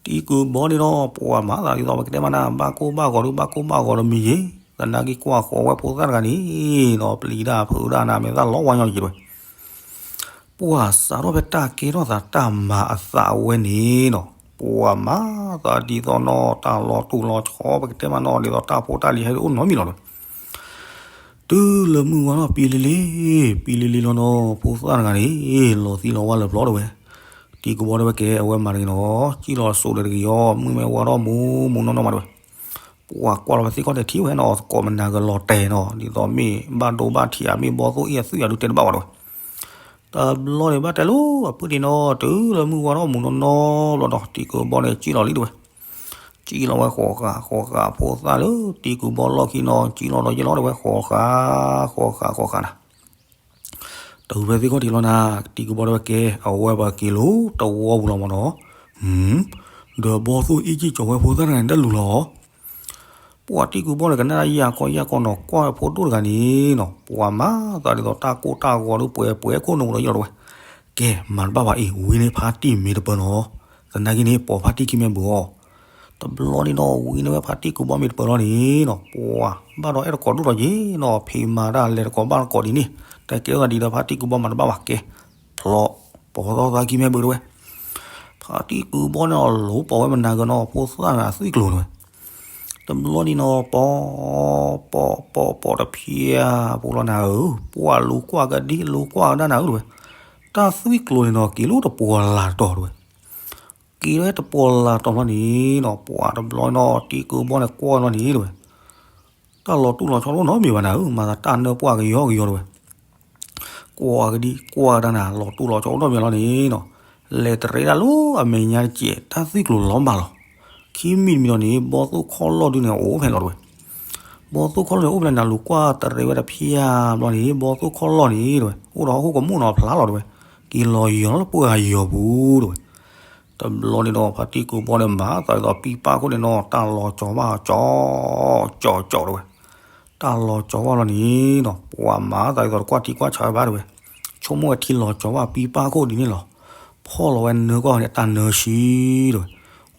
တံၢ်ကုာ်ဘီန့ၣ်ဒီး ပှၤမၤသးဒ်သိးပကတဲမးနၤ ဘၣ်ကိၢ်ဘၣ်ဂီၤဒုး ဘၣ်ကိၢ်ဘၣ်ဂီၤတမံၤယ့ၤ, သနာ်က့ကွၢ်ဃီၤဝဲဖိသၣ်တဂၤန့ၣ်နီၤ ပျံၤတၢ်ဖုးတၢ်နၤ မဲာ်သၣ်လီၤဝါညီက့ၤတဝဲ. ပှၤစးထီၣ်ဖဲတၢ်ကဲထီၣ်သးတၢ်မၤအသးဝဲန့ၣ်နီၤ ပှၤမၤသးဒ်သိးနီၤ တၢ်လီၤတူၢ်လီၤဆီ ပကတဲမးနီၤ ဒ်သိးတၢ်ဖိတၢ်လံၤဟဲအိၣ်နီတမံၤလီၤတဝဲ. တုၤလၢမုၢ်ဝါထီၣ်ပံလံလံ, ပံလံလံလီၤနီၤ ဖိသၣ်တဂၤန့ၣ် လီၤသံလီၤဝါလၢပျီတဝဲ. တံၢ်ကုာ်ဘီတဲဝဲကဲ အဝဲမၤတဂ့ၤနီၤ စံၣ်လီၤစိးတဂ့ၤအီၤ မုၢ်မ့ၢ်ဝါထီၣ်မူမူနီၢ်နီၢ်မးတဝဲ. ပှၤကွၢ်လီၤဝဲသ့ၣ်ခီၣ်တဲာ်ထံၣ်ဝဲနီၤ သကိးမနၤကလီၤတဲာ်နီၤ ဒ်သိးမ့ၢ်ဘၣ်ဒိဘၣ်ထံးဧါ မ့ၢ်ဘီသိၣ်အ့ၣ်အသွံၣ်ဧါဒုးတဲတဘၣ်ဝဲတဝဲ. တဘျီန့ၣ်ဘၣ်တဲလိာ်အပုၢ်ဒံးနီၤ တုၤလၢမုၢ်ဝါထီၣ်မူနီၢ်နီၢ်ဘျီဒီး တံၢ်ကုာ်ဘီန့ၣ်စံၣ်လီၤလံတဝဲ. စံၣ်လီၤဝဲဃီၤဃာ်ဃီၤဃာ်ဖိသၣ်လၢတံၢ်ကုာ်ဘီလီၢ်ခံနီၤ စံၣ်လီၤဒီးယလီၤတဝဲဃီၤဃာ်ဃီၤဃာ်ဃီၤဃာ်နၤ. တုၤဖဲသ့ၣ်ခီၣ်ထံးလီၤနၤ တံၢ်ကုာ်ဘီတဲဝဲကဲ အဝဲပှၤက့ၤလီၤတဝီပူၤလီၤမၢ်နီၤ. ဒီးဘီသိၣ်အ့ၣ်ကံၣ်ကၠီၤဝဲဖိသၣ်တဂၤန့ၣ်တၢ်လူၤလီၤ. ပှၤတံၢ်ကုာ်ဘီန့ၣ် ကနၣ်တၢ်ယၤခီယၤခီနီၤ ကွၢ်ဝဲဖိဒိၣ်တဂၤန့ၣ်နီၤ ပှၤမၤသးဒ်သိးတၢ်ကိၢ်တၢ်ဂီၤဒုးပှဲၤပှဲၤခိၣ်နူာ်ဒီးယလီၤတဝဲ. ကဲ မၤတဘၣ်ဘၣ်အံၤ ဝံၤန့ၣ်ဖါတံၢ်မ့ၢ်တပၢၤနီၤ သနာ်က့န့ၣ် ပိာ်ဖါတံၢ်ခံမ့ၢ်ဘုးအီၤ. တဘျီန့ၣ်နီၤ ဝံၤန့ၣ်ဝဲဖါတံၢ်ကုာ်ဘီမ့ၢ်တပၢၤလီၤန့ၣ်နီၤ ပှၤဘၣ်ဒီးအဲၣ်တကိးဒိၣ်လီၤက့ၤနီၤ ဖံးမၤတၢ်လဲၤတကိးဘၣ်တကိးဒ်န့ၣ် တၢ်ကဲထီၣ်သးဒ်ဒီးဖါတံၢ်ကုာ်ဘီမၤတဘၣ်ဘၣ်ကဲ ဖျီ ပိာ်သီသးခံမ့ၢ်ဘုးတဝဲ. ဖါတံၢ်ကုာ်ဘီန့ၣ်အီၤ လိၤပိာ်ဝဲမနၤက့ၤနီၤ ဖိသၣ်ဂၤသွံၣ်ကျိၤတဝဲ. တဘျီန့ၣ်နီၤ ပိာ် ပိာ် ပိာ် ပိာ်တဖျၢၣ်ဖိလီၤနၤဧၢ, ပှၤလူၤကွၢ်ကဒံလူၤကွၢ်ကဒါနၤဧၢတဝဲ. တၢ်သွံၣ်ကျိၤန့ၣ်နီၤ က့ၤလၢတပှီၤလၢ်တီၤတဝဲ. က့ၤလၢတပှီၤလၢ်တီၤလီၤန့ၣ်နီၤ ပှၤတဘျီနီၤ တံၢ်ကုာ်ဘီန့ၣ်ကွၢ်လီၤန့ၣ်တဝဲ. တၢ်လီၤတူၢ်လီၤဆီတအိၣ်နီတမံၤဘၣ်နၤဧၢ, မၤသးတၢ်နၢပှၢ်ကယီကယီတဝဲ. ကွၢ်ကဒံကွၢ်ကဒါနၤ လီၤတူၢ်လီၤဆီတအိၣ်နီတမံၤလီၤန့ၣ်နီၤ, လဲၤတရံးဒၣ်လၢအမဲာ်ညါတစဲး တၢ်သွံၣ်ကျိၤလီၤမၢ်လီၤ. ခံမံၤတမံၤလီၤန့ၣ် ဘီသိၣ်ခီၣ်လီၢ်ဒုန့ၣ် အိၣ်ဖဲလီၤတဝဲ. ဘီသိၣ်ခီၣ်လီၢ်န့ၣ် အိၣ်ဖဲလီၤနၤ လူၤကွၢ်တရံးဝဲတဖျၢၣ်ဘျီန့ၣ် ဘီသိၣ်ခီၣ်လီၢ်န့ၣ်တဝဲ အိၣ်ဒီးဟီၣ်ခိၣ်ကမူၣ်နီၤဖျါလီၤတဝဲ. က့ၤလီၤယီၤလၢပှၢ်ယီၤပူၤတဝဲ. တဘျီန့ၣ်ဒီး ဖါတံၢ်ကုာ်ဘီန့ၣ် မၤသးဒ်သိးပံပၢ်ခိၣ်န့ၣ်နီၤ တၢ်လီၤကၠီၤဘၣ်ကၠီၤ ကၠီၤကၠီၤတဝဲ. တၢ်လီၤကၠီၤဘၣ်လီၤန့ၣ်နီၤ ပှၤမၤသးဒ်သိးတကွၢ်ထံကွၢ်ဆးဝဲဘၣ်တဝဲ. ဆိကမိၣ်ဝဲထံလီၤကၠီၤဘၣ်ပံပၢ်ခိၣ်ဒ်န့ၣ်လီၤ. ဖီၣ်လီၤဝဲနၢကွၢ်န့ၣ် တၢ်နၢဆံတဝဲ.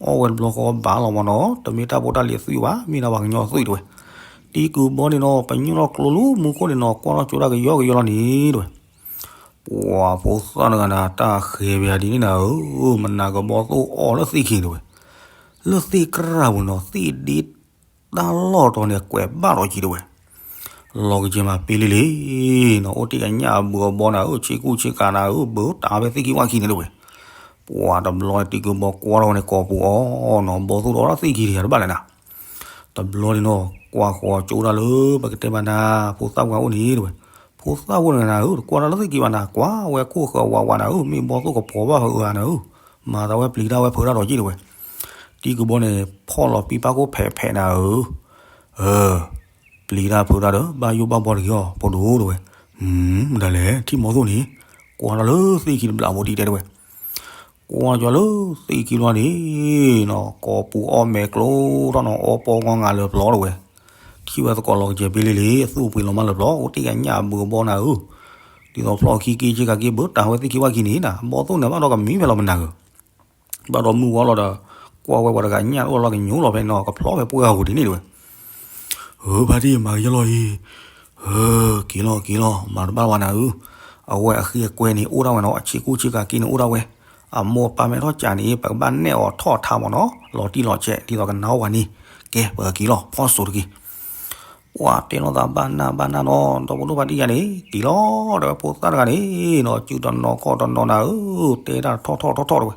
အီၣ်ဝဲတဘျီဃီဘၣ်လီၤမၢ်နီၤ တမ့ၢ်တၢ်ဖိတၢ်လံၤအသွံၣ်ဘၣ် မ့ၢ်ဒၣ်ပှၤကညီအသွံၣ်တဝဲ. တံၢ်ကုာ်ဘီန့ၣ်နီၤ ပညိၣ်ထီၣ်ကျိလၢမူခိၣ်န့ၣ်နီၤ ကွၢ်ထီၣ်ကၠိဒၣ်ကယီကယီလီၤန့ၣ်တဝဲ. ပှၤဖိသၣ်တဂၤန့ၣ် တၢ်ဃဲၤပယၤဒ်န့ၣ်နၤဧၢ, မနၤကဘီသိၣ်အီၣ်လၢသ့ၣ်ခံတဝဲ. လၢသ့ၣ်ကြၢ်ပူၤနီၤ သ့ၣ်ဒ့တၢ်လီၢ်တီၤန့ၣ် ကွဲးဘၣ်လီၤက့ၤတဝဲ. လီၤကယဲၢ်မးပ့လ့လ့နီၤ အိၣ်တ့ၢ်ကညၣ်အဘုးအဘီနၤဧၢ, ဆ့ကူဆ့ကၤနၤဧၢ, ဘုးတၢ်ဖဲသ့ၣ်ခံဝၣ်ခံန့ၣ်တဝဲ. ပှၤတဘျီန့ၣ် တံၢ်ကုာ်ဘီကွၢ်ထီၣ်ဝဲန့ၣ် ကိာ်ပူၤအီၣ်နီၤ ဘီသိၣ်ဒီးသ့ၣ်ခံတယၤတဘၣ်လဲၣ်နၤ. တဘျီန့ၣ်နီၤ ကွၢ်ဃီၤကၠိဒၣ်လၢ ပကတဲမးနၤ ဖိသၣ်ဝဲအိၣ်န့ၣ်တဝဲ. ဖိသၣ်ဝဲန့ၣ်နၤဧၢ တကွၢ်တၢ်လၢသ့ၣ်ခံဘၣ်နၤ ကွၢ်ဝဲခိၣ်ဃၢၤဝးဝးနၤဧၢ, မ့ၢ်ဘီသိၣ်ကပီၤဘၣ်ဖဲအၢနၤဧၢ, မၤသးဝဲပျံၤတၢ်ဝဲဖုးတၢ်ဒီးက့ၤတဝဲ. တံၢ်ကုာ်ဘီန့ၣ် ဖီၣ်လီၤပံပၢ်ခိၣ်ဖဲးဖဲးနၤဧၢ, ပျံၤတၢ်ဖုးတၢ်ဒီး ဘၣ်ယိၣ်ဘၣ်ဘီတဂ့ၤအီၤ ဖိဒိၣ်တဝဲ. မတၤလဲၣ် ထံၣ်မီၤသိၣ်န့ၣ် ကွၢ်တၢ်လၢသ့ၣ်ခံတဘျီဖိဒံးတဲတဝဲ. ကွၢ်ကၠီလၢသ့ၣ်ခံဘျီန့ၣ်နီၤ ကိာ်ပူၤအီၣ်မဲာ်ကျိထီၣ်နီၤ အီၣ်ပီဂီၢ်ငါလၢပျီတဝဲ. ထံၣ်ဝဲသကိးလီၤကယဲၢ်ပ့လ့လ့ အသူၣ်အပှ့ၤလီၤမၢ်လၢပျီ အိၣ်တ့ၢ်ကညၣ်အဘုးအဘီနၤဧၢ, ဒ်သိးဖျီၣ်ခံက့ဆ့ကၤက့ဘုးတၢ်ဝဲသ့ၣ်ခံဝၣ်ခံန့ၣ်နၤ ဘီသိၣ်န့ၣ်ဘၣ်ဒီးကမံၤဖဲလီၤမနၤဧၢ. ဘၣ်ဒီးမုၢ်ဝါလီၤဒီး ကွၢ်ဝဲပှၤတဂၤညၣ်အိၣ်လီၤကညိလီၤဖဲန့ၣ်နီၤ ကဖျီဖဲပှၢ်ဂၤပူၤဒ်န့ၣ်တဝဲ. ဧၢ ဖါတံၢ်မၤကယဲၢ်လီၤအံၤ, ဧၢ က့ၤလီၤက့ၤလီၤ မၤတဘၣ်ဝဲနၤဧၢ, အဝဲအဃံအကွဲန့ၣ်အိၣ်ဒၣ်ဝဲနီၤ အဆ့ကူဆ့ကၤက့န့ၣ်အိၣ်ဒၣ်ဝဲ, အမိၢ်အပၢ်မ့ၢ်ထီၣ်ကးန့ၣ် ပကဘၣ်နဲၣ်အီၤထီၣ်အထါမ့ၢ်နီၤ, လီၤတံၢ်လီၤဆဲး ဒ်သိးကနၢ်အီၣ်ဝဲန့ၣ်, ကဲ ပကက့ၤလီၤ ဖီၣ်စိၤတက့ၢ်. ပှၤတဲလိာ်သးဘၣ်နၢ်ဘၣ်နၢ်နီၤ, ဒီဖိဒိၣ်ဖါတံၢ်ယါန့ၣ် က့ၤလီၤ တဲဝဲ ဖိသၣ်တဂၤန့ၣ်နီၤ, စုတနီၤခီၣ်တနီၤနၤဧၢ, တဲတၢ်ထီၣ်ထီၣ်ထီၣ်ထီၣ်တဲဝဲ.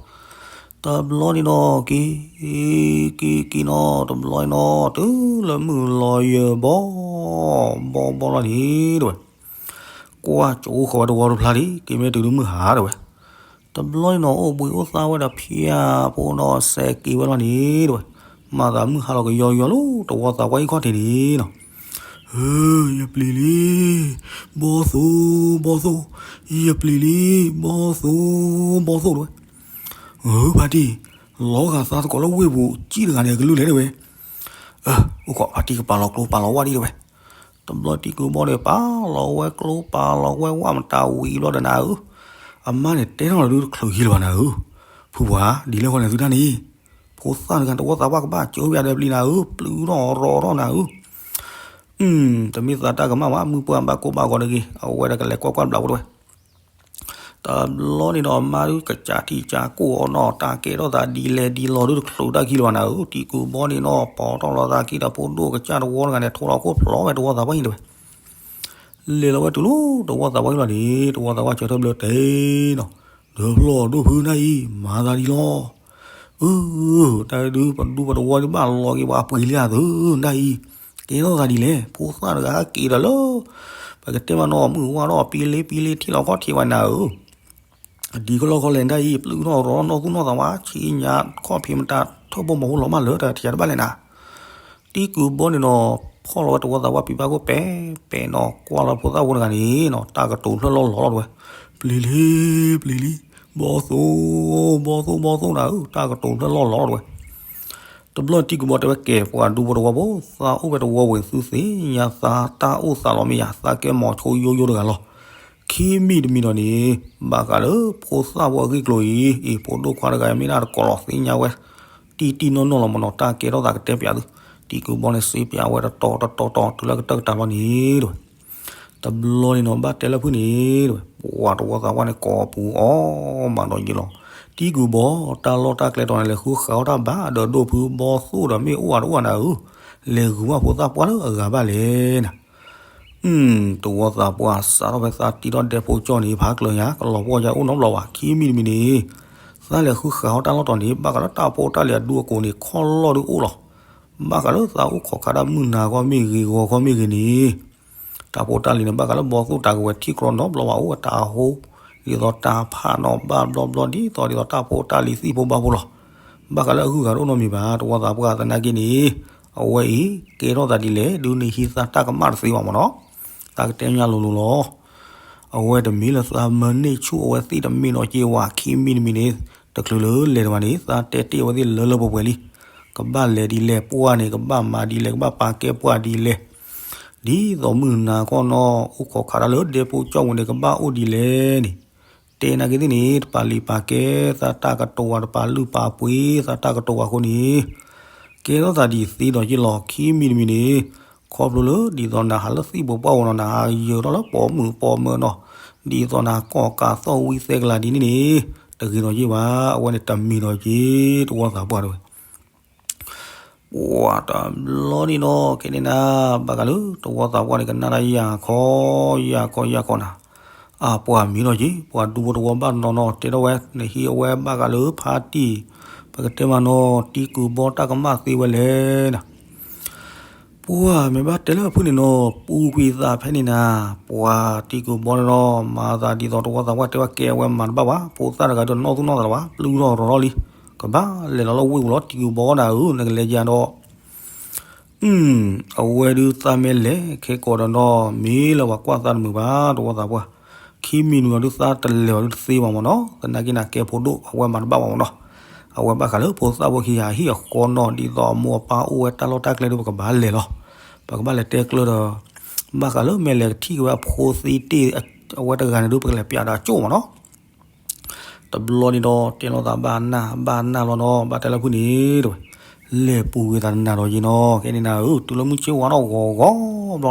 တဘျီန့ၣ်နီၤ က့ၤ က့ၤက့ၤနီၤ, တဘျီန့ၣ်နီၤ တုၤလၢမုၢ်လီၤယၢၤဘီ ဘီဘီလီၤန့ၣ်တဲဝဲ. ကွၢ်ကၠိဃီၤဝဲတဝီတဖျါလံ, က့ၤမ့ၢ်တုၤဒုမုၢ်ဟါတဲဝဲ. တဘျီန့ၣ်နီၤ အိၣ်ဘှံးအိၣ်သါဝဲဒီးဖၠၣ်ဖိနီၤ စဲးက့ၤဝဲလီၤန့ၣ်တဲဝဲ. မၤသးမုၢ်ဟါလီၤကယီယီလၢတဝီသးပှၢ်အံၤခီၣ်ထံးန့ၣ်နီၤ. ဧၢ, ယပျံၤလံ, ဘီသိၣ် ဘီသိၣ်, ယပျံၤလံ, ဘီသိၣ် ဘီသိၣ်တဲဝဲ. ဧၢ, ဖါတံၢ်, လီၤဂာ်သးသကိးလၢဝ့ၢ်ပူၤကံၣ်တဂၤန့ၣ် အကလုၢ်လဲၣ်တဲဝဲ. အၢ, အိၣ်ခိး ဖါတံၢ်ကပာ်လီၤကျိပာ်လီၤဝၣ်ဒံးတဲဝဲ. တဘျီတံၢ်ကုၢ်ဘီန့ၣ် ပာ်လီၤဝဲကျိပာ်လီၤဝဲဝၣ်မတၤဝံၤဘျီဒီးနၤဧၢ, အမါန့ၣ်တဲထီၣ်လီၤဒုတချုးယံၤလၢၤဘၣ်နၤဧၢ. ဖုပှၤ ဒ်လဲၣ်ဃီန့ၣ်သုတၢ်န့ၣ်, ဖိသၣ်တဂၤတဝီသးပှၢ်ကဘၣ်ကၠိပၠးဒီးပျံၤနၤဧၢ, ပျုၢ်ထီၣ်ရီထီၣ်နၤဧၢ. တမ့ၢ်သးတၢ်ကမၣ်ဘၣ်, မုၢ်ပှၢ်ဘၣ်ကိၢ်ဘၣ်ဂီၤတဂ့ၤ, အဝဲဒီးကလဲၤကွၢ်ကွၢ်ဘျးဖိတဲဝဲ. တဘျီန့ၣ်ဒီး မါဒုးကစးထံကစးကိၢ်အီၤနီၤ, တၢ်ကဲထီၣ်သးဒ်လဲၣ်ဒ်လဲၣ်ဒုတချုးတၢ်ခံလၢၤဘၣ်နၤဧၢ, တံၢ်ကုၢ်ဘီန့ၣ်နီၤ ပိာ်ထီၣ်လီၤသးခံဒီးဖိဒိၣ်ကစၢ်တဝီတဂၤန့ၣ် ထိလီၤခိၣ်ဖျိးဝဲတဝီသးပှၢ်အံၤတဲဝဲ. လဲၤလီၤဝဲတုၤလီၤတဝီသးပှၢ်အံၤလီၤန့ၣ်, တဝီသးပှၢ်စၢထၢၣ်ဘျၢတဲနီၤ, ဒီးဖျီၣ်ဒိၣ်ဖုနၢ်အံၤ မၤသးဒ်လီၤ. အၢ, တၢ်ဒုးပဒူပတဝီဒုးဘၣ်လီၤက့ၤပှၤပှ့ၤလံဧါသုနၢ်အံၤ, ကဲထီၣ်သးဒ်လဲၣ်, ဖိသၣ်တဂၤက့ၤဒီးလၢ ပကတဲမးနီၤ မုၢ်ဝါထီၣ်ပံလ့ပံလ့ထံၣ်လီၤခီၣ်ထံးဝဲနၤဧၢ. ဒ်ကလီၢ်ခီလဲၣ်ဒၣ်အံၤ ပျုၢ်ထီၣ်ရီနီၢ်သူၣ်နီၢ်သးဝါ ဆံညါခီၣ်ဖံးမတၤ ထၢၣ်ဘိမီၤဟိလီၤမးလၢတထံးတဘၣ်လဲၣ်နၤ. တံၢ်ကုၢ်ဘီန့ၣ်နီၤ ဖီၣ်လီၤဝဲတဝီသးပှၢ်ပံၤဘၣ်ခိၣ်ပဲပဲနီၤ ကွၢ်လီၤဖိသၣ်ဖိတဂၤန့ၣ်နီၤ တၢ်ကတိၤဖျၢၣ်လီၢ်လီၤလီၤတဲဝဲ. ပျံၤလံ, ပျံၤလံ, ဘီသိၣ်, ဘီသိၣ်, ဘီသိၣ်နၤဧၢ, တၢ်ကတိၤဖျၢၣ်လီၢ်လီၤတဲဝဲ. တဘျီတံၢ်ကုၢ်ဘီတဲဝဲ ကဲ ပှၤဒူဖိတဝီဖိ, သးအိၣ်ဝဲတဝီဝဲ သုသ့ၣ်ညါသးတၢ်အိၣ်သးလီၤမ့ၢ်ယၤ, သးကဲမီၤဆိယိယိတဂၤလီၤ. ခံမံၤတမံၤဒီးန့ၣ် ဘၣ်ဃးလၢဖိသၣ်ဖိအဂ့ၢ်ကျိၤအံၤ, အံၤ ဖိဒိၣ်ခွါတဂၤအံၤမ့ၢ်ဒၣ်တကိးလီၤသ့ၣ်ညါဝဲ တံၢ်တံၢ်နီၢ်နီၢ်လီၤမ့ၢ်နီၤ, တၢ်ကဲထီၣ်သးကတဲပၠးသု. တံၢ်ကုၢ်ဘီန့ၣ်စံးပၠးဝဲတတီၤတတီၤတီၤ တုၤလၢကတၢၢ်ကတၢၢ်လီၤန့ၣ်တဲဝဲ. တဘျီန့ၣ်နီၤ ဘၣ်တဲလၢဖုၣ်န့ၣ်တဲဝဲ, ပှၤတဝီသးပှၢ်န့ၣ်ကိးပူၤအီၣ်မးဒီးယံာ်လီၤ. တံၢ်ကုၢ်ဘီ တၢ်လီၢ်တၢ်ကျဲတီၤန့ၣ် လဲၤဃုဃးအီၣ်တၢ်ဘၣ်ဒီးဒိၣ်ဖုဘီသိၣ်ဒီးမ့ၢ်အိၣ်ဧါတအိၣ်ဧါနၤဧၢ, လဲၤဂုၤဘၣ်ဖိသၣ်ပှၢ်လၢအဂၤဘၣ်လဲၣ်နၤ. တဝီသးပှၢ်စးထီၣ်ဖဲသးတံၢ်ထီၣ်ဒဲဖိကၠီၣ်န့ၣ် ဖးကျၢၤညါ ကလီၤပှီၢ်ယါအိၣ်နီတဘျီဘၣ်. ခံမံၤတမံၤန့ၣ် သးလဲၤဃုဃးအီၣ်တၢ်လီၢ်တီၤန့ၣ် ဘၣ်ဃးလၢတၢ်ဖိတၢ်လံၤအဒူအကိးန့ၣ် ခီၣ်လီၢ်ဒုအိၣ်လီၤ. ဘၣ်ဃးလၢသးအိၣ်ခိးခးတၢ်မုၢ်နၤခီမ့ၢ်ဂ့ၤ ဂီၤခီမ့ၢ်ဂ့ၤန့ၣ် တၢ်ဖိတၢ်လံၤန့ၣ် ဘၣ်ဃးလၢဘီသိၣ်တၢ်ကဝဲၤထံၣ်ကြီနီတဘျီဘၣ် အိၣ်ဝဲတၢ်ဟိ ဒ်သိးတၢ်ဖးနီၤဘၣ်ဘျီဘျီ ဒ်သိးဒ်သိးတၢ်ဖိတၢ်လံၤသံၣ်ဖိဘါဖိလီၤ. ဘၣ်ဃးလၢအဂုၤအဂၤတအိၣ်နီတမံၤဘၣ် တဝီသးပှၢ်သနာ်က့န့ၣ် အဝဲအံၤ ကဲထီၣ်သးဒ်လဲၣ် ဒုးနဟံးသးတၢ်ကမၣ်တသ့ဘၣ်မ့ၢ်နီၤ. သးကတဲညါလိၤလိၤလီၤ. အဝဲတမ့ၢ်လၢသးမၢန့ၢ်ဆူၣ်အဝဲသ့ၣ်တမ့ၢ်နီၤက့ဝဲ ခံမံၤတမံၤန့ၣ် တချုးလၢလဲၤတဝဲန့ၣ် သးတဲတ့ၢ်အဝဲသ့ၣ်လၢလၢပှဲၤပှဲၤလံ. ကဘၣ်လဲၤဒ်လဲၣ် ပှၢ်န့ၣ် ကဘၣ်မၤဒ်လဲၣ် ကဘၣ်ပာ်ကဲပှၢ်ဒ်လဲၣ် ဒ်သိးမုၢ်နၤခီနီၤ အိၣ်ခိးခးတၢ်လၢဒဲဖိကၠီၣ်ဝဲန့ၣ် ကဘၣ်အိၣ်ဒ်လဲၣ်န့ၣ် တဲနာ်က့သ့ၣ်န့ၣ် တပာ်လံၤပာ်ကဲ သးတၢ်ကတိၤဝဲ တပာ်လုၢ်ပာ်ပှ့ၤသးတၢ်ကတိၤဝဲအဃိန့ၣ် ကဲထီၣ်သးဒ်သ့ဒီးယ့ၢ်လီၤ ခံမံၤတမံၤန့ၣ် ခီဖျိလၢဒ်သိးနဟးလၢသံၣ်ဘိပှၢ်ဝဲနီၤ နဟးယၢၤထီၣ်လၢပိာ်မုၣ်ပိာ်မၢၤနီၤ ဒ်သိးနဟးကီၢ်ကးသီၣ်ဝံသဲကလၤဒ်န့ၣ်န့ၣ် တဂ့ၤဒီးယ့ၢ်ဘၣ် အဝဲန့ၣ်တမံၤဒီးက့ၤ တဝီသးပှၢ်တဲဝဲ ပှၤတဘျီန့ၣ်နီၤ ကဲန့ၣ်နၤ ဘၣ်ဃးလၢတဝီသးပှၢ်န့ၣ် ကနၣ်တၢ်ယၤခီ ယၤခီ ယၤခီနၤ, အပှၤမံၤနီၤက့ ပှၤဒူဖိတဝီဘၣ်နီၤနီၤ တဲထီၣ်ဝဲ နဟံးအဝဲဘၣ်ဃးလၢဖါတံၢ် ပကတဲမးနီၤ တံၢ်ကုၢ်ဘီတၢ်ကမၣ်သ့ဝဲလဲၣ်နၤ ပှၤမ့ၢ်ဘၣ်တဲလၢအဖုၣ်န့ၣ်နီၤ ပူၤကွံာ်သးဖဲန့ၣ်နၤ, ပှၤတံၢ်ကုၢ်ဘီန့ၣ်နီၤ မၤသးဒ်သိးတဝီသးပှၢ်တဲဝဲကဲအဝဲမၤတဘၣ်ဘၣ်, ဖိသၣ်တဂၤဒီးနီၢ်သူၣ်နီၢ်သးလၢၤဘၣ်, ပျုၢ်ထီၣ်ရီၤထီၣ်လံ, ကဘၣ်လဲၤလီၤလၢဝ့ၢ်ပူၤလီၤ တံၢ်ကုၢ်ဘီနၤဧၢ, နကလဲၤယၤဒီး အဝဲဒုးသးမ့ၢ်လဲၤခဲကိာ်ဒီးနီၤ မ့ၢ်လၢပှၤကွၢ်သးတမုာ်ဘၣ် တဝီသးပှၢ်, ခံမံၤနုၤအီၤဒုးသးတလဲၤအီၤဒုးတသ့ဘၣ်မ့ၢ်နီၤ, သနာ်က့နၤကဲဖိဒိၣ် အဝဲမၤတဘၣ်ဘၣ်မ့ၢ်နီၤ, အဝဲဘၣ်ဃးလၢဖိသၣ်ဖိခံဂၤဟံၣ်အဃီနီၤ ဒ်သိးအမိၢ်အပၢ်အိၣ်ဝဲတၢ်လီၢ်တၢ်ကျဲဒုးပကဘၣ်လဲၤလီၤ, ပကဘၣ်လဲၤတဲကျၢၤဒီး ဘၣ်ဃးလၢမ့ၢ်လဲၤကထံၣ်က့ၤဝဲအဖိသံတ့ၢ် အဝဲတဂၤန့ၣ်ဒုးပကလဲၤပျးဒီးအကၠိၣ်မ့ၢ်နီၤ တဘျီန့ၣ်ဒီး တဲလိာ်သးဘၣ်နၢ် ဘၣ်နၢ်လီၤနီၤ ဘၣ်တဲလၢဖုၣ်န့ၣ်တဲဝဲ, လဲၤပူၤကွံာ်သးတနၤဒီးယ့ၢ်နီၤ ကဲန့ၣ်နၤဧၢ, တုၤလၢမုၢ်ဆ့ၣ်ဝါထီၣ်ဂီၤဂီ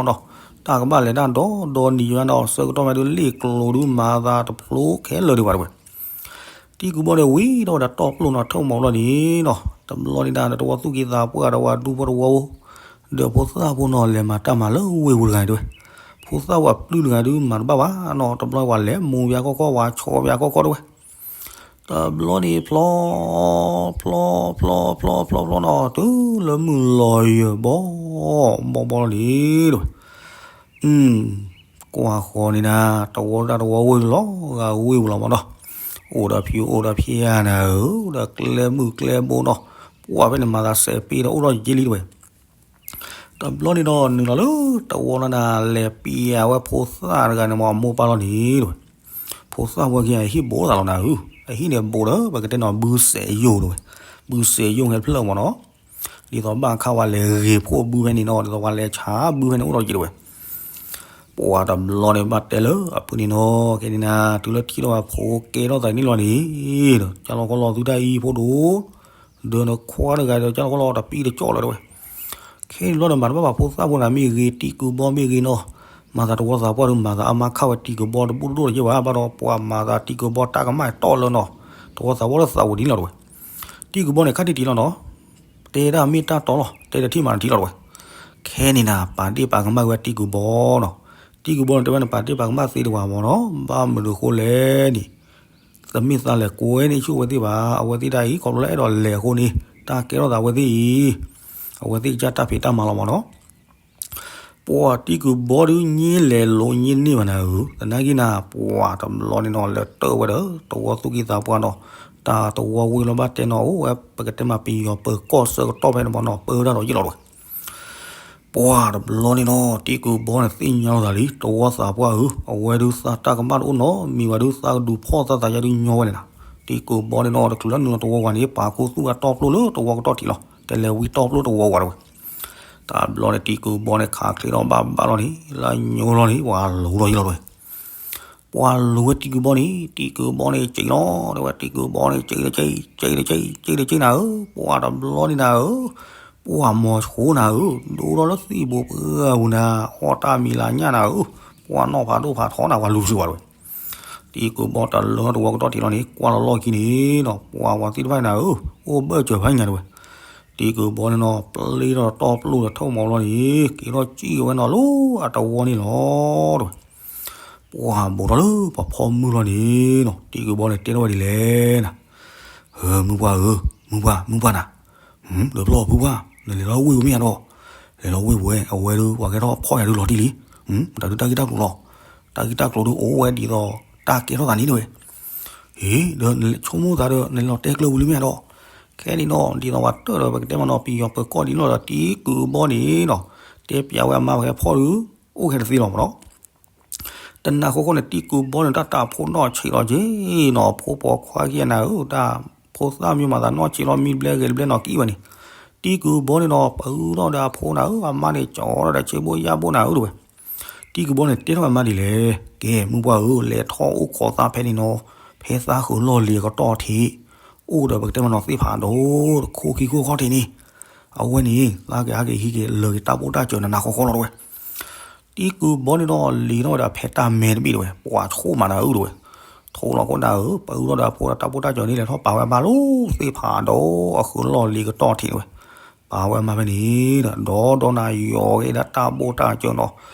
ၤဘျီဒီး တၢ်ကဘၣ်လဲၤတၢ်ဒီဒီနံၤယါဒီး ဆၢကတီၢ်မ့ၢ်ဒုးလ့ၣ်ကျိၤဒုးမၤသးတဖျိခဲလၢာ်ဒံးဘၣ်တဲဝဲ, တံၢ်ကူၣ်ဘီန့ၣ်ဝံၤဒီးဝဲဒၣ်တီၢ်ပျိၢ်နီၤ ထၢၣ်မီၤလီၤန့ၣ်နီၤ, တဘျီန့ၣ်ဒၣ် တဝီသူၣ်က့သးပှၢ်ဒီးဝဲဒူဖိတဝီဧိၤ, ဒီးဖိသၣ်ဖိနီၤ လဲၤမၤတၢ်မၤလၢဝ့ၢ်ပူၤတဂၤန့ၣ်တဲဝဲ, ဖိသၣ်ဝဲပျုၢ်တဂၤဒုးမၤတဘၣ်ဘၣ်နီၤ, တဘျီဝဲလဲၤမူဝဲကီၢ်ကီၢ် ဝဲဆီဝဲကီၢ်ကီၢ်တဲဝဲ, တဘျီန့ၣ်ဖျီ ဖျီ ဖျီ ဖျီ ဖျီ ဖျီနီၤ တုၤလၢမုၢ်လီၤယၢၤဘီ ဘီဘီလီၤန့ၣ်တဲဝဲ ကွၢ်ဃီန့ၣ်နၤ တဝီတၢ်တဝီဝ့ၢ်လီၤဂာ်ဝ့ၢ်ပူၤလီၤမးနီၤ, အိၣ်ဒီးဖံးအိၣ်ဒီးဖံးဧါနၤဧၢ, ဒီးကျဲမုၢ်ကျဲဘိနီၤ, ပှၢ်ဖဲန့ၣ်မၤသးစဲးပ့ဒီးအိၣ်ထီၣ်ယက့လံတဲဝဲ, တဘျီန့ၣ်ဒီးနုာ်လီၤလၢတဝီလီၤနၤ လဲၤပံၤအဝဲဖိသၣ်တဂၤန့ၣ်မး အမိၢ်ပၢ်လီၤန့ၣ်တဲဝဲ, ဖိသၣ်ဝဲခံဂၤအဟံၣ်ဘူးသးလီၤနၤဧၢ, အဟံၣ်န့ၣ်ဘူးဒီး ပကတဲနီၤ ဘုစဲးယိာ်တဲဝဲ, ဘုစဲးယိာ်ဟဲဖျၢၣ်မးနီၤ ဒ်သိးဘၣ်ခါဝဲလဲၤဂ့ၤဖှိၣ်ဘုဖဲန့ၣ်နီၤ, ဒ်သိးဝဲလဲၤဆါဘုဖဲန့ၣ်အိၣ်ထီၣ်ယက့တဲဝဲ, ပှၢ်တဘျီန့ၣ်ဘၣ်တဲလၢအဖုန့ၣ်နီၤ, ခဲန့ၣ်နၤ တုၤလၢထံၣ်ထီၣ်ဝဲဖိကဲထီၣ်သးန့ၣ်လီၤန့ၣ်, ကၢ်လီၤကီၢ်လီၤသုတၢ်အံၤဖိဒိၣ်, ဒီးနခွါတဂၤဒီးကၢ်လီၤကီၢ်လီၤတပံၢ်တကၠီၣ်လၢၤတဲဝဲ, ခဲန့ၣ်ဘျီဒီးမၤတဘၣ်ဘၣ်ဖိသၣ်ဖိနၤ မ့ၢ်ဂ့ၤတံၢ်ကူၣ်ဘီမ့ၢ်ဂ့ၤနီၤ, မၤသးတဝီသးပှၢ်ဒီး မၤသးအါမးခးဝဲတံၢ်ကူၣ်ဘီတဘူၣ်တဒိၣ်တက့ၢ်ဘၣ်, ဘၣ်ဒီးပှၤမၤသးတံၢ်ကူၣ်ဘီတၢ်ကမၣ်တီၢ်လၢနီၤ, တဝီသးပှၢ်လၢသးဝံၤဒ်န့ၣ်လီၤတဲဝဲ, တံၢ်ကူၣ်ဘီန့ၣ် ခါတံၢ်တံၢ်လီၤနီၤ တဲတၢ်မ့ၢ်တၢ်တီလီၤ, တဲတထံၣ်မၤတထံၣ်လီၤတဲဝဲ, ခဲန့ၣ်နၤ ပာ်ဒ့ၣ်ပာ်ကမၣ်ဝဲတံၢ်ကူၣ်ဘီနီၤ, တံၢ်ကူၣ်ဘီန့ၣ်တဲဝဲန့ၣ် ပာ်ဒ့ၣ်ပာ်ကမၣ်သ့တဝၤမးနီၤ, ဘၣ်မနုၤဃိလဲၣ်န့ၣ်, တမ့ၢ်သးလဲၤကွဲန့ၢ်ဆူၣ်အဝဲသ့ၣ်ဘၣ်, အဝဲသ့ၣ်တၢ်အံၤ ခီဖျိလၢအဲၣ်ဒိးလဲၤအဃိန့ၣ် တၢ်ကဲထီၣ်သးအဝဲသ့ၣ်အံၤ, အဝဲသ့ၣ်ကစၢ်တၢ်ဖံးတၢ်မၤလီၤမးနီၤ ပှၢ်တံၢ်ကူၣ်ဘီဒုးညံလဲၤလိၤညံန့ၢ်ဘၣ်နၤဧၢ, သနာ်က့နၤ ပှၢ်တဘျီန့ၣ်နီၤ လဲၤတၢၢ်ဝဲဒီး တဝီသူၣ်က့သးပှၢ်နီၤ, တၢ်တဝီဝ့ၢ်လီၤဘၣ်တဲနီၤ အိၣ်ဝဲ ပကတဲမးပယီၤပၢၤကီၢ်ဆၢကတီၢ်ဖဲန့ၣ်မးနီၤ ပၢတၢ်ဒီးယ့ၣ်လီၤတဲဝဲ, ပှၢ်တဘျီန့ၣ်နီၤ တံၢ်ကူၣ်ဘီန့ၣ်သ့ၣ်ညါလီၤသးလံ တဝီသးပှၢ်ဧၢ, အဝဲဒုးသးတၢ်ကမၣ်တအိၣ်နီတမံၤဘၣ်ဒုး သးကဒုးဖီၣ်သးသးယါဒုးညီဝဲန့ၣ်နၤ, တံၢ်ကူၣ်ဘီန့ၣ်နီၤ တချုးလၢနုာ်လီၤတဝီဝဲန့ၣ် ပာ်ခူသူၣ်အတီၢ်ပျိၢ်လၢတဝီကတီၢ်ထံးလီၤ, တဲလဲၤဝံတီၢ်ပျိၢ်တဝီဝဲတဲဝဲ တဘျီန့ၣ် တံၢ်ကူၣ်ဘီန့ၣ် ခးချ့ထီၣ်ဘၣ်ဘၣ်လီၤန့ၣ် လၢညိလီၤန့ၣ် ပှၤလူၤလီၤယ့ၣ်လီၤတဲဝဲ, ပှၤလူၤဝဲတံၢ်ကူၣ်ဘီန့ၣ် တံၢ်ကူၣ်ဘီန့ၣ် စံးလီၤတဲဝဲ တံၢ်ကူၣ်ဘီန့ၣ် စံးတက့ၢ် စံးတက့ၢ် စံးတက့ၢ်နၤဧၢ, ပှၢ်တဘျီန့ၣ်နၤဧၢ, ပှၢ်မိၤဆိနၤဧၢ, ဒိၣ်ထီၣ်လၢသံၣ်ဘိပှၢ်ပူၤနၤ, အီၣ်တၢ်မံၤလၢညၣ်နၤဧၢ, ပှၢ်နီၢ်ဖးဒိၣ်ဖးထီနၤ ပှၤလူၤစၢၤဝဲတဲဝဲ တံၢ်ကူၣ်ဘီတလၢတဝီကတီၢ်ထံးလီၤန့ၣ် ကွၢ်လီၤလီၢ်ခံန့ၣ်နီၤ ပှၤဝဲသ့ၣ်တဖၣ်နၤဧၢ, အိၣ်ဘၢၣ်စၢၤဖးညါတဲဝဲ, တံၢ်ကူၣ်ဘီန့ၣ်နီၤ ပျ့ထီၣ်တီၢ်ပျိၢ်ဒီးထၢၣ်မီၤလီၤန့ၣ် က့ၤထီၣ်စံၣ်က့ၤဝဲနီၤလၢအတဝီန့ၣ်လီၤတဲဝဲ, ပှၢ်ဘူးထီၣ်လၢပှၤဖီမုၢ်လီၤန့ၣ်နီၤ တံၢ်ကူၣ်ဘီန့ၣ်တဲထီၣ်ဝဲဒ်လဲၣ်နၤ ဧၢ မုၢ်ပှၢ်ဧၢ, မုၢ်ပှၢ် မုၢ်ပှၢ်နၤ, ဒီးဖျီၣ်ဖုပှၢ်, နလဲၤလီၤဝ့ၢ်ပူၤမ့ၢ်ဧါဒီး, လဲၤလီၤဝ့ၢ်ပူၤဝဲ အဝဲဒုး ပှၤကဲထီၣ်ဖီၣ်ယၤဒုးလီၤတံၢ်လံ, တၢ်ဒုးတၢ်ဂ့ၢ်တၢ်ကျိၤလီၤ, တၢ်ဂ့ၢ်တၢ်ကျိၤဒုးအိၣ်ဝဲဒ်သိး တၢ်ကဲထီၣ်သးန့ၣ်တဲဝဲ, ဟ့ၣ် ဒီးနဆိကမိၣ်သးဒီး နလဲၤလီၤတဲကျၢၤဝံၤလံမ့ၢ်ဧါဒီး, ခဲန့ၣ်နီၤ ဒ်သိးပှၤတၢၢ်ဒီး ပကတဲမးနီၤ ပယီၤပၢၤကီၢ်ဒ်န့ၣ်လီၤဒီး တံၢ်ကူၣ်ဘီန့ၣ်နီၤ တဲပျးဝဲအမါပှၤဟဲဖီၣ်ဒုး အိၣ်ခဲတသ့လီၤမးနီၤ တနၤဃီဃီန့ၣ် တံၢ်ကူၣ်ဘီန့ၣ် တၢ်တၢ်ဖိနီၢ်ဆံးလီၤက့ၤနီၤ ဖိပိာ်ခွါခံဂၤနၤဧၢ, တၢ်ဖိသၣ်မံၤမၤသးနီၢ်ဆံးလီၤ မံဘျဲဂဲၤတဘျဲနီၤကံၣ်ဝဲန့ၣ်, တံၢ်ကူၣ်ဘီန့ၣ်နီၤ ပၢထီၣ်ဒီးအဖိနၤဧၢ, အမါန့ၣ်ကၠီထီၣ်ဒီးဆ့ဘိယၣ်ဘိနၤဧၢတဲဝဲ. တံၢ်ကူၣ်ဘီန့ၣ်တဲထီၣ်အမါဒ်လဲၣ်, ကဲ မုၢ်ပှၢ်ဧၢ, လဲၤထီၣ်အိၣ်ခိးသးဖဲန့ၣ်နီၤ, ဖဲသးဃုာ်လီၢ်လံၤအကတီၢ်ထံး, အိၣ်ဒီးပကတဲမးနီၤသ့ၣ်ဖးဒိၣ်တခိၣ်ခံခိၣ်ခီၣ်ထံးန့ၣ်, အဝဲန့ၣ် သးကဟဲက့ၤဟံးက့ၤလၢာ်က့ၤတၢ်ဘိၣ်တၢ်စၢၤနးနးဃီဃီလီၤတဲဝဲ. တံၢ်ကူၣ်ဘီန့ၣ်နီၤ လံၤထီၣ်ဝဲဒၣ်ဖဲတၢ်မဲတဘ့ၣ်တဲဝဲ, ပှၤဆိၣ်မးနၤဧၢတဲဝဲ, ထိၣ်လီၤခိၣ်နၤဧၢ, ပၢထီၣ်ဒီးအဖိဒီးတၢ်ဘိၣ်တၢ်စၢၤန့ၣ် လဲၤထီၣ်ပာ်ဝဲအမါလီၤသ့ၣ်ဖးဒိၣ်အဃုာ်လီၢ်လံၤကတီၢ်ထံးတဲဝဲ, ပာ်ဝဲအမါဖဲန့ၣ်ဒီး ဒီးဒီးနၤယီၤက့ၤဒၣ်တၢ်ဘိၣ်တၢ်စၢၤနီၤ,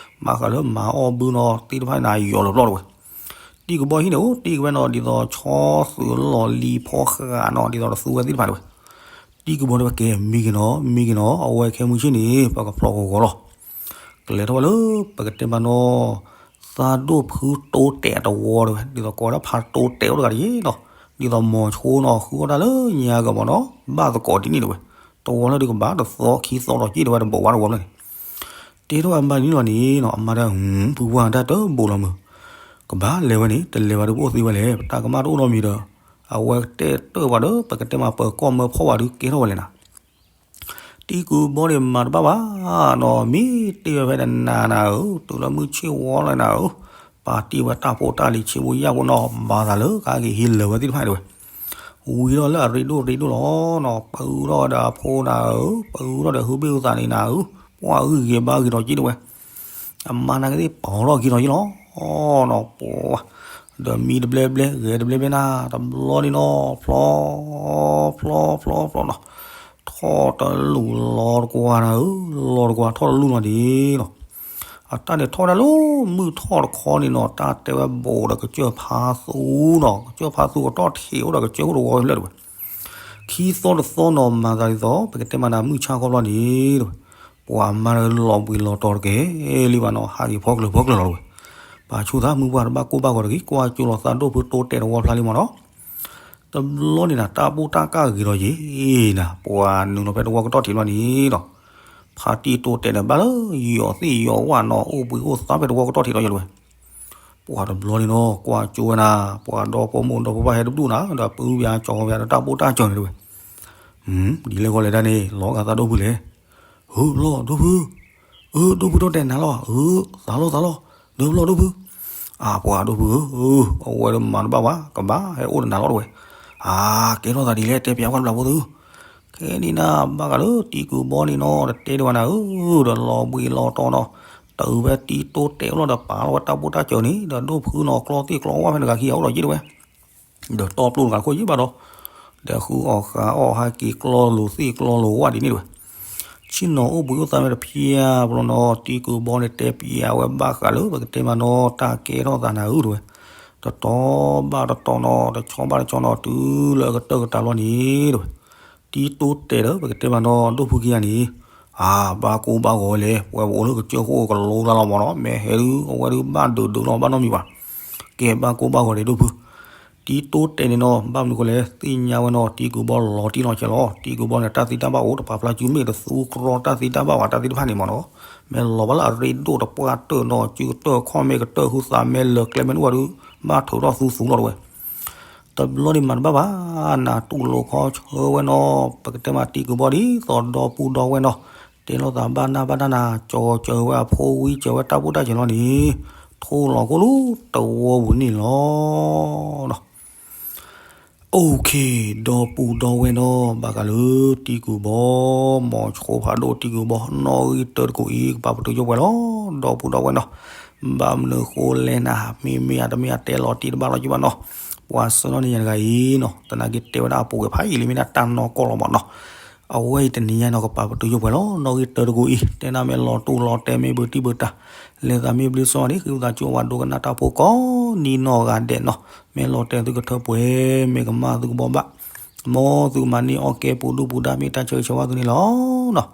ဘၣ်ဃးလၢမၤအီၣ်ဘုနီၤသ့ၣ်တဖၣ်န့ၣ် နၤယီၤလၢပျီၢ်တဲဝဲ. တံၢ်ကူၣ်ဘီဟံၣ်န့ၣ် အိၣ်တ့ၢ်က့ၤဝဲနီၤ ဒ်သိးဆီသုးလီၢ်လံၤဖီဃးနီၤ ဒ်သိးတသူဝဲသ့ၣ်တဖၣ်တဲဝဲ. တံၢ်ကူၣ်ဘီတဲဝဲ ကဲ မံက့ၤနီၤ မံက့ၤနီၤ အဝဲခဲမုၢ်ဆ့ၣ်န့ၣ် ပကဖျီကဂီၤလီၤ. ကလဲၤထီၣ်ဝဲလၢ ပကတဲမးနီၤ သးဒိၣ်ဖုတိတဲာ်တဝီတဲဝဲ, ဒ်သိးကိးဝဲဒၣ်ဖးတိတဲာ်အိၣ်တဂၤတယ့ၣ်နီၤ, ဒ်သိးမိၤဆိနီၤ ဃုအီၣ်တၢ်လၢညါကမီၤနီၤ ဘၣ်သကိးဒ်န့ၣ်တဲဝဲ, တဝီလၢဒုးကဘၣ်တသီခံသီဒီးက့ၢ်တဲဝဲတဘိးဝါတဝီလၢန့ၣ် တဲထီၣ်ဝဲအမါဒ်န့ၣ်လီၤန့ၣ်နီၤ, အမါတဲ ဖုပှၢ်တၢ်တဘိးလီၤမုၢ်, ကဘၣ်လဲၤဝဲန့ၣ် တလဲၤဘၣ်ဒုးပအိၣ်သ့ဝဲလဲၣ်, ပတၢ်ကမၣ်တအိၣ်နီတမံၤဒီး အဝဲတဲတၢၢ်ပှၤဒီး ပကတဲမးပၢၤကီၢ်မၢဖီၣ်ဝဲဒုးကဲထီၣ်ဝဲလဲၣ်နၤ တံၢ်ကူၣ်ဘီန့ၣ်မၤတဘၣ်ဘၣ်နီၤ, မ့ၢ်တ့ၢ်ဝဲဖဲတနၤနၤဧၢ, တုၤလၢမုၢ်ဆ့ၣ်ဝီလီၤနၤဧၢ, ပာ်တ့ၢ်ဝဲတၢ်ဖိတၢ်လံၤဆ့ဘိယၣ်ဘိနီၤ, ဘၣ်သးလၢကဟဲက့ၤဟံးလၢာ်ဝဲသ့ၣ်တဖၣ်တဲဝဲ, ဝံၤထီၣ်လၢအရ့ဒိၣ်ရ့ဒိၣ်လီၤနီၤ, ပၢထီၣ်ဝဲဒီးအဖိနၤဧၢ, ပၢထီၣ်ဒီးဟုဘ့ၣ်ဟုသးန့ၣ်နၤဧၢ, ပှၤဂံၢ်ဂ့ၤဘါဂ့ၤထီၣ်က့ၢ်တဲဝဲ, အမါနာ်က့သ့ၣ်ပီၤထီၣ်က့ၤထီၣ်က့ၢ်လီၤနီၤ, ပှၤ ဒီးမံတဘျဲဘျဲ ဂဲၤတဘျဲဘျဲနၤ တဘျီန့ၣ်နီၤ ဖျီ ဖျီ ဖျီ ဖျီနီၤ, ထီၣ်တလူၢ်လီၤတကွၢ်နၤဧၢ, လီၤတကွၢ်ထီၣ်တလူၢ်နီၤဒ်နီၤ, အတၢ်န့ၣ်ထီၣ်ဝဲဒၣ်လၢမုၢ်ထီၣ်တခီန့ၣ်နီၤ တၢ်တဲဝဲဘိးဒီးကစၢၢ်ဖးသူနီၤ, ကစၢၢ်ဖးသူကတီၢ်ထံးအိၣ်ဒီးကစၢၢ်အိၣ်တဝီဖဲလဲၣ်တဝဲ ခံသီတသီနီၤ မၤသးဒ်သိး ပကတဲမးနၤ မုၢ်ဆါခီဘျီန့ၣ်တဝဲ, ပှၤမါတဂၤလီၤဘှံးလီၤတီၤတက့ၢ်လံဘၣ်နီၤ, ဟးက့ၤဖီကျၢၤဖီကျၢၤလီၤတဝဲ, ပာ်ဆူၣ်သးမုၢ်ပှၢ်တဘၣ်ကိၢ်ဘၣ်ဂီၤတဂ့ၤ, ကွၢ်ကၠိလီၤသးဒိၣ်ဖုတိတဲာ်တဝီဖျါလံမးနီၤ, တဘျီန့ၣ်နၤ တၢ်ဘူၣ်တၢ်ကၢ်ဂ့ၤဒီးယံၤနၤ, ပှၤနုာ်လီၤဖဲတဝီကတီၢ်ထံးဘျီန့ၣ်ဒီး, ဖါတံၢ်တိတဲာ်န့ၣ်ဘၣ်လၢယီၤသ့ၣ်ယီၤဝၣ်နီၤ အိၣ်ဘှံးအိၣ်သါဖဲတဝီကတီၢ်ထံးလီၤယၤတဝဲ ပှၤတဘျီန့ၣ်နီၤ ကွၢ်ကၠိဝဲနၤ, ပှၤဒီဖိမိၢ်ဒီဖိပၢ်ဟဲတဒူၣ်နၤ ဒီးပုၢ်ပၢ်ကၠီၤဝဲဒီးတၢ်ဘူၣ်တၢ်ကၢ်န့ၣ်တဝဲ, ဒ်လဲၣ်ဂီၤလဲၣ်ဒၣ်န့ၣ် လီၤဂာ်သးဒိၣ်ဖုလဲၣ်, ဟၢလီၤဒိၣ်ဖု, အၢ ဒိၣ်ဖုတိတဲာ်နၤလီၤ, အၢ သးလီၤသးလီၤ, ဒၢပလီၢ်ဒိၣ်ဖု, အၢ ပှၤဒိၣ်ဖုဧၢ, အဝဲဒၣ်မၤတဘၣ်ဘၣ် ကဘၣ်ဟဲအိၣ်ဒီးနၤလီၤတဝဲ, အၢ ကဲထီၣ်သးဒ်လဲၣ် တဲပျးဝဲတဘျီဖိသု ခဲန့ၣ်နၤ ဘၣ်ဃးလၢတံၤကုၢ်ဘီန့ၣ်နီၤ တတဲဒံးဘၣ်နၤဧၢ, ဒီးလီၤဘှံးလီၤတီၤနီၤ, တုၤဖဲတံၤတိတဲာ်အိၣ်လီၤဒီးပာ်လီၤဝဲတၢ်ဘူၣ်တၢ်ကၢၤန့ၣ် ဒီးဒိၣ်ဖုနီၤ ကျီသ့ၣ်ကျီဝၣ်ဖဲတဂၤခံဂၤအိၣ်ဒီးယံၤတဝဲ, ဒီးတီပျိတဂၤခိၣ်ယံၤဘၣ်ဒီး, ဒီးဃုအီၣ်ဃုအီၣ်ဟဲက့ၤကျီလိာ်သ့ၣ်ကျီလိာ်ဝၣ်ဒ်န့ၣ်တဝဲ ဆ့ၣ်နီၤအိၣ်ဘှံးအိၣ်သါမ့ၢ်တဖျါဘျီနီၤ တံၤကုၢ်ဘီန့ၣ်တဲပျးဝဲဘၣ်ဃးလၢပကတဲမးနီၤ တၢ်ကဲထီၣ်သးနၤဧၢတဝဲ, တတီၤဘၣ်တတီၤနီၤ တဆီဘၣ်တဆီနီၤ တုၤလၢအကတၢၢ်ကတၢၢ်ဘျီန့ၣ်တဝဲ, တံၤတိတဲာ်ဒီးပကတဲမးနီၤ ဒိၣ်ဖုခံဂၤန့ၣ်, အၢ ဘၣ်ကိၢ်ဘၣ်ဂီၤဝဲလဲၣ် ပဝဲပအိၣ်လၢကစၢၢ်ခိၣ်ကလိကျါလီၤမးနီၤ မ့ၢ်ဟဲဒုး အဝဲဒုးဘၣ်ဒုးဒုးလီၤ ဘၣ်နီတမံၤဘၣ်, ကဲဘၣ်ကိၢ်ဘၣ်ဂီၤဒီးဒိၣ်ဖု တံၤတိတဲာ်န့ၣ်နီၤ ဘၣ်မနုၤဃိလဲၣ် သ့ၣ်ညါဝဲနီၤ တံၤကုၢ်ဘီလီၤတံၢ်လီၤဆဲးလီၤ တံၤကုၢ်ဘီန့ၣ် တၢ်သံတၢ်ဘၣ်အိၣ် တပာ်ဖျါစုမ့ၢ်တသူကြီတၢ်သံတၢ်ဘၣ်ဝဲတၢ်သ့ၣ်တဖၣ်န့ၣ်မးနီၤ, မ့ၢ်လီၤဘၣ်လၢအရ့ဒိၣ်တပှၢ်တၢၢ်နီၤ စုကတၢၢ်ခီၣ်မ့ၢ်ကတၢၢ်ဃုသးမ့ၢ်လၢာ်ကျဲမ့ၢ်နုၢ်ဝဲဒုး ဘၣ်ထုးထီၣ်သူသူလီၤတဝဲ တဘျီန့ၣ်မၤတဘၣ်ဘၣ် နၤတူၢ်လိာ်ခီဆၢဝဲနီၤ ပကတဲမးတံၤကုၢ်ဘီဒ်သိးဒီပုၢ်ဒီဝဲၢ်နီၤ, တဲလိာ်သးဘၣ်နၢ်ဘၣ်တၢ်နၤ ကၠီၤစၢၤဝဲအဖိဝံစၢၤဝဲတၢ်ဘူၣ်တၢ်စၢၤလီၤန့ၣ်, ထိၣ်လီၤကိၢ်လူတဝီပူၤန့ၣ်လီၤ. OK, ဒီပုၢ်ဒီဝဲၢ်နီၤ ဘၣ်ဃးလၢတံၤကုၢ်ဘီ, မ်ဆိဖးဒိၣ်တံၤကုၢ်ဘီ နီၣ်ဂံၢ်တၢတကိးအံၤ ကပာ်ပတုာ်ယိၣ်ပှဲၤလီၤ ဒီပုၢ်ဒီဝဲၢ်နီၤ, ဘၣ်မနုၤဃိလဲၣ်နၤ မ့မ့ၢ်အတမ့ၢ်အတဲလီၤတံၢ်တဘၣ်လီၤက့ဘၣ်နီၤ, ပှၤဆှၢနီၤန့ၣ်ယၤတဂၤအံၤနီၤ သနာ်က့တဲဝဲဒၣ်အပူၤကွံာ်ဖးယံာ်လံ မ့ၢ်ဒၣ်တၢ်နီၢ်ကီၢ်လီၤမးနီၤ, အဝဲအံၤတနံၤညါနီၤ ကပာ်ပတုာ်ယိၣ်ပှဲၤလီၤ နီၣ်ဂံၢ်တၢတကိးအံၤ တဲဒၣ်မ့ၢ်လီၤတူာ်လီၤတဲာ်မ့ၢ်ဘုတံၢ်ဘုတၢ်, လဲၤသးမ့ၢ်ဘျုးစီၤန့ၣ် ဃ့ဝံသးစူၤဝဲဒိကနၣ်တၢ်ဖိကိးနံၤနီၢ်ဂၤဒဲးနီၤ, မ့ၢ်လီၤတဲာ်သုကထၢပှဲၤ မ့ၢ်ကမၣ်သုကဘီဘၣ်, မ်သုမၤန့ၢ်အီၣ်ကဲပူၤဒူၣ်ပူၤဒါ မ့ၢ်တၢ်ဆၢဂ့ၤဆၢဝါသုန့ၣ်လီၤနီၤ,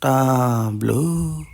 တၢ်ဘျုး